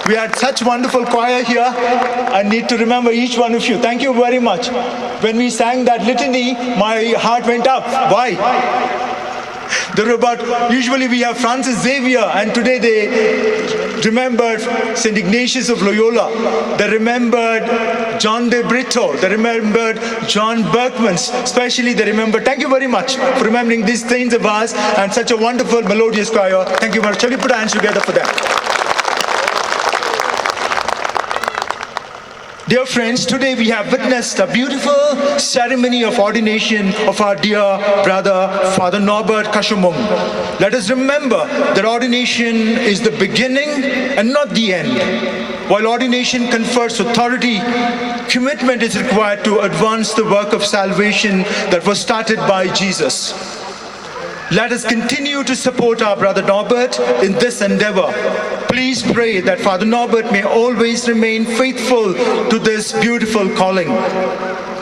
We had such wonderful choir here. I need to remember each one of you. Thank you very much. When we sang that litany, my heart went up. Why? There were about, usually we have Francis Xavier, and today they remembered Saint Ignatius of Loyola. They remembered John de Brito. They remembered John Berchmans. Especially they remember. Thank you very much for remembering these saints of ours and such a wonderful, melodious choir. Thank you very much. Shall we put our hands together for them? Dear friends, today we have witnessed a beautiful ceremony of ordination of our dear brother, Father Norbert Kashumung. Let us remember that ordination is the beginning and not the end. While ordination confers authority, commitment is required to advance the work of salvation that was started by Jesus. Let us continue to support our brother Norbert in this endeavor. Please pray that Father Norbert may always remain faithful to this beautiful calling.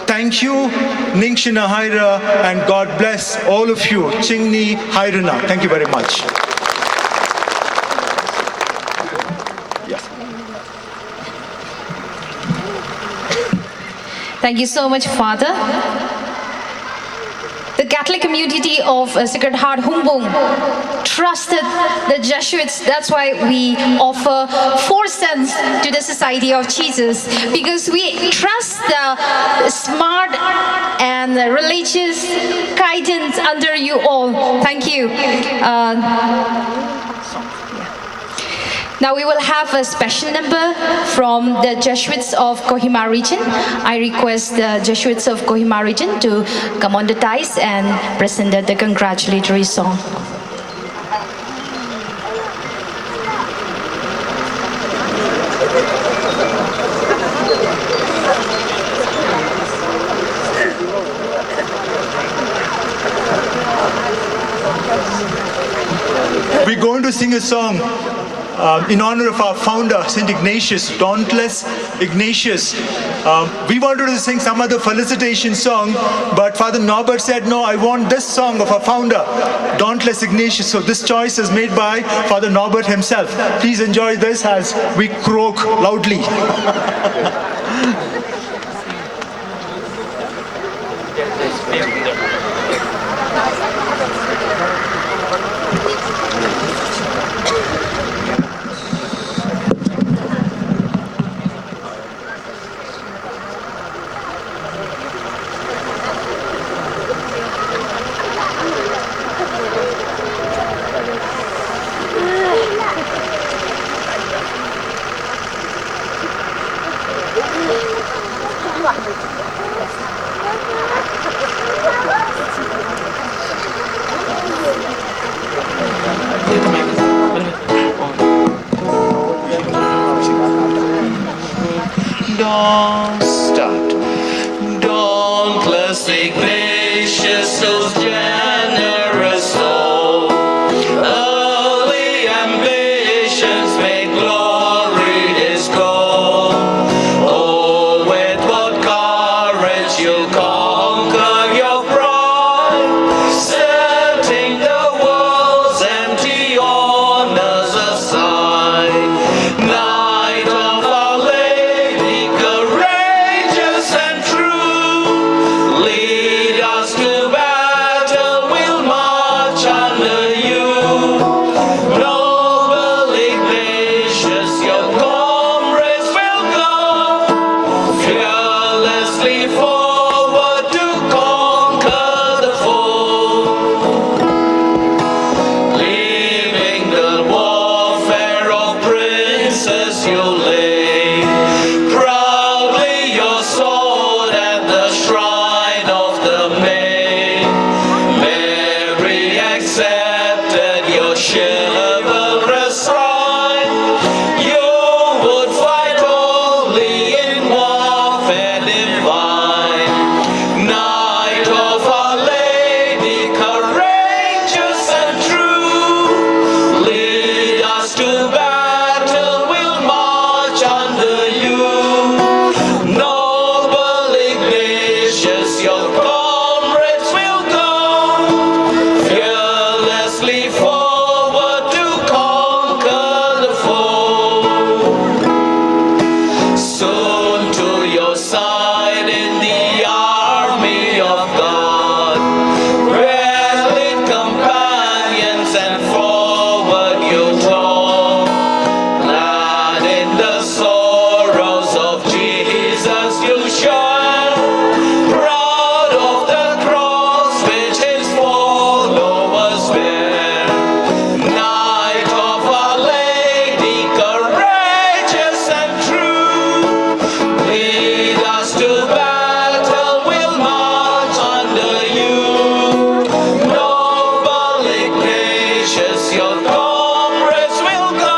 Thank you, Ningshina Haira, and God bless all of you. Chingni Hairana. Thank you very much. Yes. Thank you so much, Father. The Catholic community of uh, Sacred Heart Hungpung trusted the Jesuits. That's why we offer four cents to the Society of Jesus, because we trust the smart and religious guidance under you all. Thank you. Uh, Yeah. Now we will have a special number from the Jesuits of Kohima region. I request the Jesuits of Kohima region to come on the dais and present the congratulatory song. We're going to sing a song, um, in honor of our founder, Saint Ignatius, Dauntless Ignatius. Um, we wanted to sing some other felicitation song, but Father Norbert said, "No, I want this song of our founder, Dauntless Ignatius." So this choice is made by Father Norbert himself. Please enjoy this as we croak loudly. Dawn start. Dauntless Ignatius, so generous soul, early ambitions made glory his goal. Oh, with what courage you conquer your pride, setting the world's empty honors aside. Knight of Our Lady, courageous and true, lead us to battle, we'll march under you. Noble Ignatius, your comrades will go fearlessly forward to conquer the foe. Leaving the warfare of princes, you lay proudly your sword at the shrine of the Maid. Mary accepted your chivalrous side. You would fight only in warfare divine. Knight of Our Lady, courageous and true, lead us to battle, we'll march under you. Noble Ignatius, your comrades will go fearlessly forward to conquer the foe. Soon to your side in the army of God, rallied companions and forward you draw. Glad in the sorrows of Jesus you share, proud of the cross which his followers bear. Knight of Our Lady, courageous and true, lead us to battle, we'll march under you. Noble Ignatius, your comrades will go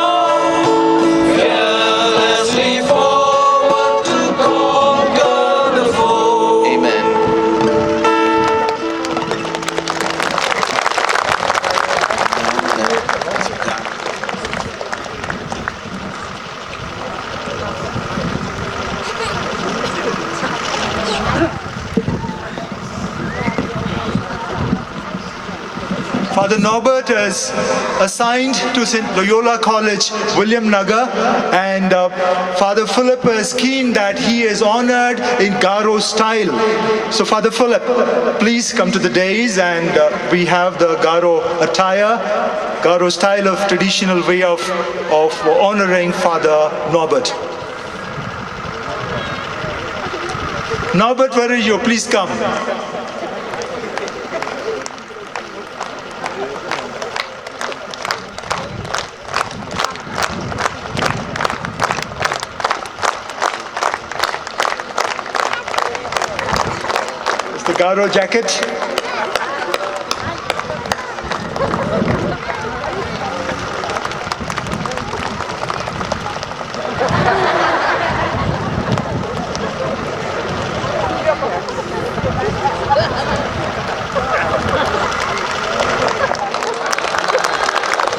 fearlessly forward to conquer the foe. Amen. Father Norbert is assigned to Saint Loyola College, Williamnagar, and, uh, Father Philip is keen that he is honored in Garo style. So, Father Philip, please come to the dais, and, uh, we have the Garo attire, Garo style of traditional way of, of honoring Father Norbert. Norbert, where are you? Please come. Garo jacket.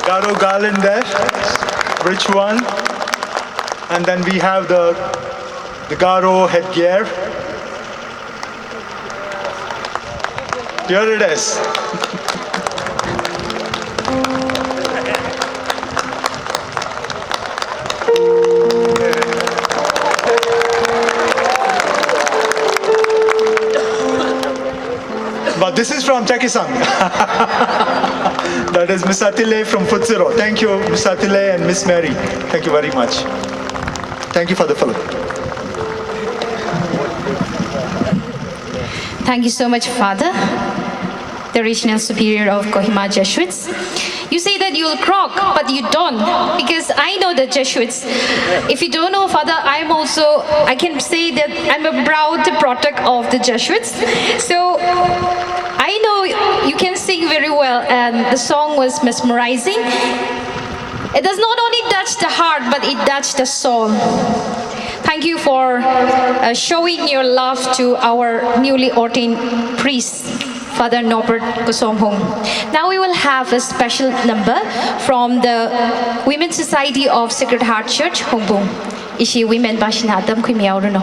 Garo garland there, rich one. And then we have the, the Garo headgear. Here it is. But this is from Chakisang. That is Miss Atile from Futsero. Thank you, Miss Atile and Miss Mary. Thank you very much. Thank you for the film. Thank you so much, Father, the Regional Superior of Kohima Jesuits. You say that you'll croak, but you don't, because I know the Jesuits. If you don't know, Father, I'm also, I can say that I'm a proud product of the Jesuits. So I know you can sing very well, and the song was mesmerizing. It does not only touch the heart, but it touched the soul. Thank you for, uh, showing your love to our newly ordained priest, Father Norbert Kusomhung. Now we will have a special number from the Women's Society of Sacred Heart Church, Hungpung. Ishi women bashina tamkhuimihaoranu.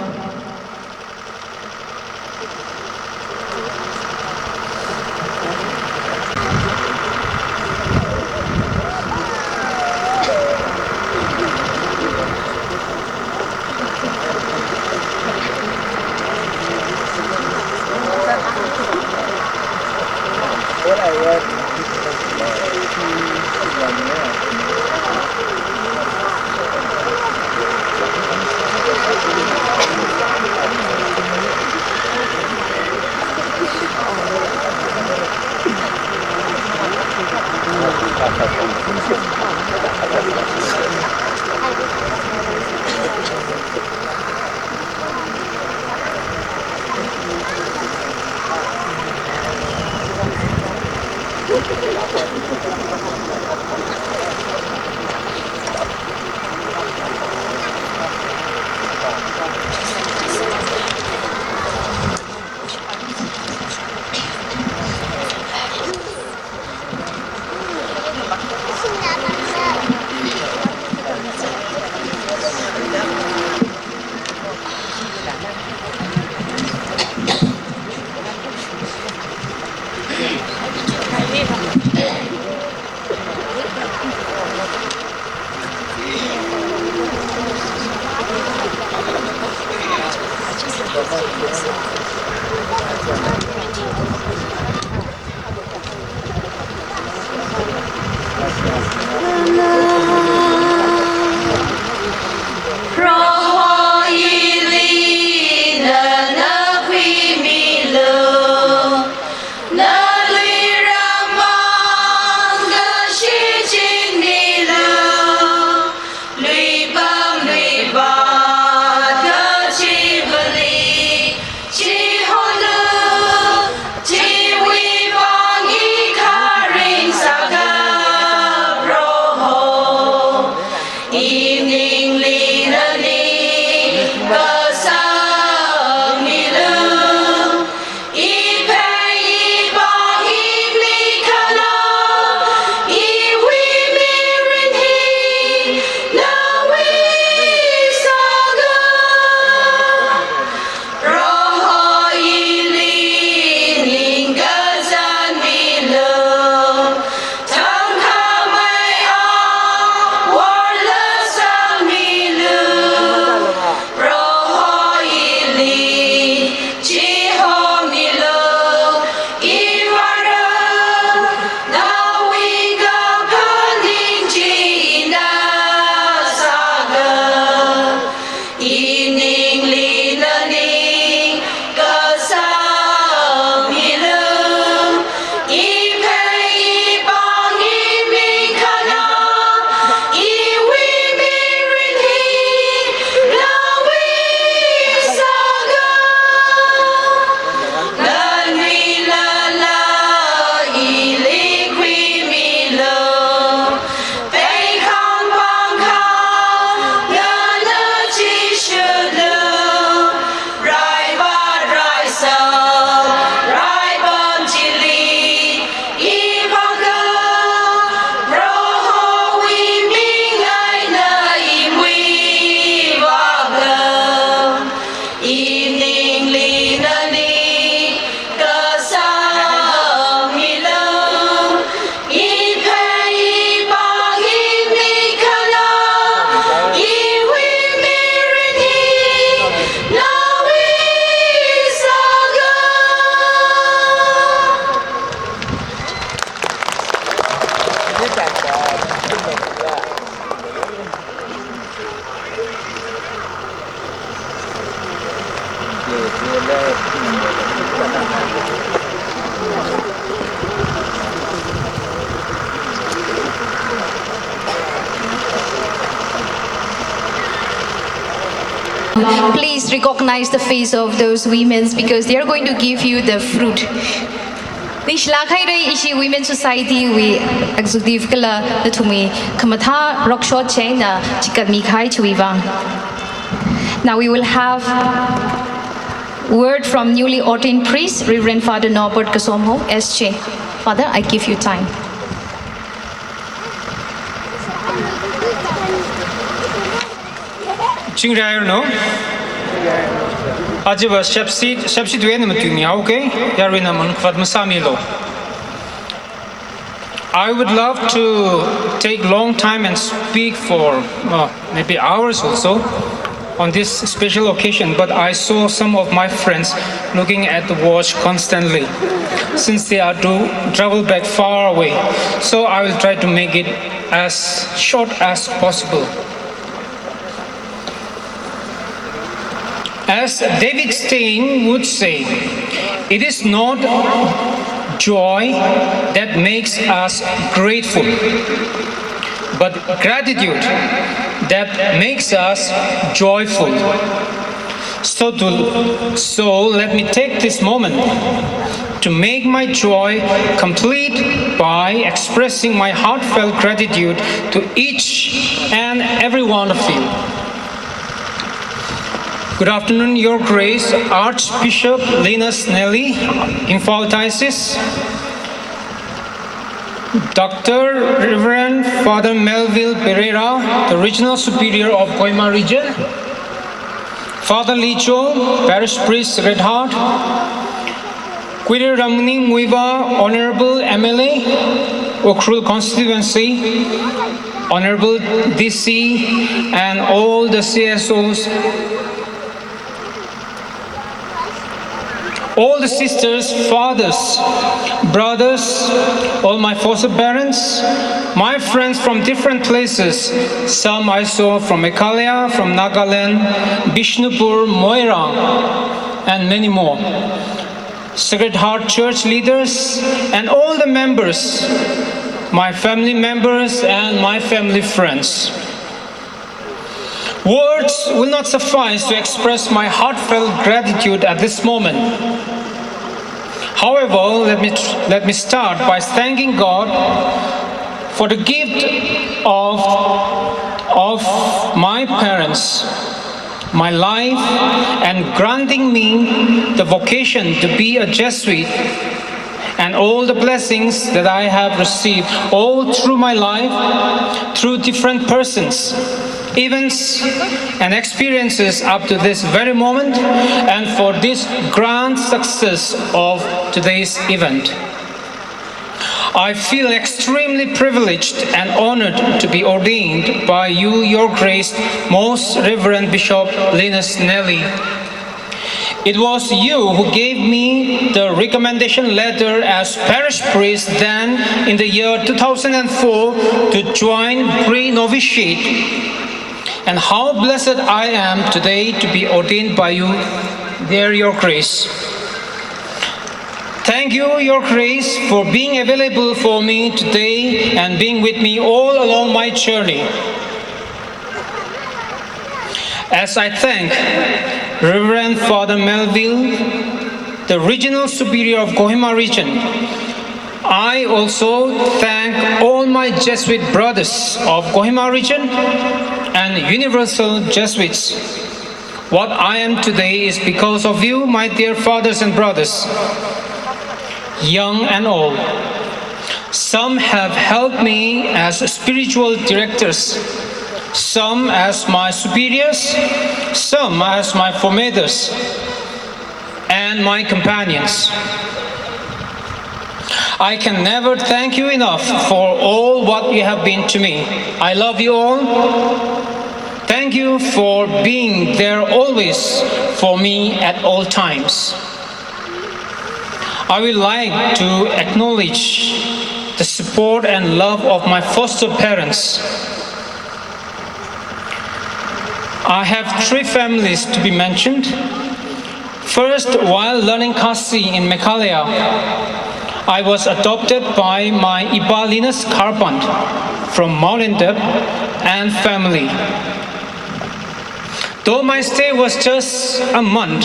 Proho ili nana khuimilu, nalui ramang kashichin milu, luipam luiva kachivali, chi Recognize the face of those women because they are going to give you the fruit. Nishilāk haira ishi Women Society wui executive kala nathumwui khamathā rock shot china chikatmi kahai chiwui vang. Now we will have word from newly ordained priest, Reverend Father Norbert Kasomho, S J. Father, I give you time. Chingri hairanu. Aja va shepshi, shepshi tuina matuimi, okay? Yaruina man kvat masāmilu. I would love to take long time and speak for, uh, maybe hours also on this special occasion, but I saw some of my friends looking at the watch constantly since they are to travel back far away. So I will try to make it as short as possible. As David Stein would say, it is not joy that makes us grateful, but gratitude that makes us joyful. So, to, so let me take this moment to make my joy complete by expressing my heartfelt gratitude to each and every one of you. Good afternoon, Your Grace, Archbishop Linus Nelly, Imphal Diocese, Doctor Reverend Father Melville Pereira, the Regional Superior of Kohima Region, Father Lee Cho, Parish Priest, Sacred Heart, Kuirir Ramuni Muivah, Honorable M L A, Ukhrul Constituency, Honorable D C, and all the C S Os, all the sisters, fathers, brothers, all my foster parents, my friends from different places. Some I saw from Meghalaya, from Nagaland, Bishnupur, Moirang, and many more. Sacred Heart Church leaders, and all the members, my family members and my family friends. Words will not suffice to express my heartfelt gratitude at this moment. However, let me, let me start by thanking God for the gift of, of my parents, my life, and granting me the vocation to be a Jesuit, and all the blessings that I have received all through my life, through different persons, events, and experiences up to this very moment, and for this grand success of today's event. I feel extremely privileged and honored to be ordained by you, Your Grace, Most Reverend Bishop Linus Nelly. It was you who gave me the recommendation letter as parish priest then in the year two thousand four to join pre-novitiate. And how blessed I am today to be ordained by you, dear Your Grace. Thank you, Your Grace, for being available for me today and being with me all along my journey. As I thank Reverend Father Melville, the Regional Superior of Kohima Region, I also thank all my Jesuit brothers of Kohima Region and Universal Jesuits. What I am today is because of you, my dear fathers and brothers, young and old. Some have helped me as spiritual directors, some as my superiors, some as my formators, and my companions. I can never thank you enough for all what you have been to me. I love you all. Thank you for being there always for me at all times. I would like to acknowledge the support and love of my foster parents. I have three families to be mentioned. First, while learning Khasi in Meghalaya, I was adopted by my Ipa Linus Kharpant from Maulendep and family. Though my stay was just a month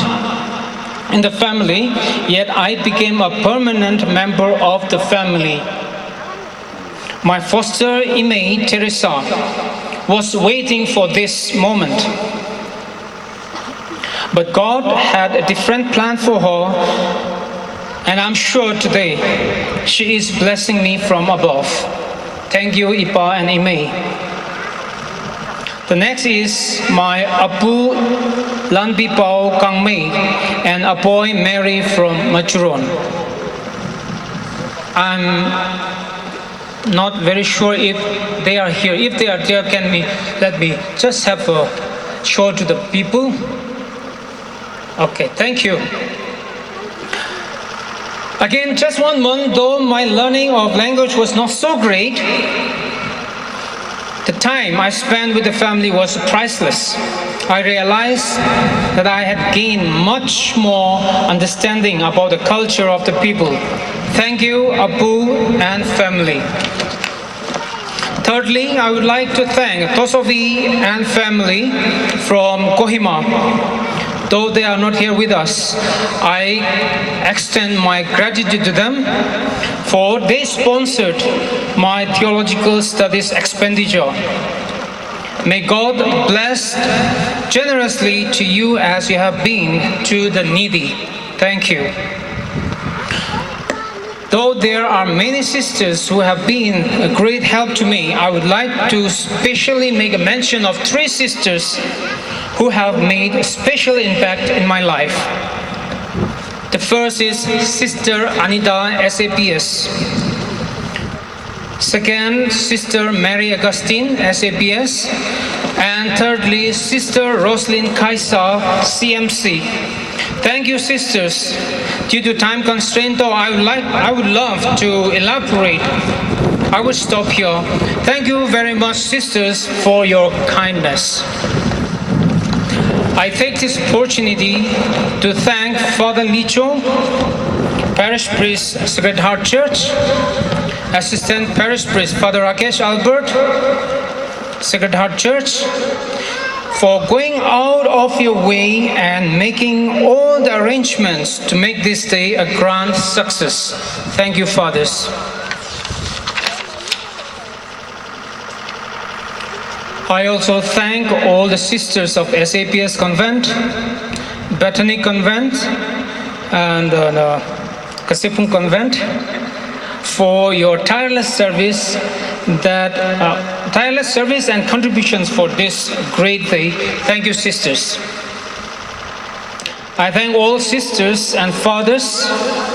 in the family, yet I became a permanent member of the family. My foster Imei Teresa was waiting for this moment. But God had a different plan for her, and I'm sure today she is blessing me from above. Thank you, Ipa and Imei. The next is my Apu Lanbipao Kangmei and Apoi Mary from Machuron. I'm not very sure if they are here. If they are there, can we, let me just have a show to the people. Okay, thank you. Again, just one month, though my learning of language was not so great, the time I spent with the family was priceless. I realized that I had gained much more understanding about the culture of the people. Thank you, Apu and family. Thirdly, I would like to thank Tosovi and family from Kohima. Though they are not here with us, I extend my gratitude to them for they sponsored my theological studies expenditure. May God bless generously to you as you have been to the needy. Thank you. Though there are many sisters who have been a great help to me, I would like to specially make a mention of three sisters who have made a special impact in my life. The first is Sister Anita, S A P S. Second, Sister Mary Augustine, S A P S. And thirdly, Sister Roslyn Kaisa, C M C. Thank you, sisters. Due to time constraint, though, I would like, I would love to elaborate. I will stop here. Thank you very much, sisters, for your kindness. I take this opportunity to thank Father Licho, Parish Priest, Sacred Heart Church, Assistant Parish Priest, Father Rakesh Albert, Sacred Heart Church, for going out of your way and making all the arrangements to make this day a grand success. Thank you, Fathers. I also thank all the sisters of S A P S Convent, Bethany Convent, and uh, the Kasepung Convent for your tireless service that uh, tireless service and contributions for this great day. Thank you, sisters. I thank all sisters and fathers,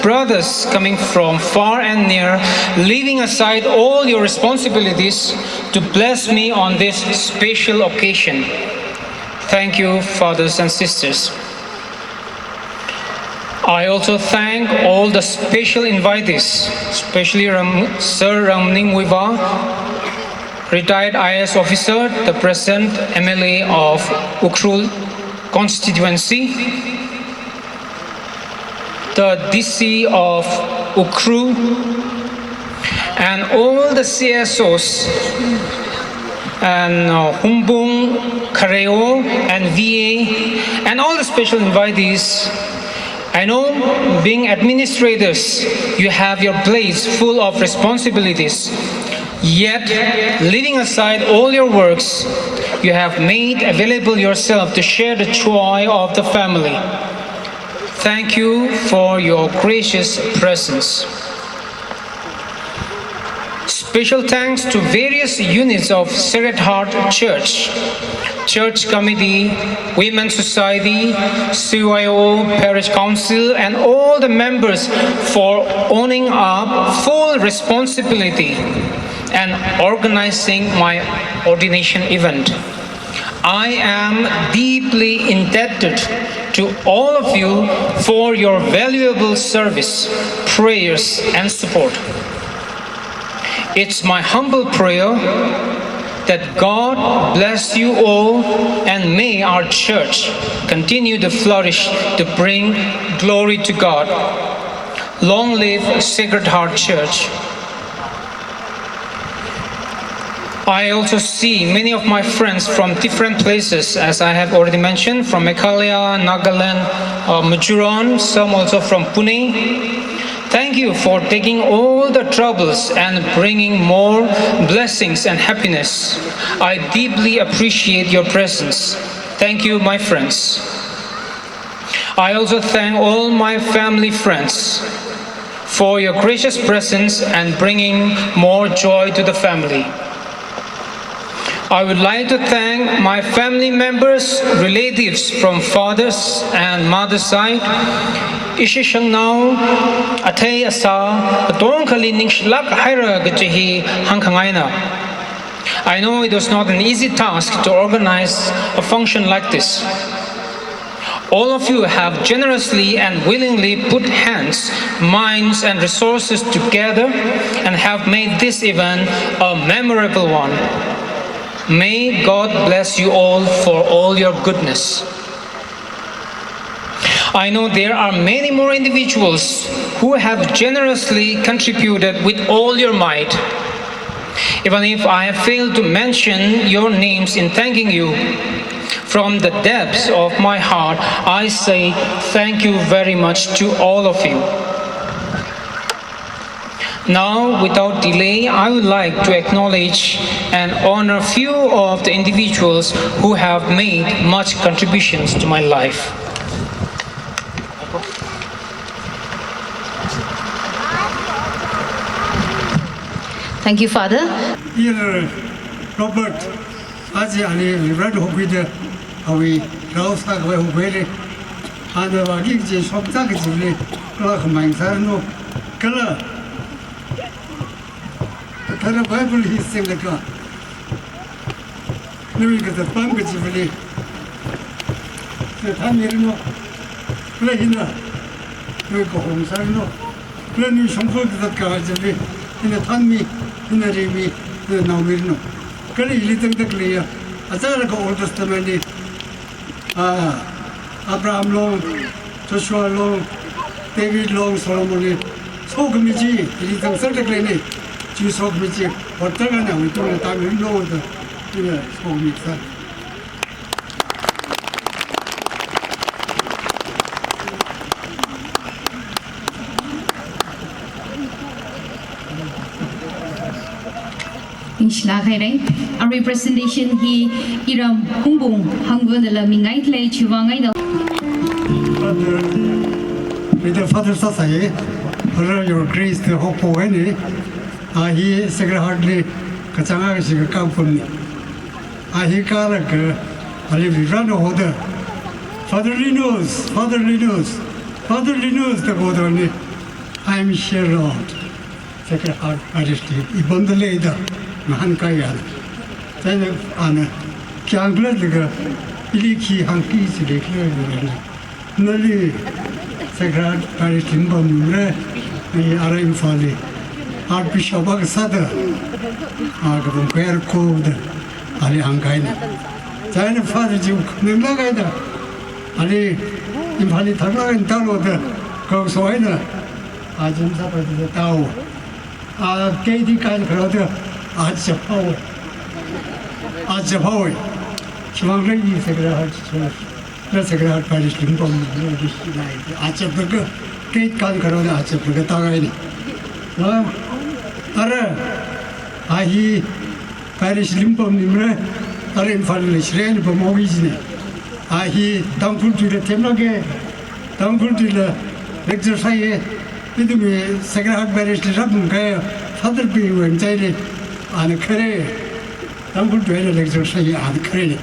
brothers coming from far and near, leaving aside all your responsibilities to bless me on this special occasion. Thank you, fathers and sisters. I also thank all the special invitees, especially Ram- Sir Ramning Wiva, retired I A S officer, the present M L A of Ukhrul constituency, the D C of Ukhrul, and all the C S Os, and uh, Humbung, Khareo, and V A, and all the special invitees. I know, being administrators, you have your plates full of responsibilities. Yet, leaving aside all your works, you have made available yourself to share the joy of the family. Thank you for your gracious presence. Special thanks to various units of Sacred Heart Church, Church Committee, Women's Society, C Y O, Parish Council, and all the members for owning up full responsibility and organizing my ordination event. I am deeply indebted to all of you for your valuable service, prayers, and support. It's my humble prayer that God bless you all and may our church continue to flourish to bring glory to God. Long live Sacred Heart Church. I also see many of my friends from different places, as I have already mentioned, from Meghalaya, Nagaland, uh, Mizoram, some also from Pune. Thank you for taking all the troubles and bringing more blessings and happiness. I deeply appreciate your presence. Thank you, my friends. I also thank all my family friends for your gracious presence and bringing more joy to the family. I would like to thank my family members, relatives from father's and mother's side, ishi shangnao, athei asā, katongkhali ningshilāk haira kaji hi hāngkhangaina. I know it was not an easy task to organize a function like this. All of you have generously and willingly put hands, minds, and resources together and have made this event a memorable one. May God bless you all for all your goodness. I know there are many more individuals who have generously contributed with all your might. Even if I have failed to mention your names in thanking you, from the depths of my heart, I say thank you very much to all of you. Now, without delay, I would like to acknowledge and honor few of the individuals who have made much contributions to my life. Thank you, Father. Ir Robert, aja ali Reverend Hokui da, awui rao sākhavai Hokui le. Ana vāki kaji shokta kajili, kala khamai sāranu, kala kathara Bible hi singlaga, nawui kazatpam kajivali, na thanmiranu, kala hina, nawui kahong sāranu, kala nawui shongfa kazat kajivali, hina thanmi, hina rimi, hina naomiranu. Kala hili tangda khaleiya, achālakha Old Testament li, ah, Abraham long, Joshua long, David long, Solomon li, sokhami chi, hili tangserda khaleina, chi sokhami chi, hotta kana wui tungna thanmiranu da, ina sokhami sā. Ningshilāk haira. Arui presentation hi iram Hungbung Hangvana la mingai khalei chiwui vang eina. Father, with the Father sāsai, Father, your grace to hope for any. A hi Sacred Heart li kachanga kashi kakā pamni. A hi kālaga, ali Reverend hoda, Father Linus, Father Linus, Father Linus da hoda ni. I'm sure, Lord. Sacred Heart Parish li, i pamda leida, ngahānkāya. Chieina ana, kyang khala laga, ili khi hāngki chili khala laga. Nali, Sacred Heart Parish li mapamra, nali ara Imphal li, Archbishop akha sāda, a kapam kayar koda, ali hāngkahaina. Chieina Father chi khaningla kaida, ali Imphal li tharla kaida talo da, kau sohaina, a jim sāpa da tao. A, gate hi kānkharao da, a chaphaowa. A chaphaowa. Chiwuivang khala i Sacred Heart Church, kala Sacred Heart Parish li mapam, mapam, mapam, a chapda, gate kānkharao da, a chapda tākahaina. Ha? Ara, a hi Parish li mapamnimara, ara Imphal li shirena pamhaoki jina. A hi Tangkhul tuila themlāka, Tangkhul tuila lecture sāya, ithumwui Sacred Heart Parish li rāpamkahai Father Pi Wengchai li, ana khare, Tangkhul tui eina lecture sāya, ana kharena.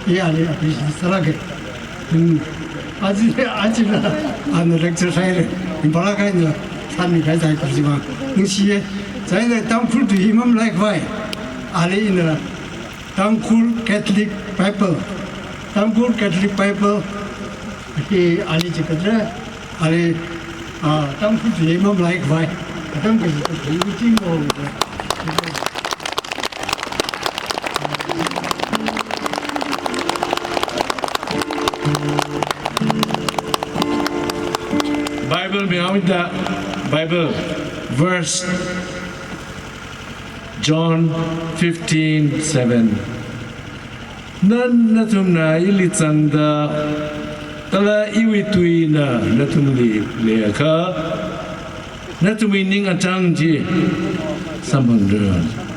I ali appreciate sālāka. Hmm. Aja, ajala, ana lecture sāhaira. Imphal akha eina sāmikahai sākhui chiwuivang ningshiya. Chieina Tangkhul tui hi mamalai khavai, ali ina Tangkhul Catholic Bible. Tangkhul Catholic Bible hi ali chikatra, ali, ah, Tangkhul tui hi mamalai khavai. Katam kaji kaji kuching ko. Bible mi awinda, Bible verse, John fifteen seven. Nana nathumna ili zangda, kala iwui tuina nathumli leiakha, nathumwui ning achang chi samphangda.